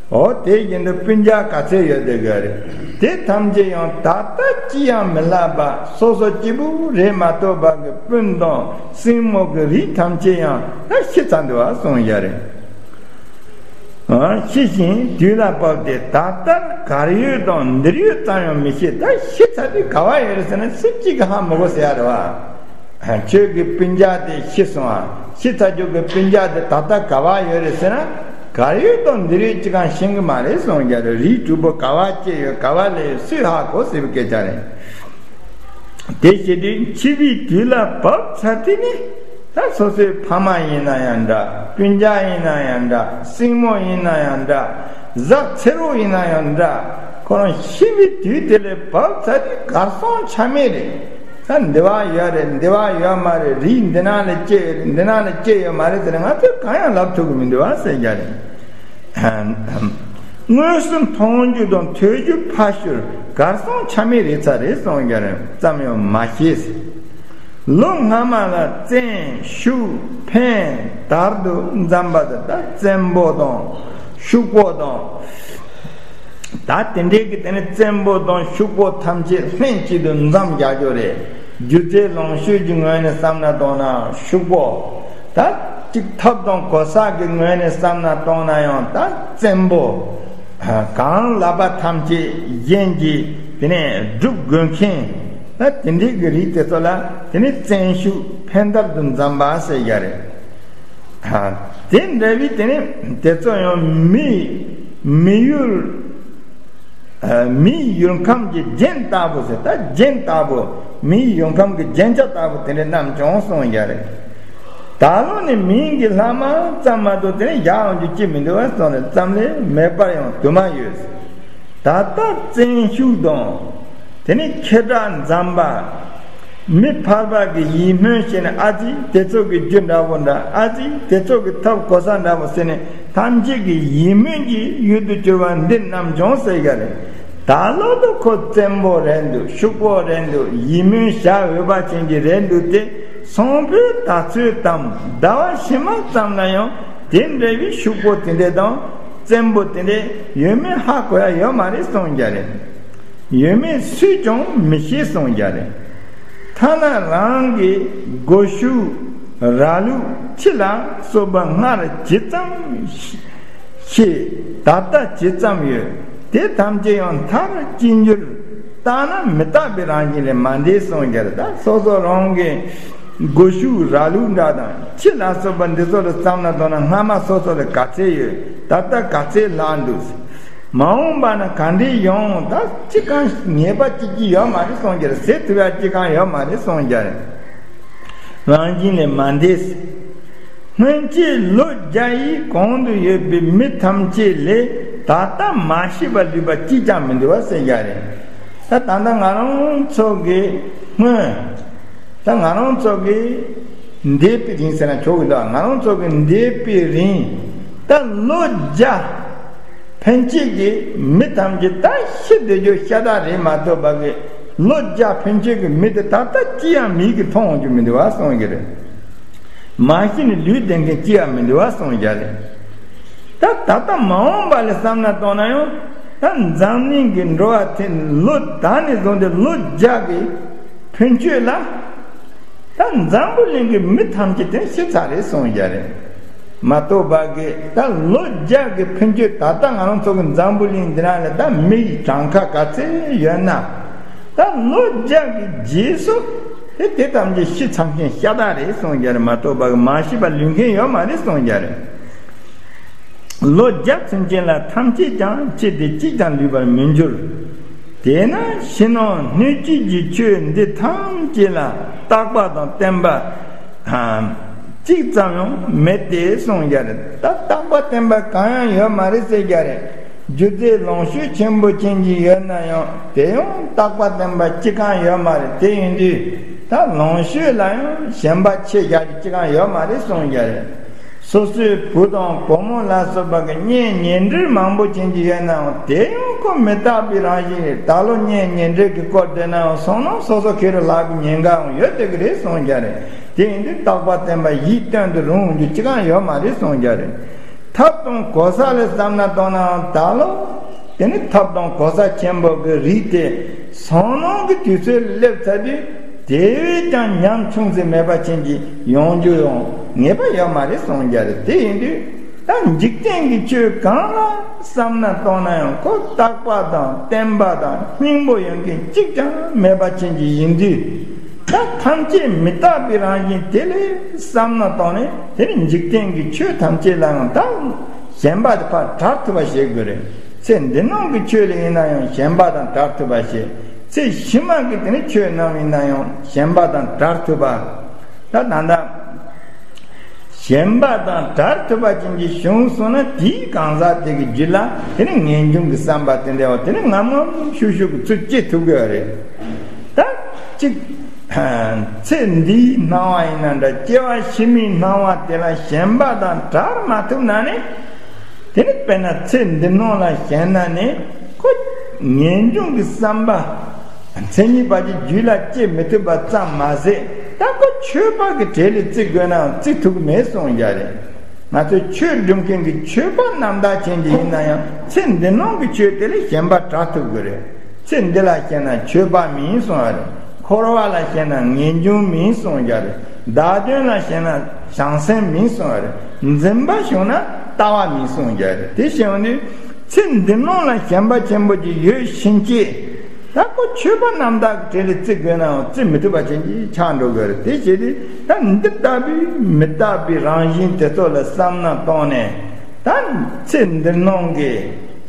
འོ་དེ་བཞིན་དུ་སྤུན་ཀྱག་ག་ཚད་ཡོད་དགོས་རེད། དེ་ཐམས་ཅད་ཡང་ད་ལྟ་ཅི་ཡང་མི་ལྷག་པ་སོ་སོ་སྐྱིད་པོ་རེད་མ་གཏོགས་པ་གི་སྤུན་དང་སྲིང་མོ་གི་རིགས་ཐམས་ཅད་ཡང་ད་ཤི་ཚར་འདུག་བ་གསུངས་ཡ་རེད། ཤི་ཞིང་དུས་ལ་བབ་སྟེ་ད་ལྟར་གར་ཡོད་དང་འདིར་ཡོད་ཙམ་ཡང་མི་ཤེས། ད་ཤི་ཚར་དུས་ག་བ་ཡོད་རེད་ཟེར་ན་སུ་གཅིག་གིས་ཧ་མི་གོ་ཟེར་ཡ་རེད་བ། ཁྱོད་ཀྱི་སྤུན་ཀྱག་དེ་ཤི་སོང་ཨ། ཤི་ཚར་རྒྱུ་གི་སྤུན་ཀྱག་དེ་ད་ལྟ་ག་བ་ཡོད་རེད་ཟེར་ན། གར་ཡོད་དང་འདིར་ཡོད་ཅི་གང་ཤེས་ཀྱི་མ་རེད་གསུངས་རྒྱུ་རེད། རིགས་དྲུག་པོ་ག་བ་སྐྱེས་ཡོད་ག་བ་སླེབས་ཡོད་སུས་ཧ་གོ་ཟེར་བའི་སྐད་ཆ་རེད། དེ་བྱེད་དུས་འཆི་བའི་དུས་ལ་བབ་ཚར་དུས་ནི། ད་སོ་སོའི་ཕ་མ་ཡིན་ན་ཡང་འདྲ། སྤུན་ཀྱག་ཡིན་ན་ཡང་འདྲ། སྲིང་མོ་ཡིན་ན་ཡང་འདྲ། བཟའ་ཚེ་རོགས་ཡིན་ན་ཡང་འདྲ། ཁོ་རང་ཤི་བའི་དུས་དེ་ལས་བབ་ཚར་དུས་གར་སོང་ཆ་མེད་རེད། ད་འདི་བ་ཡོད་རེད། འདི་བ་ཡོད་མ་རེད། རིགས་འདི་ན་ལ་སྐྱེས་ཡོད་རེད། འདི་ན་ལ་སྐྱེས་ཡོད་མ་རེད་ཟེར་ན་ང་ཚོས་གང་ཡང་ལབ་ཐུབ་ཀྱི་མི་འདུག་བ་ཟེར་རྒྱུ་རེད། དངོས་སུ་མཐོང་རྒྱུ་དང་ཐོས་རྒྱུ་ཕར་ཞོག་གར་སོང་ཆ་མེད་རེད་ཚར་རེད་གསུངས་རྒྱུ་རེད། ཙམ་ཡང་མ་ཤེས། ལོ་སྔ་མ་ལ་བཙན་ཤུགས་འཕན་དར་དུ་འཛོམས་པ་དེ་ད་བཙན་པོ་དང་ཤུག་པོ་དང་། ད་དེ་འདྲའི་གི་དེ་ནི་བཙན་པོ་དང་ཤུག་པོ་ཐམས་ཅད་ལྷན་ཅིག་ཏུ་འཛོམས་རྒྱག་རྒྱུ་རེད། སྒྱུ་རྩལ་ལོངས་སྤྱོད་ཀྱི་ངོས་ནས་བསམ་ན་དང་ན་ཤུག་པོ། ད་ཅིག་ཐབས་དང་གོ་ས་གི་ངོས་ནས་བསམ་ན་དང་ན་ཡང་ད་བཙན་པོ། གང་ལགས་པ་ཐམས་ཅད་གཞན་གྱིས་དེ་ནས་སྒྲུབ་དགོས་མཁན། ད་དེ་འདྲའི་གི་རིགས་དེ་ཚོ་ལ་དེ་ནི་བཙན་ཤུགས་འཕན་དར་དུ་འཛོམས་པ་ཟེར་ཡ་རེད། དེ་འདྲ་བའི་དེ་ནི་དེ་ཚོ་ཡང་མི། མི་ཡུལ། མིའི་ཡུལ་ཁམས་ཀྱི་རྒྱན་ལྟ་བུ་ཟེར། ད་རྒྱན་ལྟ་བུ། མིའི་ཡུལ་ཁམས་ཀྱི་རྒྱན་ཆ་ལྟ་བུ་དེ་འདྲ་རྣམས་ཀྱང་གསུངས་ཡ་རེད། ད་ལོ་ནི་མིང་གི་ལྷག་མ་ཙམ་མ་གཏོགས་དེ་ནི་བཞག་ཡོང་རྒྱུ་ཅི་མི་འདུག་བ་གསུངས་ནས་ཙམ་ལས་མེད་པར་ཡང་དུ་མ་ཡོད། ད་ལྟ་བཙན་ཤུགས་དང་། དེ་ནི་ཁེ་གྲགས་འཛོམས་པ། མི་ཕལ་པ་གི་ཡིད་སྨོན་བྱས་ནས་ཨ་ཙི་དེ་ཚོ་གི་རྒྱུ་འདྲ་བོ་འདྲ། ཨ་ཙི་དེ་ཚོ་གི་ཐབས་གོ་ས་འདྲ་བོ་ཟེར་ནས་ཐམས་ཅད་ཀྱི་ཡིད་སྨོན་གྱི་ཡུལ་དུ་གྱུར་པ་འདི་རྣམས་ཀྱང་ཟེར་ཡ་རེད། ད་ལོ་དུ་ཁོ་བཙན་པོ་རེད་འདུག་ཤུག་པོ་རེད་འདུག་ཡིད་སྨོན་བྱ་འོས་པ་ཅན་གྱི་རེད་འདུག་སྟེ། སང་ཕོད་ད་ཚོད་དམ་ཟླ་བ་ཕྱི་མ་ཙམ་ལ་ཡང་དེ་འདྲ་བའི་ཤུག་པོ་དེ་འདྲ་དང་བཙན་པོ་དེ་འདྲ་ཡོད་མེད་ཧ་གོ་ཡ་ཡོད་མ་རེད་གསུངས་རྒྱུ་རེད། ཡོད་མེད་སུས་ཀྱང་མི་ཤེས་གསུངས་རྒྱུ་རེད། ཐ་ན་རང་གི་སྒོ་ཕྱུགས་ར་ལུག་ཁྱི་ལ་སོགས་པ་སྔར་ཇི་ཙམ་ཤི་ད་ལྟ་ཇི་ཙམ་ཡོད། དེ་ཐམས་ཅད་ཡང་མཐར་གཅིག་གྱུར་བརྟགས་ན་མི་རྟག་པའི་རང་བཞིན་ལས་མ་འདས་གསུངས་རྒྱུ་རེད། ད་སོ་སོ་རང་གི་སྒོ་ཕྱུགས་ར་ལུག་འདྲ་དང་ཁྱི་ལ་སོགས་པ་འདི་ཚོ་ལ་བསམ་ན་མདོར་ན་སྔ་མ་སོ་སོ་ལ་ག་ཚད་ཡོད། ད་ལྟ་ག་ཚད་ལྷག་འདུག་མ་འོངས་པ་ན་ག་འདྲས་ཡོང་། ད་ཅི་གང་ངེས་པ་ཅིག་ཅིག་ཡོད་མ་རེད་གསུངས་རྒྱུ་རེད། ཟེར་ཐུབ་ཡ་ཅི་གང་ཡོད་མ་རེད་གསུངས་རྒྱུ་རེད། རང་བཞིན་ལས་མ་འདས། སྔོན་ཆད་ལོ་བརྒྱ་ཡི་གོང་དུ་ཡོད་པའི་མི་ཐམས་ཅད་ལས་ད་ལྟ་མ་ཤི་བར་ལུས་པ་གཅིག་ཀྱང་མི་འདུག་བ་ཟེར་རྒྱུ་རེད། ད་ད་ལྟ་ང་རང་ཚོ་གི་སྔོན། ད་ང་རང་ཚོ་གི་འདས་པའི་རིང་ཟེར་ན་ཆོག་གི་འདུག་ང་རང་ཚོ་གི་འདས་པའི་རིང་ད་ལོ་བརྒྱ་ཕན་ཆད་ཀྱི་མི་ཐམས་ཅད་ད་ཤི་སྡོད་རྒྱུ་ཤ་སྟག་རེད་མ་གཏོགས་པ་གི་ལོ་བརྒྱ་ཕན་ཆད་ཀྱི་མི་དེ་ད་ལྟ་ཅི་ཡང་མིག་གིས་མཐོང་འོང་རྒྱུ་མི་འདུག་བ་གསུངས་ཀྱི་རེད། མ་གཞི་ནས་ལུས་ལྡན་མཁན་ཅི་ཡང་མི་འདུག་བ་གསུངས་རྒྱུ་རེད། ད་ད་ལྟ་མ་འོངས་པ་ལ་བསམ་ན་གཏོང་ན་ཡང་ད་འཛམ་གླིང་གི་འགྲོ་བ་དེ་ལོ་ད་ནས་བཟུང་སྟེ་ལོ་བརྒྱ་གི་ཕན་ཆད་ལ་ད་འཛམ་བུ་གླིང་གི་མི་ཐམས་ཅད་དེ་ཤི་ཚར་རེད་གསུངས་རྒྱུ་རེད། མ་གཏོགས་པ་གི་ད་ལོ་བརྒྱ་གི་ཕན་ཆད་ད་ལྟ་ང་རང་ཚོ་གི་འཛམ་བུ་གླིང་འདི་ན་ལ་ད་མི་ཡི་གྲངས་ཀ་ག་ཚད་ཡོད་ན། ད་ལོ་བརྒྱ་གི་རྗེས་སུ་དེ་དེ་ཐམས་ཅད་ཤི་ཚར་མཁན་ཤ་སྟག་རེད་གསུངས་རྒྱུ་རེད། མ་གཏོགས་པ་གི་མ་ཤི་བར་ལུས་མཁན་ཡོད་མ་རེད་གསུངས་རྒྱུ་རེད། ལོ་བརྒྱ་ཚུན་ཆད་ལ་ཐམས་ཅད་ཀྱང་ཁྱི་དེ་གཅིག་ཀྱང་ལུས་པར་མི་འགྱུར། དེས་ན་ཕྱི་ནང་སྣོད་བཅུད་ཀྱི་ཆོས་འདི་ཐམས་ཅད་ལ་རྟག་པ་དང་བརྟན་པ། གཅིག་ཙམ་ཡང་མེད་དེ་གསུངས་རྒྱུ་རེད། ད་རྟག་པ་བརྟན་པ་གང་ཡང་ཡོད་མ་རེད་ཟེར་རྒྱུ་རེད། རྒྱུ་རྫས་ལོངས་སྤྱོད་ཆེན་པོ་ཅན་གྱི་ཡོད་ན་ཡང་དེ་ཡང་རྟག་པ་བརྟན་པ་གཅིག་ཀྱང་ཡོད་མ་རེད། དེ་ཡིན་དུས་ད་ལོངས་སྤྱོད་ལ་ཡང་ཞེན་པ་ཆེ་རྒྱུ་གཅིག་ཀྱང་ཡོད་མ་རེད་གསུངས་རྒྱུ་རེད། སོ་སོའི་བུ་དང་བུ་མོ་ལ་སོགས་པ་གི་གཉེན་ཉེ་འབྲེལ་མང་པོ་ཅན་གྱི་ཡོད་ནའང་དེ་ཡང་ཁོ་མི་རྟག་པའི་རང་བཞིན་རེད། ད་ལོ་གཉེན་ཉེ་འབྲེལ་གྱི་སྐོར་བསྡད་ནའང་སོང་ན་སོ་སོ་ཁེ་རུ་ལྷག་གི་ཉེན་ཁའང་ཡོད་བསྡད་ཀྱི་རེད་གསུངས་རྒྱུ་རེད། དེ་ཡིན་དུས་རྟག་པ་བརྟན་པ་གཞིའི་དོན་དུ་རུང་རྒྱུ་གཅིག་ཀྱང་ཡོད་མ་རེད་གསུངས་རྒྱུ་རེད། ཐབས་དང་གོ་ས་ལ་བསམ་ན་གཏོང་ནའང་ད་ལོ་དེ་ནི་ཐབས་དང་གོ་ས་ཆེན་པོ་གི་རིགས་དེ་སོང་ནང་གི་དུས་ཚོད་སླེབས་ཚར་དུས་དེ་བས་ཀྱང་ཉམ་ཆུང་ཟེར་མེད་པ་ཅན་གྱི་ཡོང་རྒྱུ་ཡང་ངེས་པ་ཡོད་མ་རེད་གསུངས་རྒྱུ་རེད། དེ་ཡིན་དུས་ད་འཇིག་རྟེན་གྱི་ཆོས་གང་ལ་བསམ་ན་གཏོང་ན་ཡང་ཁོ་རྟག་པ་དང་བརྟན་པ་དང་སྙིང་པོ་ཡོང་མཁན་གཅིག་ཀྱང་མེད་པ་ཅན་གྱི་ཡིན་དུས། ད་ཐམས་ཅད་མི་རྟག་པའི་རང་བཞིན་དེ་ལས་བསམ་ན་གཏོང་ནས་དེ་ནི་འཇིག་རྟེན་གྱི་ཆོས་ཐམས་ཅད་ལའང་ད་ཞེན་པ་དེ་ཕར་བྲལ་ཐུབ་པ་བྱེད་དགོས་རེད། ཚེ་འདི་ནང་གི་ཆོས་ལ་ཡིན་ན་ཡང་ཞེན་པ་དང་བྲལ་ཐུབ་པ་བྱེད། ཚེ་ཕྱི་མ་གི་དེ་ནི་ཆོས་རྣམས་ཡིན་ན་ཡང་ཞེན་པ་དང་བྲལ་ཐུབ་པ། ད་ད་ལྟ་ཞེན་པ་དང་བྲལ་ཐུབ་པ་ཅན་གྱི་བྱུང་སོང་ན་དེའི་གང་ཟག་དེ་གི་རྒྱུད་ལ་དེ་ནི་ངེས་འབྱུང་གི་བསམ་པ་དེ་འདྲ་བ་དེ་ནི་ངམ་ངམ་ཤུགས་ཤུགས་ཀྱི་ཚུར་སྐྱེ་ཐུབ་ཀྱི་ཡོད་རེད། ད་གཅིག་ཚེ་འདིའི་སྣང་བ་ཡིན་ན་འདྲ། སྐྱེ་བ་ཕྱི་མའི་སྣང་བ་དེ་ལ་ཞེན་པ་དང་བྲལ་མ་ཐུབ་ན་ནི། དེ་ནི་དཔེར་ན་ཚེ་འདི་ནང་ལ་ཞེན་ན་ནི་ཁོ་ངེས་འབྱུང་གི་བསམ་པ། མཚན་ཉིད་པ་གི་རྒྱུད་ལ་སྐྱེ་མི་ཐུབ་པ་ཙམ་མ་ཟད་ད་ཁོ་ཆོས་པ་གི་གྲལ་ལ་བརྩི་དགོས་ནའང་བརྩི་ཐུབ་ཀྱི་མེད་གསུངས་རྒྱུ་རེད། ང་ཚོས་ཆོས་སྒྲུབ་མཁན་གྱི་ཆོས་པ་རྣམ་དག་ཅན་གྱི་ཡིན་ན་ཡང་ཚེ་འདི་ནང་གི་ཆོས་དེ་ལས་ཞེན་པ་བྲལ་ཐུབ་ཀྱི་རེད། ཚེ་འདི་ལ་ཞེན་ན་ཆོས་པ་མིན་གསུང་བ་རེད། འཁོར་བ་ལ་ཞེན་ན་ངེས་འབྱུང་མིན་གསུང་རྒྱུ་རེད། བདག་དོན་ལ་ཞེན་ན་བྱང་སེམས་མིན་གསུང་བ་རེད། འཛིན་པ་བྱུང་ན་ལྟ་བ་མིན་གསུང་རྒྱུ་རེད། དེ་བྱུང་དུས་ཚེ་འདི་ནང་ལ་ཞེན་པ་ཆེན་པོ་ཅིག་ཡོད་ཕྱིན་ཆད། ད་ཁོ་ཆོས་པ་རྣམ་དག་གི་གྲལ་ལ་བརྩི་དགོས་ནའང་བརྩི་མི་ཐུབ་པ་ཅན་གྱི་ཆགས་འགྲོ་དགོས་རེད། དེ་བྱས་དུས་ད་འདི་ལྟ་བུའི་མི་རྟག་པའི་རང་བཞིན་དེ་ཚོ་ལ་བསམ་ན་གཏོང་ནས་ད་ཚེ་འདི་ནང་གི་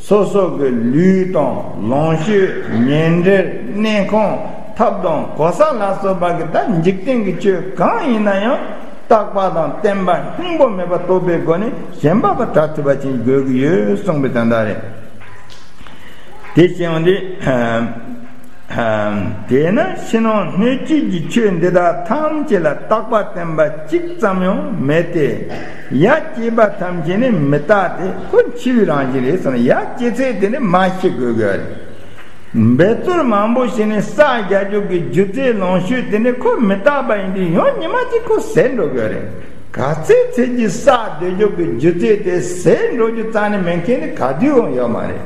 སོ་སོ་གི་ལུས་དང་ལོངས་སྤྱོད་ཉེ་འབྲེལ་གནས་ཁང་ཐབས་དང་གོ་ས་ལ་སོགས་པ་གི་ད་འཇིག་རྟེན་གྱི་ཆོས་གང་ཡིན་ན་ཡང་རྟག་པ་དང་བརྟན་པ་སྙིང་པོ་མེད་པ་རྟོགས་པའི་སྒོ་ནས་ཞེན་པ་དང་བྲལ་ཐུབ་པ་ཅན་དགོས་ཀྱི་ཡོད་གསུངས་པའི་དོན་དག་རེད། དེ་བྱས་ཡོང་དུས། དེས་ན་ཕྱི་ནང་སྣོད་བཅུད་ཀྱི་ཆོས་འདི་དག་ཐམས་ཅད་ལ་རྟག་པ་བརྟན་པ་གཅིག་ཙམ་ཡང་མེད་དེ། ཡ་སྐྱེས་པ་ཐམས་ཅད་ནི་མི་རྟག་སྟེ་ཁོ་འཆི་བའི་རང་བཞིན་རེད་གསུངས། ཡ་སྐྱེས་ཚད་དེ་ནི་མ་ཤི་དགོས་དགོས་རེད། འབད་རྩོལ་མང་པོ་བྱས་ནས་བསགས་རྒྱག་རྒྱུ་གི་རྒྱུ་རྫས་ལོངས་སྤྱོད་དེ་ནི་ཁོ་མི་རྟག་པ་ཡིན་དུས་ཡང་ཉི་མ་གཅིག་ཁོ་ཟད་འགྲོ་དགོས་རེད། ག་ཚད་ཚད་ཀྱི་བསགས་སྡོད་རྒྱུ་གི་རྒྱུ་རྫས་དེ་ཟད་འགྲོ་རྒྱུ་རྩ་ནས་མེད་མཁན་ནི་ག་དུས་ཡང་ཡོད་མ་རེད།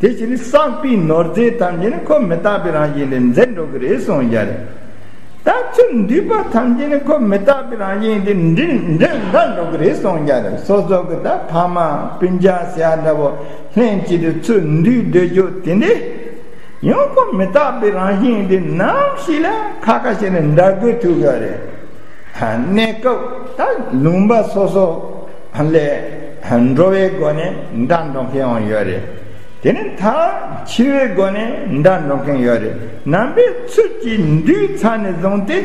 དེ་བཞིན་བསགས་པའི་ནོར་རྫས་ཐམས་ཅད་ནི་ཁོ་མི་རྟག་པའི་རང་བཞིན་ལས་འཛད་འགྲོ་གི་རེད་གསུངས་རྒྱུ་རེད། ད་ཚུར་འདུས་པ་ཐམས་ཅད་ནི་ཁོ་མི་རྟག་པའི་རང་བཞིན་དེ་འདྲེན་འདྲེན་འདྲ་འགྲོ་གི་རེད་གསུངས་རྒྱུ་རེད། སོ་སོ་གི་ད་ཕ་མ་སྤུན་ཀྱག་ཟེར་ཡ་འདྲ་བོ་ལྷན་ཅིག་ཏུ་ཚུར་འདུས་སྡོད་རྒྱུ་དེ་འདྲས། ཡང་ཁོ་མི་རྟག་པའི་རང་བཞིན་དེ་ནམ་ཞིག་ལ་ཁ་ཁ་བྱས་ནས་འདྲ་དགོས་ཐུག་ཡོད་རེད། གནས་སྐབས་ད་ལུང་པ་སོ་སོ་ལས་འགྲོ་བའི་སྒོ་ནས་འདྲ་འགྲོ་མཁན་ཡང་ཡོད་རེད། དེ་ནས་ད་འཆི་བའི་སྒོ་ནས་འདྲ་འགྲོ་མཁན་ཡོད་རེད། ནང་པའི་ཚུལ་གྱིས་འདུས་ཚར་ནས་བཟུང་སྟེ།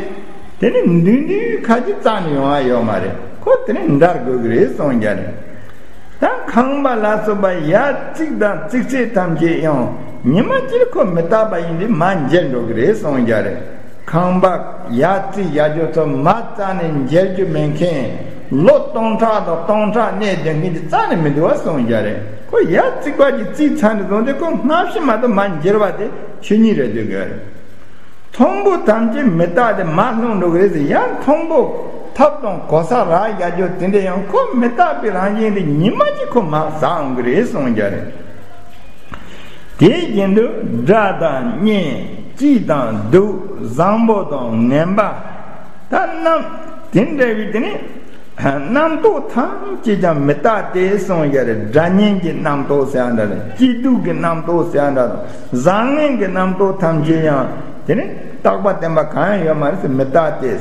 དེ་ནས་འདུས་འདུས་ཁ་ཅིག་རྩ་ནས་ཡོང་བ་ཡོད་མ་རེད། ཁོ་དེ་ནས་འདྲ་དགོས་ཀྱི་རེད་གསུངས་རྒྱུ་རེད། ད་ཁང་པ་ལ་སོགས་པ་ཡར་བརྩིགས་དང་བརྩིགས་ཚད་ཐམས་ཅད་ཡང་ཉི་མ་གཅིག་ཁོ་མི་རྟག་པ་ཡིན་དུས་མར་འགྱེལ་འགྲོ་གི་རེད་གསུངས་རྒྱུ་རེད། ཁང་པ་ཡར་བརྩིགས་ཡར་རྒྱུ་ཚོ་མར་རྩ་ནས་འགྱེལ་རྒྱུ་མེད་མཁན། ལོ་སྟོང་ཕྲག་དང་སྟོང་ཕྲག་གནས་བསྡད་མཁན་གྱི་རྩ་ནས་མི་འདུག་བ་གསུངས་རྒྱུ་རེད། ཁོ་ཡར་བརྩིགས་པ་གཅིག་བརྩིགས་ཚར་ནས་བཟུང་སྟེ་ཁོ་སྔ་ཕྱི་མ་གཏོགས་མར་འགྱེལ་བ་དེ་ཆོས་ཉིད་རེད་འདོད་གི་རེད། མཐོན་པོ་ཐམས་ཅད་མི་རྟག་སྟེ་མར་ལྷུང་འགྲོ་གི་རེད་ཟེར། ཡང་མཐོན་པོ་ཐབས་དང་གོ་ས་རག་རྒྱག་རྒྱུ་དེ་འདྲ་ཡང་ཁོ་མི་རྟག་པའི་རང་བཞིན་དེ་ཉི་མ་གཅིག་ཁོ་མར་ཟག་འོང་གི་རེད་གསུངས་རྒྱུ་རེད། དེའི་རྒྱན་དུ་དགྲ་དང་གཉེན་སྐྱིད་དང་སྡུག་བཟང་པོ་དང་ངན་པ། ད་རྣམས་དེ་འདྲ་བའི་དེ་ནི། རྣམ་རྟོག་ཐམས་ཅད་ཀྱང་མི་རྟག་སྟེ་གསུངས་ཡ་རེད། དགྲ་གཉེན་གྱི་རྣམ་རྟོག་ཟེར་ཡ་འདྲ་རེད། སྐྱིད་སྡུག་གི་རྣམ་རྟོག་ཟེར་ཡ་འདྲ་རེད། བཟང་ངན་གྱི་རྣམ་རྟོག་ཐམས་ཅད་ཡང་དེ་ནི་རྟག་པ་བརྟན་པ་གང་ཡང་ཡོད་མ་རེད་ཟེར། མི་རྟག་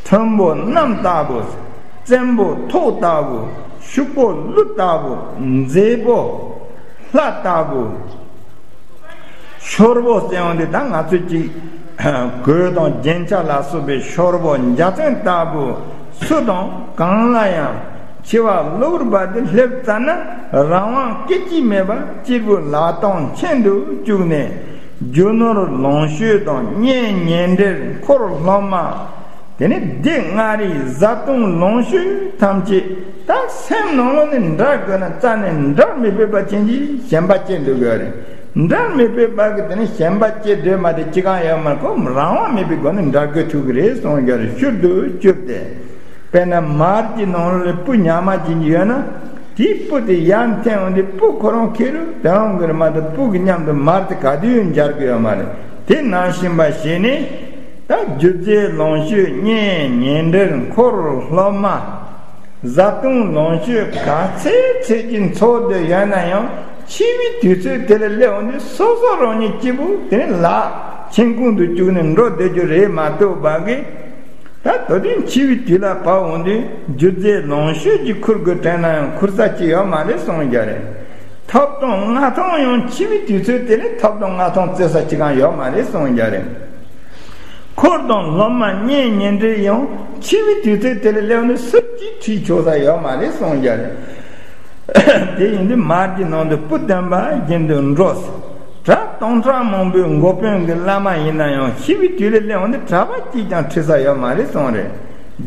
སྟེ། མཐོན་པོ་གནམ་ལྟ་བུ། བཙན་པོ་ཐོག་ལྟ་བུ། ཕྱུག་པོ་ཀླུ་ལྟ་བུ། མཛེས་པོ་ལྷ་ལྟ་བུ། ཤོར་བོ་ཟེར་བ་འདི་ད་ང་ཚོས་ཀྱི་གོས་དང་རྒྱན་ཆ་ལ་སོགས་པའི་ཤོར་བོ་འཇའ་ཚོན་ལྟ་བུ། སུ་དང་གང་ལ་ཡང་འཆི་བ་གློ་བུར་བ་དེ་སླེབས་ཙ་ན་རང་དབང་སྐད་ཅིག་མེད་པར་གཅེར་བུ་ལག་སྟོང་མཆན་དུ་བཅུག་ནས། རྒྱུ་ནོར་ལོངས་སྤྱོད་དང་གཉེན་ཉེ་འབྲེལ་འཁོར་སློབ་མ། དེ་ནས་སྡེ་ལྔ་རིགས་བཟའ་བཏུང་ལོངས་སྤྱོད་ཐམས་ཅད། ད་སེམས་ནང་ལོགས་ནས་འདྲ་དགོས་ན་རྩ་ནས་འདྲ་མི་ཕོད་པ་ཅན་གྱི་ཞེན་པ་སྐྱེ་འདུག་གི་རེད། འདྲ་མི་ཕོད་པ་གི་དེ་ནས་ཞེན་པ་སྐྱེ་འདོད་མ་དེ་ཅི་གང་ཡོད་མ་རེད། ཁོ་རང་དབང་མེད་པའི་སྒོ་ནས་འདྲ་དགོས་ཐུག་གི་རེད་གསུངས་ཀྱི་རེད། ཤུལ་དུ་བཅུག་སྟེ། དཔེར་ན་མར་གྱི་ནང་ལ་སྤུ་ཉག་མ་ཅན་གྱི་ཡོད་ན། དེའི་སྤུ་དེ་ཡར་འཐེན་འོང་དུས་སྤུ་ཁོ་རང་ཁེ་རུ་དེ་རང་གི་རེད་མ་གཏོགས་སྤུ་གི་མཉམ་དུ་མར་དེ་ག་དུས་ཡང་འབྱར་གི་ཡོད་མ་རེད། དེ་ནང་བཞིན་པ་ཞིག་ནི། ད་རྒྱུ་རྫས་ལོངས་སྤྱོད་གཉེན་ཉེ་འབྲེལ་འཁོར་སློབ་མ། བཟའ་བཏུང་ལོངས་སྤྱོད་ག་ཚད་ཚད་ཀྱི་འཚོ་འདོད་ཡོད་ན་ཡང་འཆི་བའི་དུས་ཚོད་དེ་ལ་སླེབས་འོང་དུས་སོ་སོ་རང་ཉིད་སྐྱིད་པོ་དེ་ནི་ལག་མཆན་ཁུང་དུ་བཅུག་ནས་འགྲོ་བསྡད་རྒྱུ་རེད་མ་གཏོགས་པ་གི། ད་དོ་དུས་འཆི་བའི་དུས་ལ་བབ་འོང་དུས་རྒྱུ་རྫས་ལོངས་སྤྱོད་ཀྱི་ཁུར་དགོས་དྲན་ན་ཡང་ཁུར་ས་ཅི་ཡོད་མ་རེད་གསུངས་ཀྱི་རེད། ཐོབ་དང་མངའ་ཐང་ཡང་འཆི་བའི་དུས་ཚོད་དེ་ལས་ཐོབ་དང་མངའ་ཐང་བཙལ་ས་ཅི་གང་ཡོད་མ་རེད་གསུངས་ཀྱི་རེད། འཁོར་དང་སློབ་མ་གཉེན་ཉེ་འབྲེལ་ཡང་འཆི་བའི་དུས་ཚོད་དེ་ལས་སླེབས་ནས་སུ་གཅིག་ཁྲིད་ཆོག་ས་ཡོད་མ་རེད་གསུངས་ཀྱི་རེད། དེ་ཡིན་དུས་མར་གྱི་ནང་དུ་སྤུ་བཏོན་པ་བཞིན་དུ་འགྲོ། གྲྭ་སྟོང་ཕྲག་མང་པོའི་འགོ་དཔོན་གྱི་བླ་མ་ཡིན་ན་ཡང་འཆི་བའི་དུས་ལ་སླེབས་འོང་དུས་གྲྭ་པ་གཅིག་ཀྱང་ཁྲིད་ས་ཡོད་མ་རེད་གསུངས་རེད།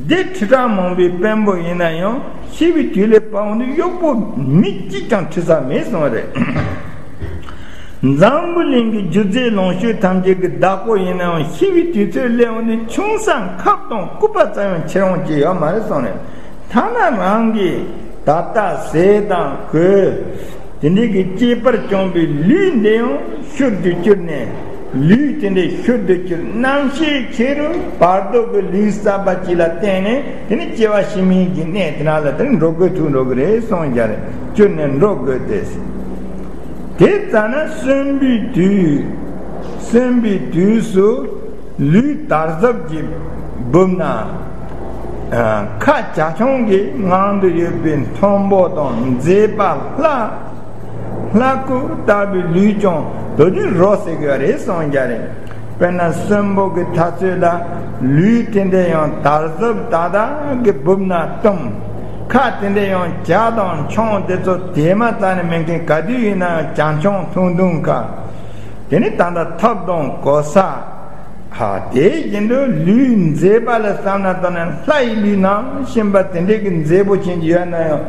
སྡེ་ཁྲི་ཕྲག་མང་པོའི་དཔོན་པོ་ཡིན་ན་ཡང་འཆི་བའི་དུས་ལ་བབ་འོང་དུས་གཡོག་པོ་མི་གཅིག་ཀྱང་ཁྲིད་ས་མེད་གསུངས་རེད། འཛམ་བུ་གླིང་གི་རྒྱུ་རྫས་ལོངས་སྤྱོད་ཐམས་ཅད་ཀྱི་བདག་པོ་ཡིན་ནའང་འཆི་བའི་དུས་ཚོད་སླེབས་འོང་དུས་ཆུང་ས་ཁབ་དང་སྐུད་པ་ཙམ་ཡང་ཁྱེར་འོང་རྒྱུ་ཡོད་མ་རེད་གསུངས་རེད། ཐ་ན་རང་གི་ད་ལྟ་ཟས་དང་གོས། དེ་འདྲའི་གི་གཅེས་པར་བཅངས་པའི་ལུས་འདི་ཡང་ཤུལ་དུ་བསྐྱུར་ནས། ལུས་དེ་འདྲའི་ཤུལ་དུ་བསྐྱུར། རྣམ་ཤེས་ཁེ་རུ་བར་དོ་གི་ལུས་གསར་པ་གཅིག་ལ་བརྟེན་ནས་དེ་ནི་སྐྱེ་བ་ཕྱི་མའི་གི་གནས་དེ་ན་ལ་དེ་འགྲོ་དགོས་ཐུག་འགྲོ་གི་རེད་གསུངས་ཀྱི་རེད། བསྐྱུར་ནས་འགྲོ་དགོས་ཏེ། དེ་ཙམ་ན་གསོན་པའི་དུས། གསོན་པའི་དུས་སུ་ལུས་དར་ཟབ་ཀྱི་སྦུབས་ན། ཨ། ཁ་བྱ་ཁྱུང་གི་ངང་དུ་ཡོད་པའི་མཐོན་པོ་དང་མཛེས་པ་ལྷ། ལྷ་སྐུ་ལྟ་བུའི་ལུས་ཀྱང་དེ་དུས་རོ་ཟེར་གྱི་རེད་གསུངས་ཀྱི་རེད། དཔེར་ན་གསོན་པོ་གི་དུས་ཚོད་ལ་ལུས་དེ་འདྲ་ཡང་དར་ཟབ་ཏག་ཏག་གི་སྦུབས་ན་བཏུམས། ཁ་དེ་འདྲ་ཡང་བྱ་དང་ཁྱུང་དེ་ཚོ་དེ་མ་ཙམ་ནས་མེད་མཁན། ག་དུས་ཡིན་ན་ཡང་བྱ་ཁྱུང་ཐུང་ཐུང་ཁ། དེ་ནི་ད་ལྟ་ཐབ་དང་གོ་ས། ཧ། དེ་བཞིན་དུ་ལུས་མཛེས་པ་ལ་བསམ་ན་ད་ནི་ལྷ་ཡི་ལུས་ནང་བཞིན་པ་དེ་འདྲའི་གི་མཛེས་པོ་ཅན་གྱི་ཡོད་ན་ཡང་།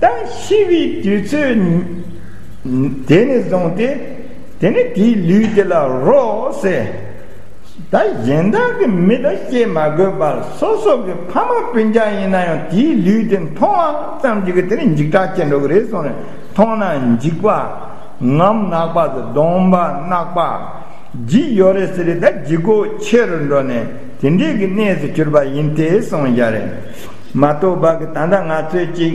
ད་ཤི་བའི་དུས་ཚོད་དེ་ནས་བཟུང་སྟེ། དེ་ནི་དེའི་ལུས་དེ་ལ་རོ་ཟེར། ད་གཞན་དག་གི་མི་དང་བཤད་མ་དགོས་པར་སོ་སོ་གི་ཕ་མ་སྤུན་ཀྱག་ཡིན་ན་ཡང་དེའི་ལུས་དེ་མཐོང་བ་ཙམ་གྱིས་གི་དེ་ནི་འཇིགས་སྐྲག་སྐྱེ་འགྲོ་གི་རེད་གསུངས་ནས། མཐོང་ན་འཇིགས་པ། ངམ་ནག་པ་ཟེར། གདོང་པ་གནག་པ། འཇིགས་ཡོད་རེད་ཟེར་རེད། ད་འཇིགས་སྐྲག་ཆེ་རུ་འགྲོ་ནས་དེ་འདྲའི་གི་གནས་སུ་གྱུར་པ་ཡིན་ཏེ་གསུངས་ཀྱི་རེད། མ་གཏོགས་པ་གི་ད་ལྟ་ང་ཚོས་ཅིག་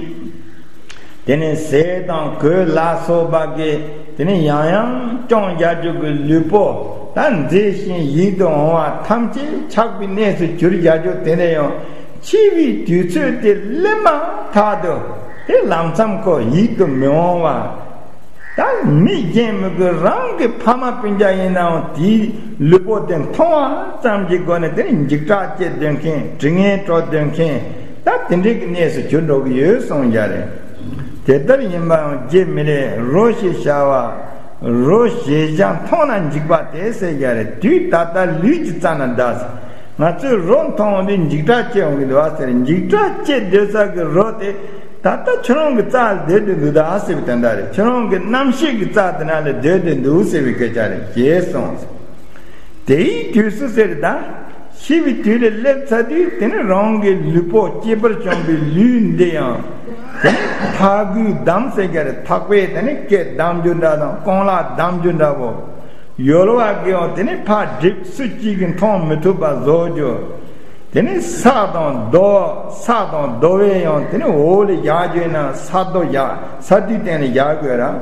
དེ་ནས་ཟས་དང་གོས་ལ་སོགས་པ་གི་དེ་ནས་ཡང་ཡང་བཅང་བཞག་རྒྱུ་གི་ལུས་པོ། ད་མཛེས་ཤིང་ཡིད་དུ་འོང་བ་ཐམས་ཅད་ཆགས་པའི་གནས་སུ་གྱུར་བཞག་རྒྱུ་དེ་འདྲ་ཡང་འཆི་བའི་དུས་ཚོད་དེ་སླེབས་མ་ཐག་ཏུ་དེ་ལམ་མཚམས་ཁོ་ཡིད་དུ་མི་འོང་བ། ད་མི་གཞན་མི་དགོས། རང་གི་ཕ་མ་སྤུན་ཀྱག་ཡིན་ནའང་དེའི་ལུས་པོ་དེ་མཐོང་བ་ཙམ་གྱི་སྒོ་ནས་དེ་ནི་འཇིགས་སྐྲག་སྐྱེ་སྡོད་མཁན། དྲི་ངན་བྲོ་སྡོད་མཁན། ད་དེ་འདྲའི་གི་གནས་སུ་གྱུར་འགྲོ་གི་ཡོད་གསུངས་ཀྱི་རེད། དེ་ལྟར་ཡིན་པའང་རྗེ་མི་ལས་རོ་ཞེས་བྱ་བ། རོ་ཞེས་བྱ་མཐོང་ན་འཇིགས་པ་དེ་ཟེར་ཀྱི་རེད། དུས་ད་ལྟ་ལུས་ཀྱི་རྩ་ན་གདའ། ང་ཚོས་རོ་མཐོང་འོང་དུས་འཇིགས་སྐྲག་སྐྱེ་འོང་གི་འདུག་ཟེར། འཇིགས་སྐྲག་སྐྱེ་སྡོད་ས་གི་རོ་དེ་ད་ལྟ་ཁྱོད་རང་གི་རྩ་ལ་སྡོད་དེ་འདུག་ད་ཟེར་བའི་དོན་དག་རེད། ཁྱོད་རང་གི་རྣམ་ཤེས་ཀྱི་རྩ་དེ་ན་ལ་སྡོད་དེ་འདུག་ཟེར་བའི་སྐད་ཆ་རེད། ཞེས་གསུངས། དེའི་དུས་སུ་ཟེར་ད། ཤི་བའི་དུས་ལ་སླེབས་ཚར་དུས་དེ་ནི་རང་གི་ལུས་པོ་གཅེས་པར་བྱུང་བའི་ལུས་འདི་ཡང་། དེ་ནི་ཐག་གིས་བསྡམས་ཟེར་གྱི་རེད། ཐག་པས་དེ་ནི་སྐེ་བསྡམ་རྒྱུ་འདྲ་དང་རྐང་ལག་བསྡམ་རྒྱུ་འདྲ་བོ། ཡོལ་བ་གིས་ཡང་དེ་ནི་ཕར་སྒྲིག། སུ་གཅིག་གིས་མཐོང་མི་ཐུབ་པ་བཟོ་རྒྱུ། དེ་ནི་ས་དང་རྡོ། ས་དང་རྡོ་བས་ཡང་དེ་ནི་འོག་ལ་བཞག་རྒྱུ་ཡིན་ན་ས་རྡོ་བཞག། ས་རྡོའི་སྟེང་ལ་བཞག་དགོས་ར།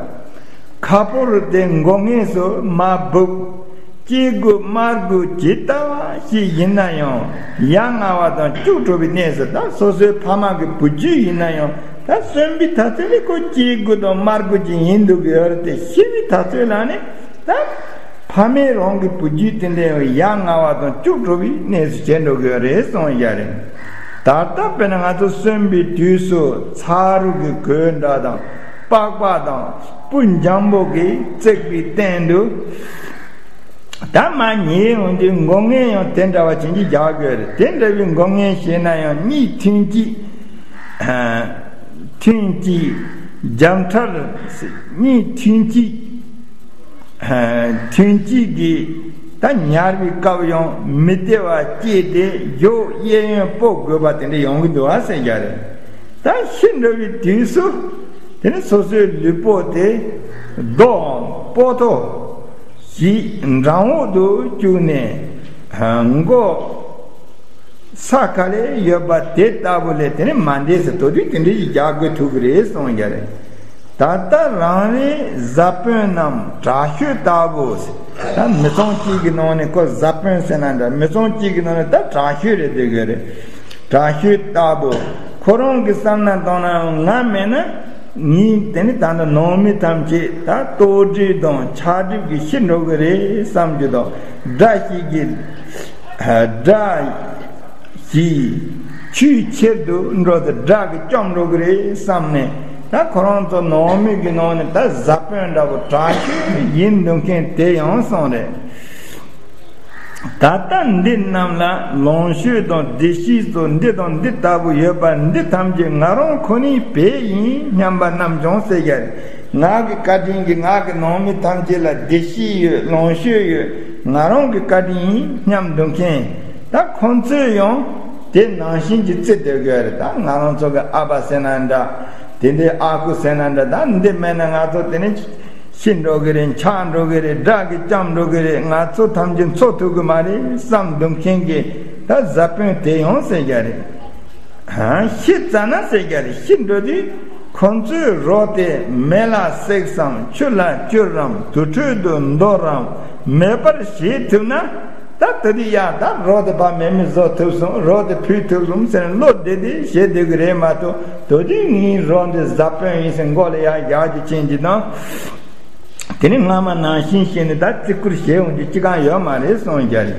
ཁ་ཕོར་དེ་མགོ་སྔས་སུ་མར་སྦུབས། སྐྱེ་དགུ་དམར་དགུ་ཇི་ལྟ་བ་ཞིག་ཡིན་ན་ཡང་། ཡ་ང་བ་དང་སྐྱུག་བྲོ་བའི་གནས་སུ། ད་སོ་སོའི་ཕ་མ་གི་བུ་རྒྱུད་ཡིན་ན་ཡང་། ད་གསོན་པའི་དུས་ཚོད་ལ་ཁོ་སྐྱེ་དགུ་དང་དམར་དགུ་ཅིག་ཡིན་འདུག་གི་ཡོད་རེད་དེ། ཤི་བའི་དུས་ཚོད་ལ་ནི་ད་ཕ་མས་རང་གི་བུ་རྒྱུད་དེ་འདྲ་ཡང་ཡ་ང་བ་དང་སྐྱུག་བྲོ་བའི་གནས་སུ་བྱས་འགྲོ་གི་ཡོད་རེད་གསུངས་ཡ་རེད། ད་ ད་ལྟ་དཔེར་ན་ང་ཚོ་གསོན་པའི་དུས་སུ་ཚ་རུག་གི་གོས་འདྲ་དང་པགས་པ་དང་སྤུ་འཇམ་པོ་གིས་བརྩེགས་པའི་སྟེང་དུ། ད་མ་ཉལ་ཡོང་དུས་མགོ་རྔན་ཡང་དེ་འདྲ་བ་ཅན་གྱིས་རྒྱག་དགོས་རེད། དེ་འདྲ་བའི་མགོ་རྔན་བྱས་ན་ཡང་གཉིས་ཐུན་གཅིག་ཐུན་གཅིག་འཇམ་ཁྲལ། གཉིས་ཐུན་གཅིག་ཐུན་གཅིག་གིས་ད་ཉལ་བའི་སྐབས་ཡང་མི་བདེ་བ་སྐྱེས་ཏེ་མགྱོགས་གཡས་གཡོན་སྤོ་དགོས་པ་དེ་འདྲ་ཡོང་གི་འདུག་ཨ་ཟེར་རྒྱུ་རེད། ད་ཤི་འགྲོ་བའི་དུས་སུ་དེ་ནི་སོ་སོའི་ལུས་པོ་དེ་རྡོའམ་སྤོ་ཐོ་ཞིག་འགྲམ་འོག་ཏུ་བཅུག་ནས་མགོ་ས་ག་ལེར་ཡོད་པ་དེ་ལྟ་བུ་ལས་དེ་ནི་མ་འདས་སུ་དོ་དུས་དེ་འདྲ་ཞིག་རྒྱག་དགོས་ཐུག་གི་རེད་གསུངས་རྒྱུ་རེད། ད་ལྟ་རང་རེའི་བཟའ་དཔོན་ནམ་དྲག་ཤོས་ལྟ་བུ། ད་མི་ཚང་གཅིག་གི་ནང་ནས་ཁོ་བཟའ་དཔོན་ཟེར་ན་འདྲ། མི་ཚང་གཅིག་གི་ནང་ནས་ད་དྲག་ཤོས་རེད་འདོད་གི་རེད། དྲག་ཤོས་ལྟ་བུ། ཁོ་རང་གི་བསམ་ན་བཏང་ན་ང་མེད་ན་ངའི་དེ་ནི་ད་ལྟ་ནང་མི་ཐམས་ཅད་ད་ལྟོགས་གྲིབ་དང་ཆག་གྲིབ་ཀྱིས་ཤི་འགྲོ་གི་རེད་བསམ་རྒྱུ་དང་། དགྲ་ཞིག་གིས་དགྲ་ཞིག་ཆུའི་ཁྱེར་དུ་འགྲོ་ཚེ་དགྲ་གིས་བཅོམ་འགྲོ་གི་རེད་བསམ་ནས། ད་ཁོ་རང་ཚོ་ནང་མི་གི་ནང་ནས་ད་བཟའ་དཔོན་འདྲ་བོ་དྲག་ཤོས་ཡིན་འདུག་མཁན་དེ་ཡང་སོང་རེད། ད་ལྟ་འདི་རྣམས་ལ་ལོངས་སྤྱོད་དང་བདེ་སྐྱིད་སོགས་འདི་དང་འདི་ལྟ་བུ་ཡོད་པ་འདི་ཐམས་ཅད་ང་རང་ཁོ་ནའི་བས་ཡིན་སྙམ་པ་རྣམས་ཀྱང་ཟེར་རྒྱུ་རེད། ང་གི་བཀའ་དྲིན་གྱིས་ང་གི་ནང་མི་ཐམས་ཅད་ལ་བདེ་སྐྱིད་ཡོད། ལོངས་སྤྱོད་ཡོད། ང་རང་གི་བཀའ་དྲིན་ཡིན་སྙམ་འདུག་མཁན། ད་ཁོང་ཚོས་ཡང་དེ་ནང་བཞིན་གྱི་བརྩི་སྡོད་དགོས་རེད། ད་ང་རང་ཚོ་གི་ཨ་ཕ་ཟེར་ན་འདྲ། དེ་འདྲའི་ཨ་ཁུ་ཟེར་ན་འདྲ། ད་འདི་མེད་ན་ང་ཚོ་དེ་ནི་ཤི་འགྲོ་གི་རེད། འཆག་འགྲོ་གི་རེད། དགྲ་གིས་བཅོམ་འགྲོ་གི་རེད། ང་ཚོ་ཐམས་ཅད་འཚོ་ཐུབ་གི་མ་རེད་བསམ་འདུག་མཁན་གྱི་ད་བཟའ་དཔོན་དེ་ཡང་ཟེར་རྒྱུ་རེད། ཤི་ཙ་ན་ཟེར་རྒྱུ་རེད། ཤི་འགྲོ་དུས་ཁོང་ཚོའི་རོ་དེ་མེ་ལ་བསྲེགས་སམ་ཆུ་ལ་བསྐྱུར་རམ་དུར་ཁྲོད་དུ་འདོར་རམ་མེད་པར་བྱེད་ཐུབ་ན། ད་དེ་དུས་ཡ་ད་རོ་དེ་ཕར་མེ་མེ་བཟོ་ཐུབ་སོང་། རོ་དེ་ཕུད་ཐུབ་སོང་ཟེར་ནས་བློ་བདེ་བདེ་བྱེད་སྡོད་ཀྱི་རེད་མ་གཏོགས། དེ་དུས་ངའི་རོ་འདི་བཟའ་དཔོན་ཡིན་ཟེར་མགོ་ལ་ཡར་བཞག་རྒྱུ་ཅན་གྱི་དང་། དེ་ནི་སྔ་མ་ནང་བཞིན་བྱས་ནས་ད་བརྩི་བཀུར་བྱེད་འོང་རྒྱུ་ཅི་གང་ཡོད་མ་རེད་གསུངས་རྒྱུ་རེད།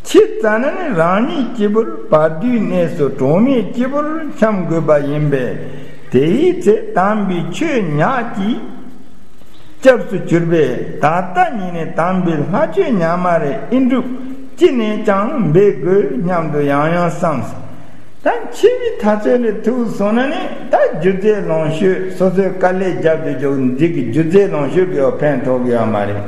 ཤི་ཙ་ན་ནི་རང་ཉིད་སྐྱིད་པོར་བར་དོའི་གནས་སུ་གྲོགས་མེད་སྐྱིད་པོར་འཁྱམས་དགོས་པ་ཡིན་པས། དེའི་ཚེ་དམ་པའི་ཆོས་ཉག་གཅིག་སྐྱབས་སུ་གྱུར་པས། ད་ལྟ་ཉིད་ནས་དམ་པའི་ལྷ་ཆོས་ཉག་མ་རེ་ཨེ་འགྲུབ་ཅི་ནས་ཀྱང་འབད་དགོས་སྙམ་དུ་ཡང་ཡང་བསམས། ད་འཆི་བའི་ཐག་ཚོད་ལ་ཐུག་སོང་ན་ནི་ད་རྒྱུ་རྫས་ལོངས་སྤྱོད་སོ་སོའི་དཀའ་ལས་རྒྱབ་ཏུ་འཇུག་འདི་གི་རྒྱུ་རྫས་ལོངས་སྤྱོད་ཀྱིས་ཕན་ཐོགས་ཀྱི་ཡོད་མ་རེད།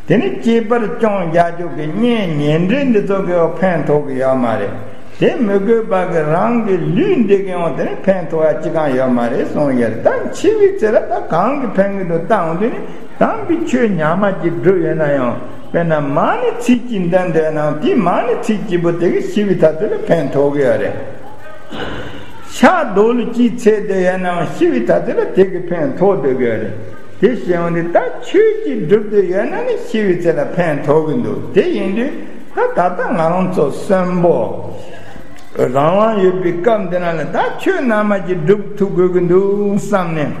དེ་ནི་སྐྱེས་པར་སྐྱོང་རྒྱག་རྒྱུ་གི་གཉེན་ཉེ་འབྲེལ་འདི་ཚོ་གིས་ཕན་ཐོགས་ཀྱི་ཡོད་མ་རེད། དེ་མི་དགོས་པ་གི་རང་གི་ལུས་འདི་གི་ཡང་དེ་ནི་ཕན་ཐོགས་ཡ་ཅི་གང་ཡོད་མ་རེད་གསུངས་ཡོད་རེད། ད་འཆི་བའི་ཚེ་ལ་ད་གང་གི་ཕན་གི་འདུག་བལྟ་འོང་དུས་ནི། དམ་པའི་ཆོས་ཉག་མ་གཅིག་བསྒྲུབས་ཡོད་ན་ཡང་། དཔེར་ན་མ་ཎི་ཚིག་གཅིག་འདོན་འདོད་ན་དེ་མ་ཎི་ཚིག་གཅིག་པོ་དེ་གིས་ཤི་བའི་ཐ་ཚིག་ལ་ཕན་ཐོགས་ཀྱི་ཡོད་རེད། ཕྱག་རྡོར་ལུ་གཅིག་འཚལ་འདོད་ཡོད་ན་ཤི་བའི་ཐ་ཚིག་ལ་དེ་གིས་ཕན་ཐོགས་འདོད་ཀྱི་ཡོད་རེད། དེ་བྱས་འོང་དུས་ད་ཆོས་གཅིག་བསྒྲུབས་འདོད་ཡོད་ན་ནི་ཤི་བའི་ཚེ་ལ་ཕན་ཐོགས་ཀྱི་འདུག་དེ་ཡིན་དུས་ད་ད་ལྟ་ང་རང་ཚོ་གསོན་པོ། རང་དབང་ཡོད་པའི་སྐབས་འདི་ན་ལ་ད་ཆོས་རྣལ་མ་ཅིག་སྒྲུབ་ཐུབ་དགོས་ཀྱི་འདུག་བསམ་ནས།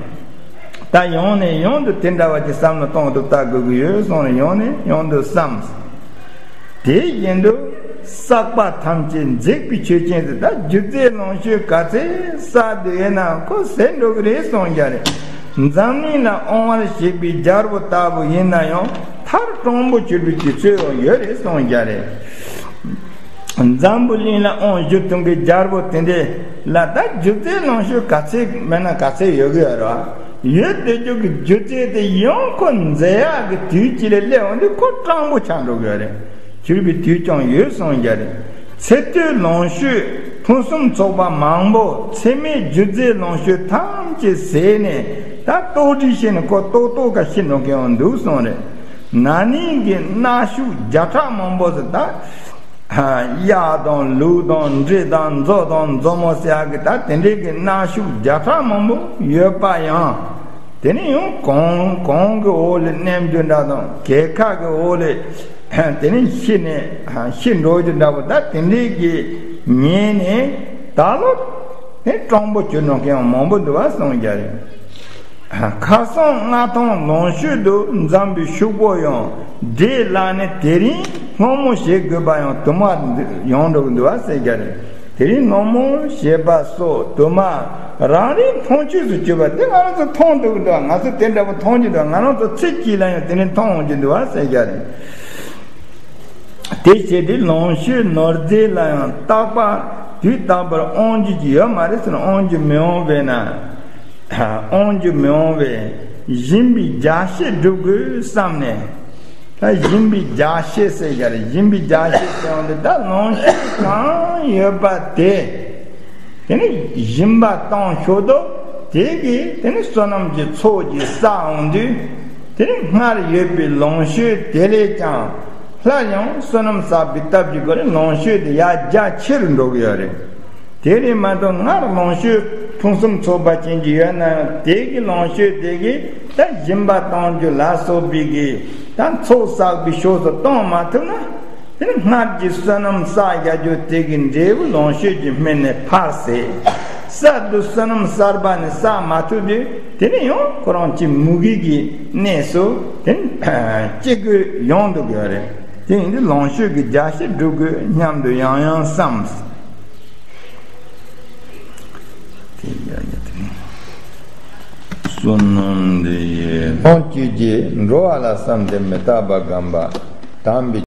ད་ཡང་ནས་ཡང་དུ་དེ་འདྲ་བ་ཅིག་བསམ་བློ་གཏོང་དུ་བལྟ་དགོས་ཀྱི་ཡོད་གསུངས་ནས་ཡང་ནས་ཡང་དུ་བསམ། དེ་བཞིན་དུ་བསགས་པ་ཐམས་ཅད་འཛེགས་པའི་ཆོས་ཅན་དུ། ད་རྒྱུ་རྫས་ལོངས་སྤྱོད་ག་ཚད་བསགས་དུ་ཡོད་ན་ཁོ་ཟད་འགྲོ་གི་རེད་གསུངས་རྒྱུ་རེད། འཛམ་གླིང་ལ་དབང་བར་བྱེད་པའི་རྒྱལ་པོ་ལྟ་བུ་ཡིན་ན་ཡང་མཐར་སྤྲང་པོ་གྱུར་པའི་དུས་ཚོད་ཡང་ཡོད་རེད་གསུངས་རྒྱུ་རེད། འཛམ་བུ་གླིང་ལ་དབང་བསྒྱུར་ཐུབ་མཁན་རྒྱལ་པོ་དེ་འདྲས་ལ་ད་རྒྱུ་རྫས་ལོངས་སྤྱོད་ག་ཚད་མེད་ན་ག་ཚད་ཡོད་ཀྱི་ཡོད་རེད་བ། ཡོད་དེ་རྒྱུ་གི་རྒྱུ་རྫས་དེ་ཡང་ཁོ་འཛད་ཡག་གི་དུས་གཅིག་ལ་སླེབས་འོང་དུས་ཁོ་སྤྲང་པོ་ཆགས་འགྲོ་གི་ཡོད་རེད། གྱུར་པའི་དུས་ཀྱང་ཡོད་གསུངས་རྒྱུ་རེད། ཚེ་སྟོད་ལོངས་སྤྱོད་ཕུན་སུམ་ཚོགས་པ་མང་པོ་ཚད་མེད་རྒྱུ་རྫས་ལོངས་སྤྱོད་ཐམས་ཅད་ཟད་ནས་ད་ལྟོགས་གྲིས་ཤི་ནས་ཁོ་ཏོག་ཏོག་ག་ཤི་འགྲོ་མཁན་ཡང་འདུག་གསུངས་རེད། ན་ནིང་གི་མནའ་ཤུགས་བརྒྱ་ཕྲག་མང་པོ་ཟེར་ད། གཡག་དང་ལུག་དང་འབྲི་དང་མཛོ་དང་མཛོ་མོ་ཟེར་ཡག་གི་ད་དེ་འདྲའི་གི་མནའ་ཤུགས་བརྒྱ་ཕྲག་མང་པོ་ཡོད་པ་ཡང་། དེ་ནི་ཡང་གོང་གོང་གི་འོག་ལ་མནན་རྒྱུ་འདྲ་དང་གད་ཁ་གི་འོག་ལ་དེ་ནི་ཤི་ནས་ཤི་འགྲོ་རྒྱུ་འདྲ་པོ་ད་དེ་འདྲའི་གི་ཉན་ནས་ད་ལོ་དེ་སྤྲང་པོ་གྱུར་འགྲོ་མཁན་ཡང་མང་པོ་འདུག་བ་གསུངས་རྒྱུ་རེད། ཁ་སང་མངའ་ཐང་ལོངས་སྤྱོད་དུ་འཛོམས་པའི་ཕྱུག་པོ་ཡང་འདྲེས་ལ་ནི་དེ་རིང་སྔོན་མོ་བྱེད་དགོས་པ་ཡང་དུ་མ་ཡོང་འགྲོ་གི་འདུག་བ་ཟེར་རྒྱུ་རེད། དེ་རིང་ནོར་མོ་ཞེས་པ་སོགས་དུ་མ་རང་རེའི་མཐོང་ཆོས་སུ་གྱུར་པ་དེ་ང་རང་ཚོ་མཐོང་འདུག་འདུག་ང་ཚོ་དེ་འདྲ་པོ་མཐོང་གི་འདུག་ང་རང་ཚོ་ཚེ་གཅིག་ལ་ཡང་དེ་ནས་མཐོང་འོང་གི་འདུག་བ་ཟེར་རྒྱུ་རེད། དེ་བྱས་ཏེ་ལོངས་སྤྱོད་ནོར་རྫས་ལ་ཡང་རྟག་པ་དུས་རྟག་པར་དབང་བགྱིད་ཀྱི་ཡོད་མ་རེད་ཟེར་ན། དབང་བགྱིད་མི་འོང་བས་ན། དབང་བགྱིད་མི་འོང་བས་སྦྱིན་པའི་རྒྱ་བཤད་སྒྲུབ་དགོས་བསམ་ནས། ད་སྦྱིན་པའི་རྒྱ་བཤད་ཟེར་ཡ་རེད། སྦྱིན་པའི་རྒྱ་བཤད་ཟེར་བ་འདི་ད་ལོངས་སྤྱོད་གང་ཡོད་པ་དེ། དེ་ནི་སྦྱིན་པ་གཏོང་ཞོར་དུ་དེ་གིས་དེ་ནི་བསོད་ནམས་ཀྱི་ཚོགས་ཀྱིས་བསགས་འོང་དུས། དེ་ནི་སྔར་ཡོད་པའི་ལོངས་སྤྱོད་དེ་ལས་ཀྱང་སླར་ཡང་བསོད་ནམས་བསགས་པའི་སྟབས་ཀྱིས་ཁོ་རེ་ལོངས་སྤྱོད་དེ་ཡར་རྒྱ་ཆེ་རུ་འགྲོ་གི་ཡོད་རེད། དེ་རེད་མ་གཏོགས་སྔར་ལོངས་སྤྱོད་ཕུན་སུམ་ཚོགས་པ་ཅན་གྱི་ཡོད་ན་ཡང་དེ་གི་ལོངས་སྤྱོད་དེ་གིས་ད་སྦྱིན་པ་གཏོང་རྒྱུ་ལ་སོགས་པའི་གི་ད་ཚོགས་བསགས་པའི་ཕྱོགས་སུ་གཏོང་མ་ཐུབ་ན། དེ་ནི་སྔར་གྱི་བསོད་ནམས་བསགས་བཞག་རྒྱུ་དེ་གི་འབྲས་བུ་ལོངས་སྤྱོད་ཀྱི་སྨིན་ནས་འཕར་ཟད། གསར་དུ་བསོད་ནམས་གསར་པ་ནི་བསགས་མ་ཐུབ་དུས་དེ་ནི་ཡང་ཁོ་རང་གི་མུ་གེ་གི་གནས་སུ་དེ་ནི་སྐྱེ་དགོས་ཡོང་འདུག་ཡོད་རེད། དེ་ཡིན་དུས་ལོངས་སྤྱོད་ཀྱི་རྒྱ་བཤད་སྒྲུབ་དགོས་སྙམ་དུ་ཡང་ཡང་བསམ། དེ་ཡ་ཡ་དེ་ནི་བསོད་ནམས་འདི་ཡིས་ལོངས་སྤྱོད་ཀྱི་འགྲོ་བ་ལ་བསམ་སྟེ་མི་རྟག་པ་བསྒོམ་པ་དམ་པའི་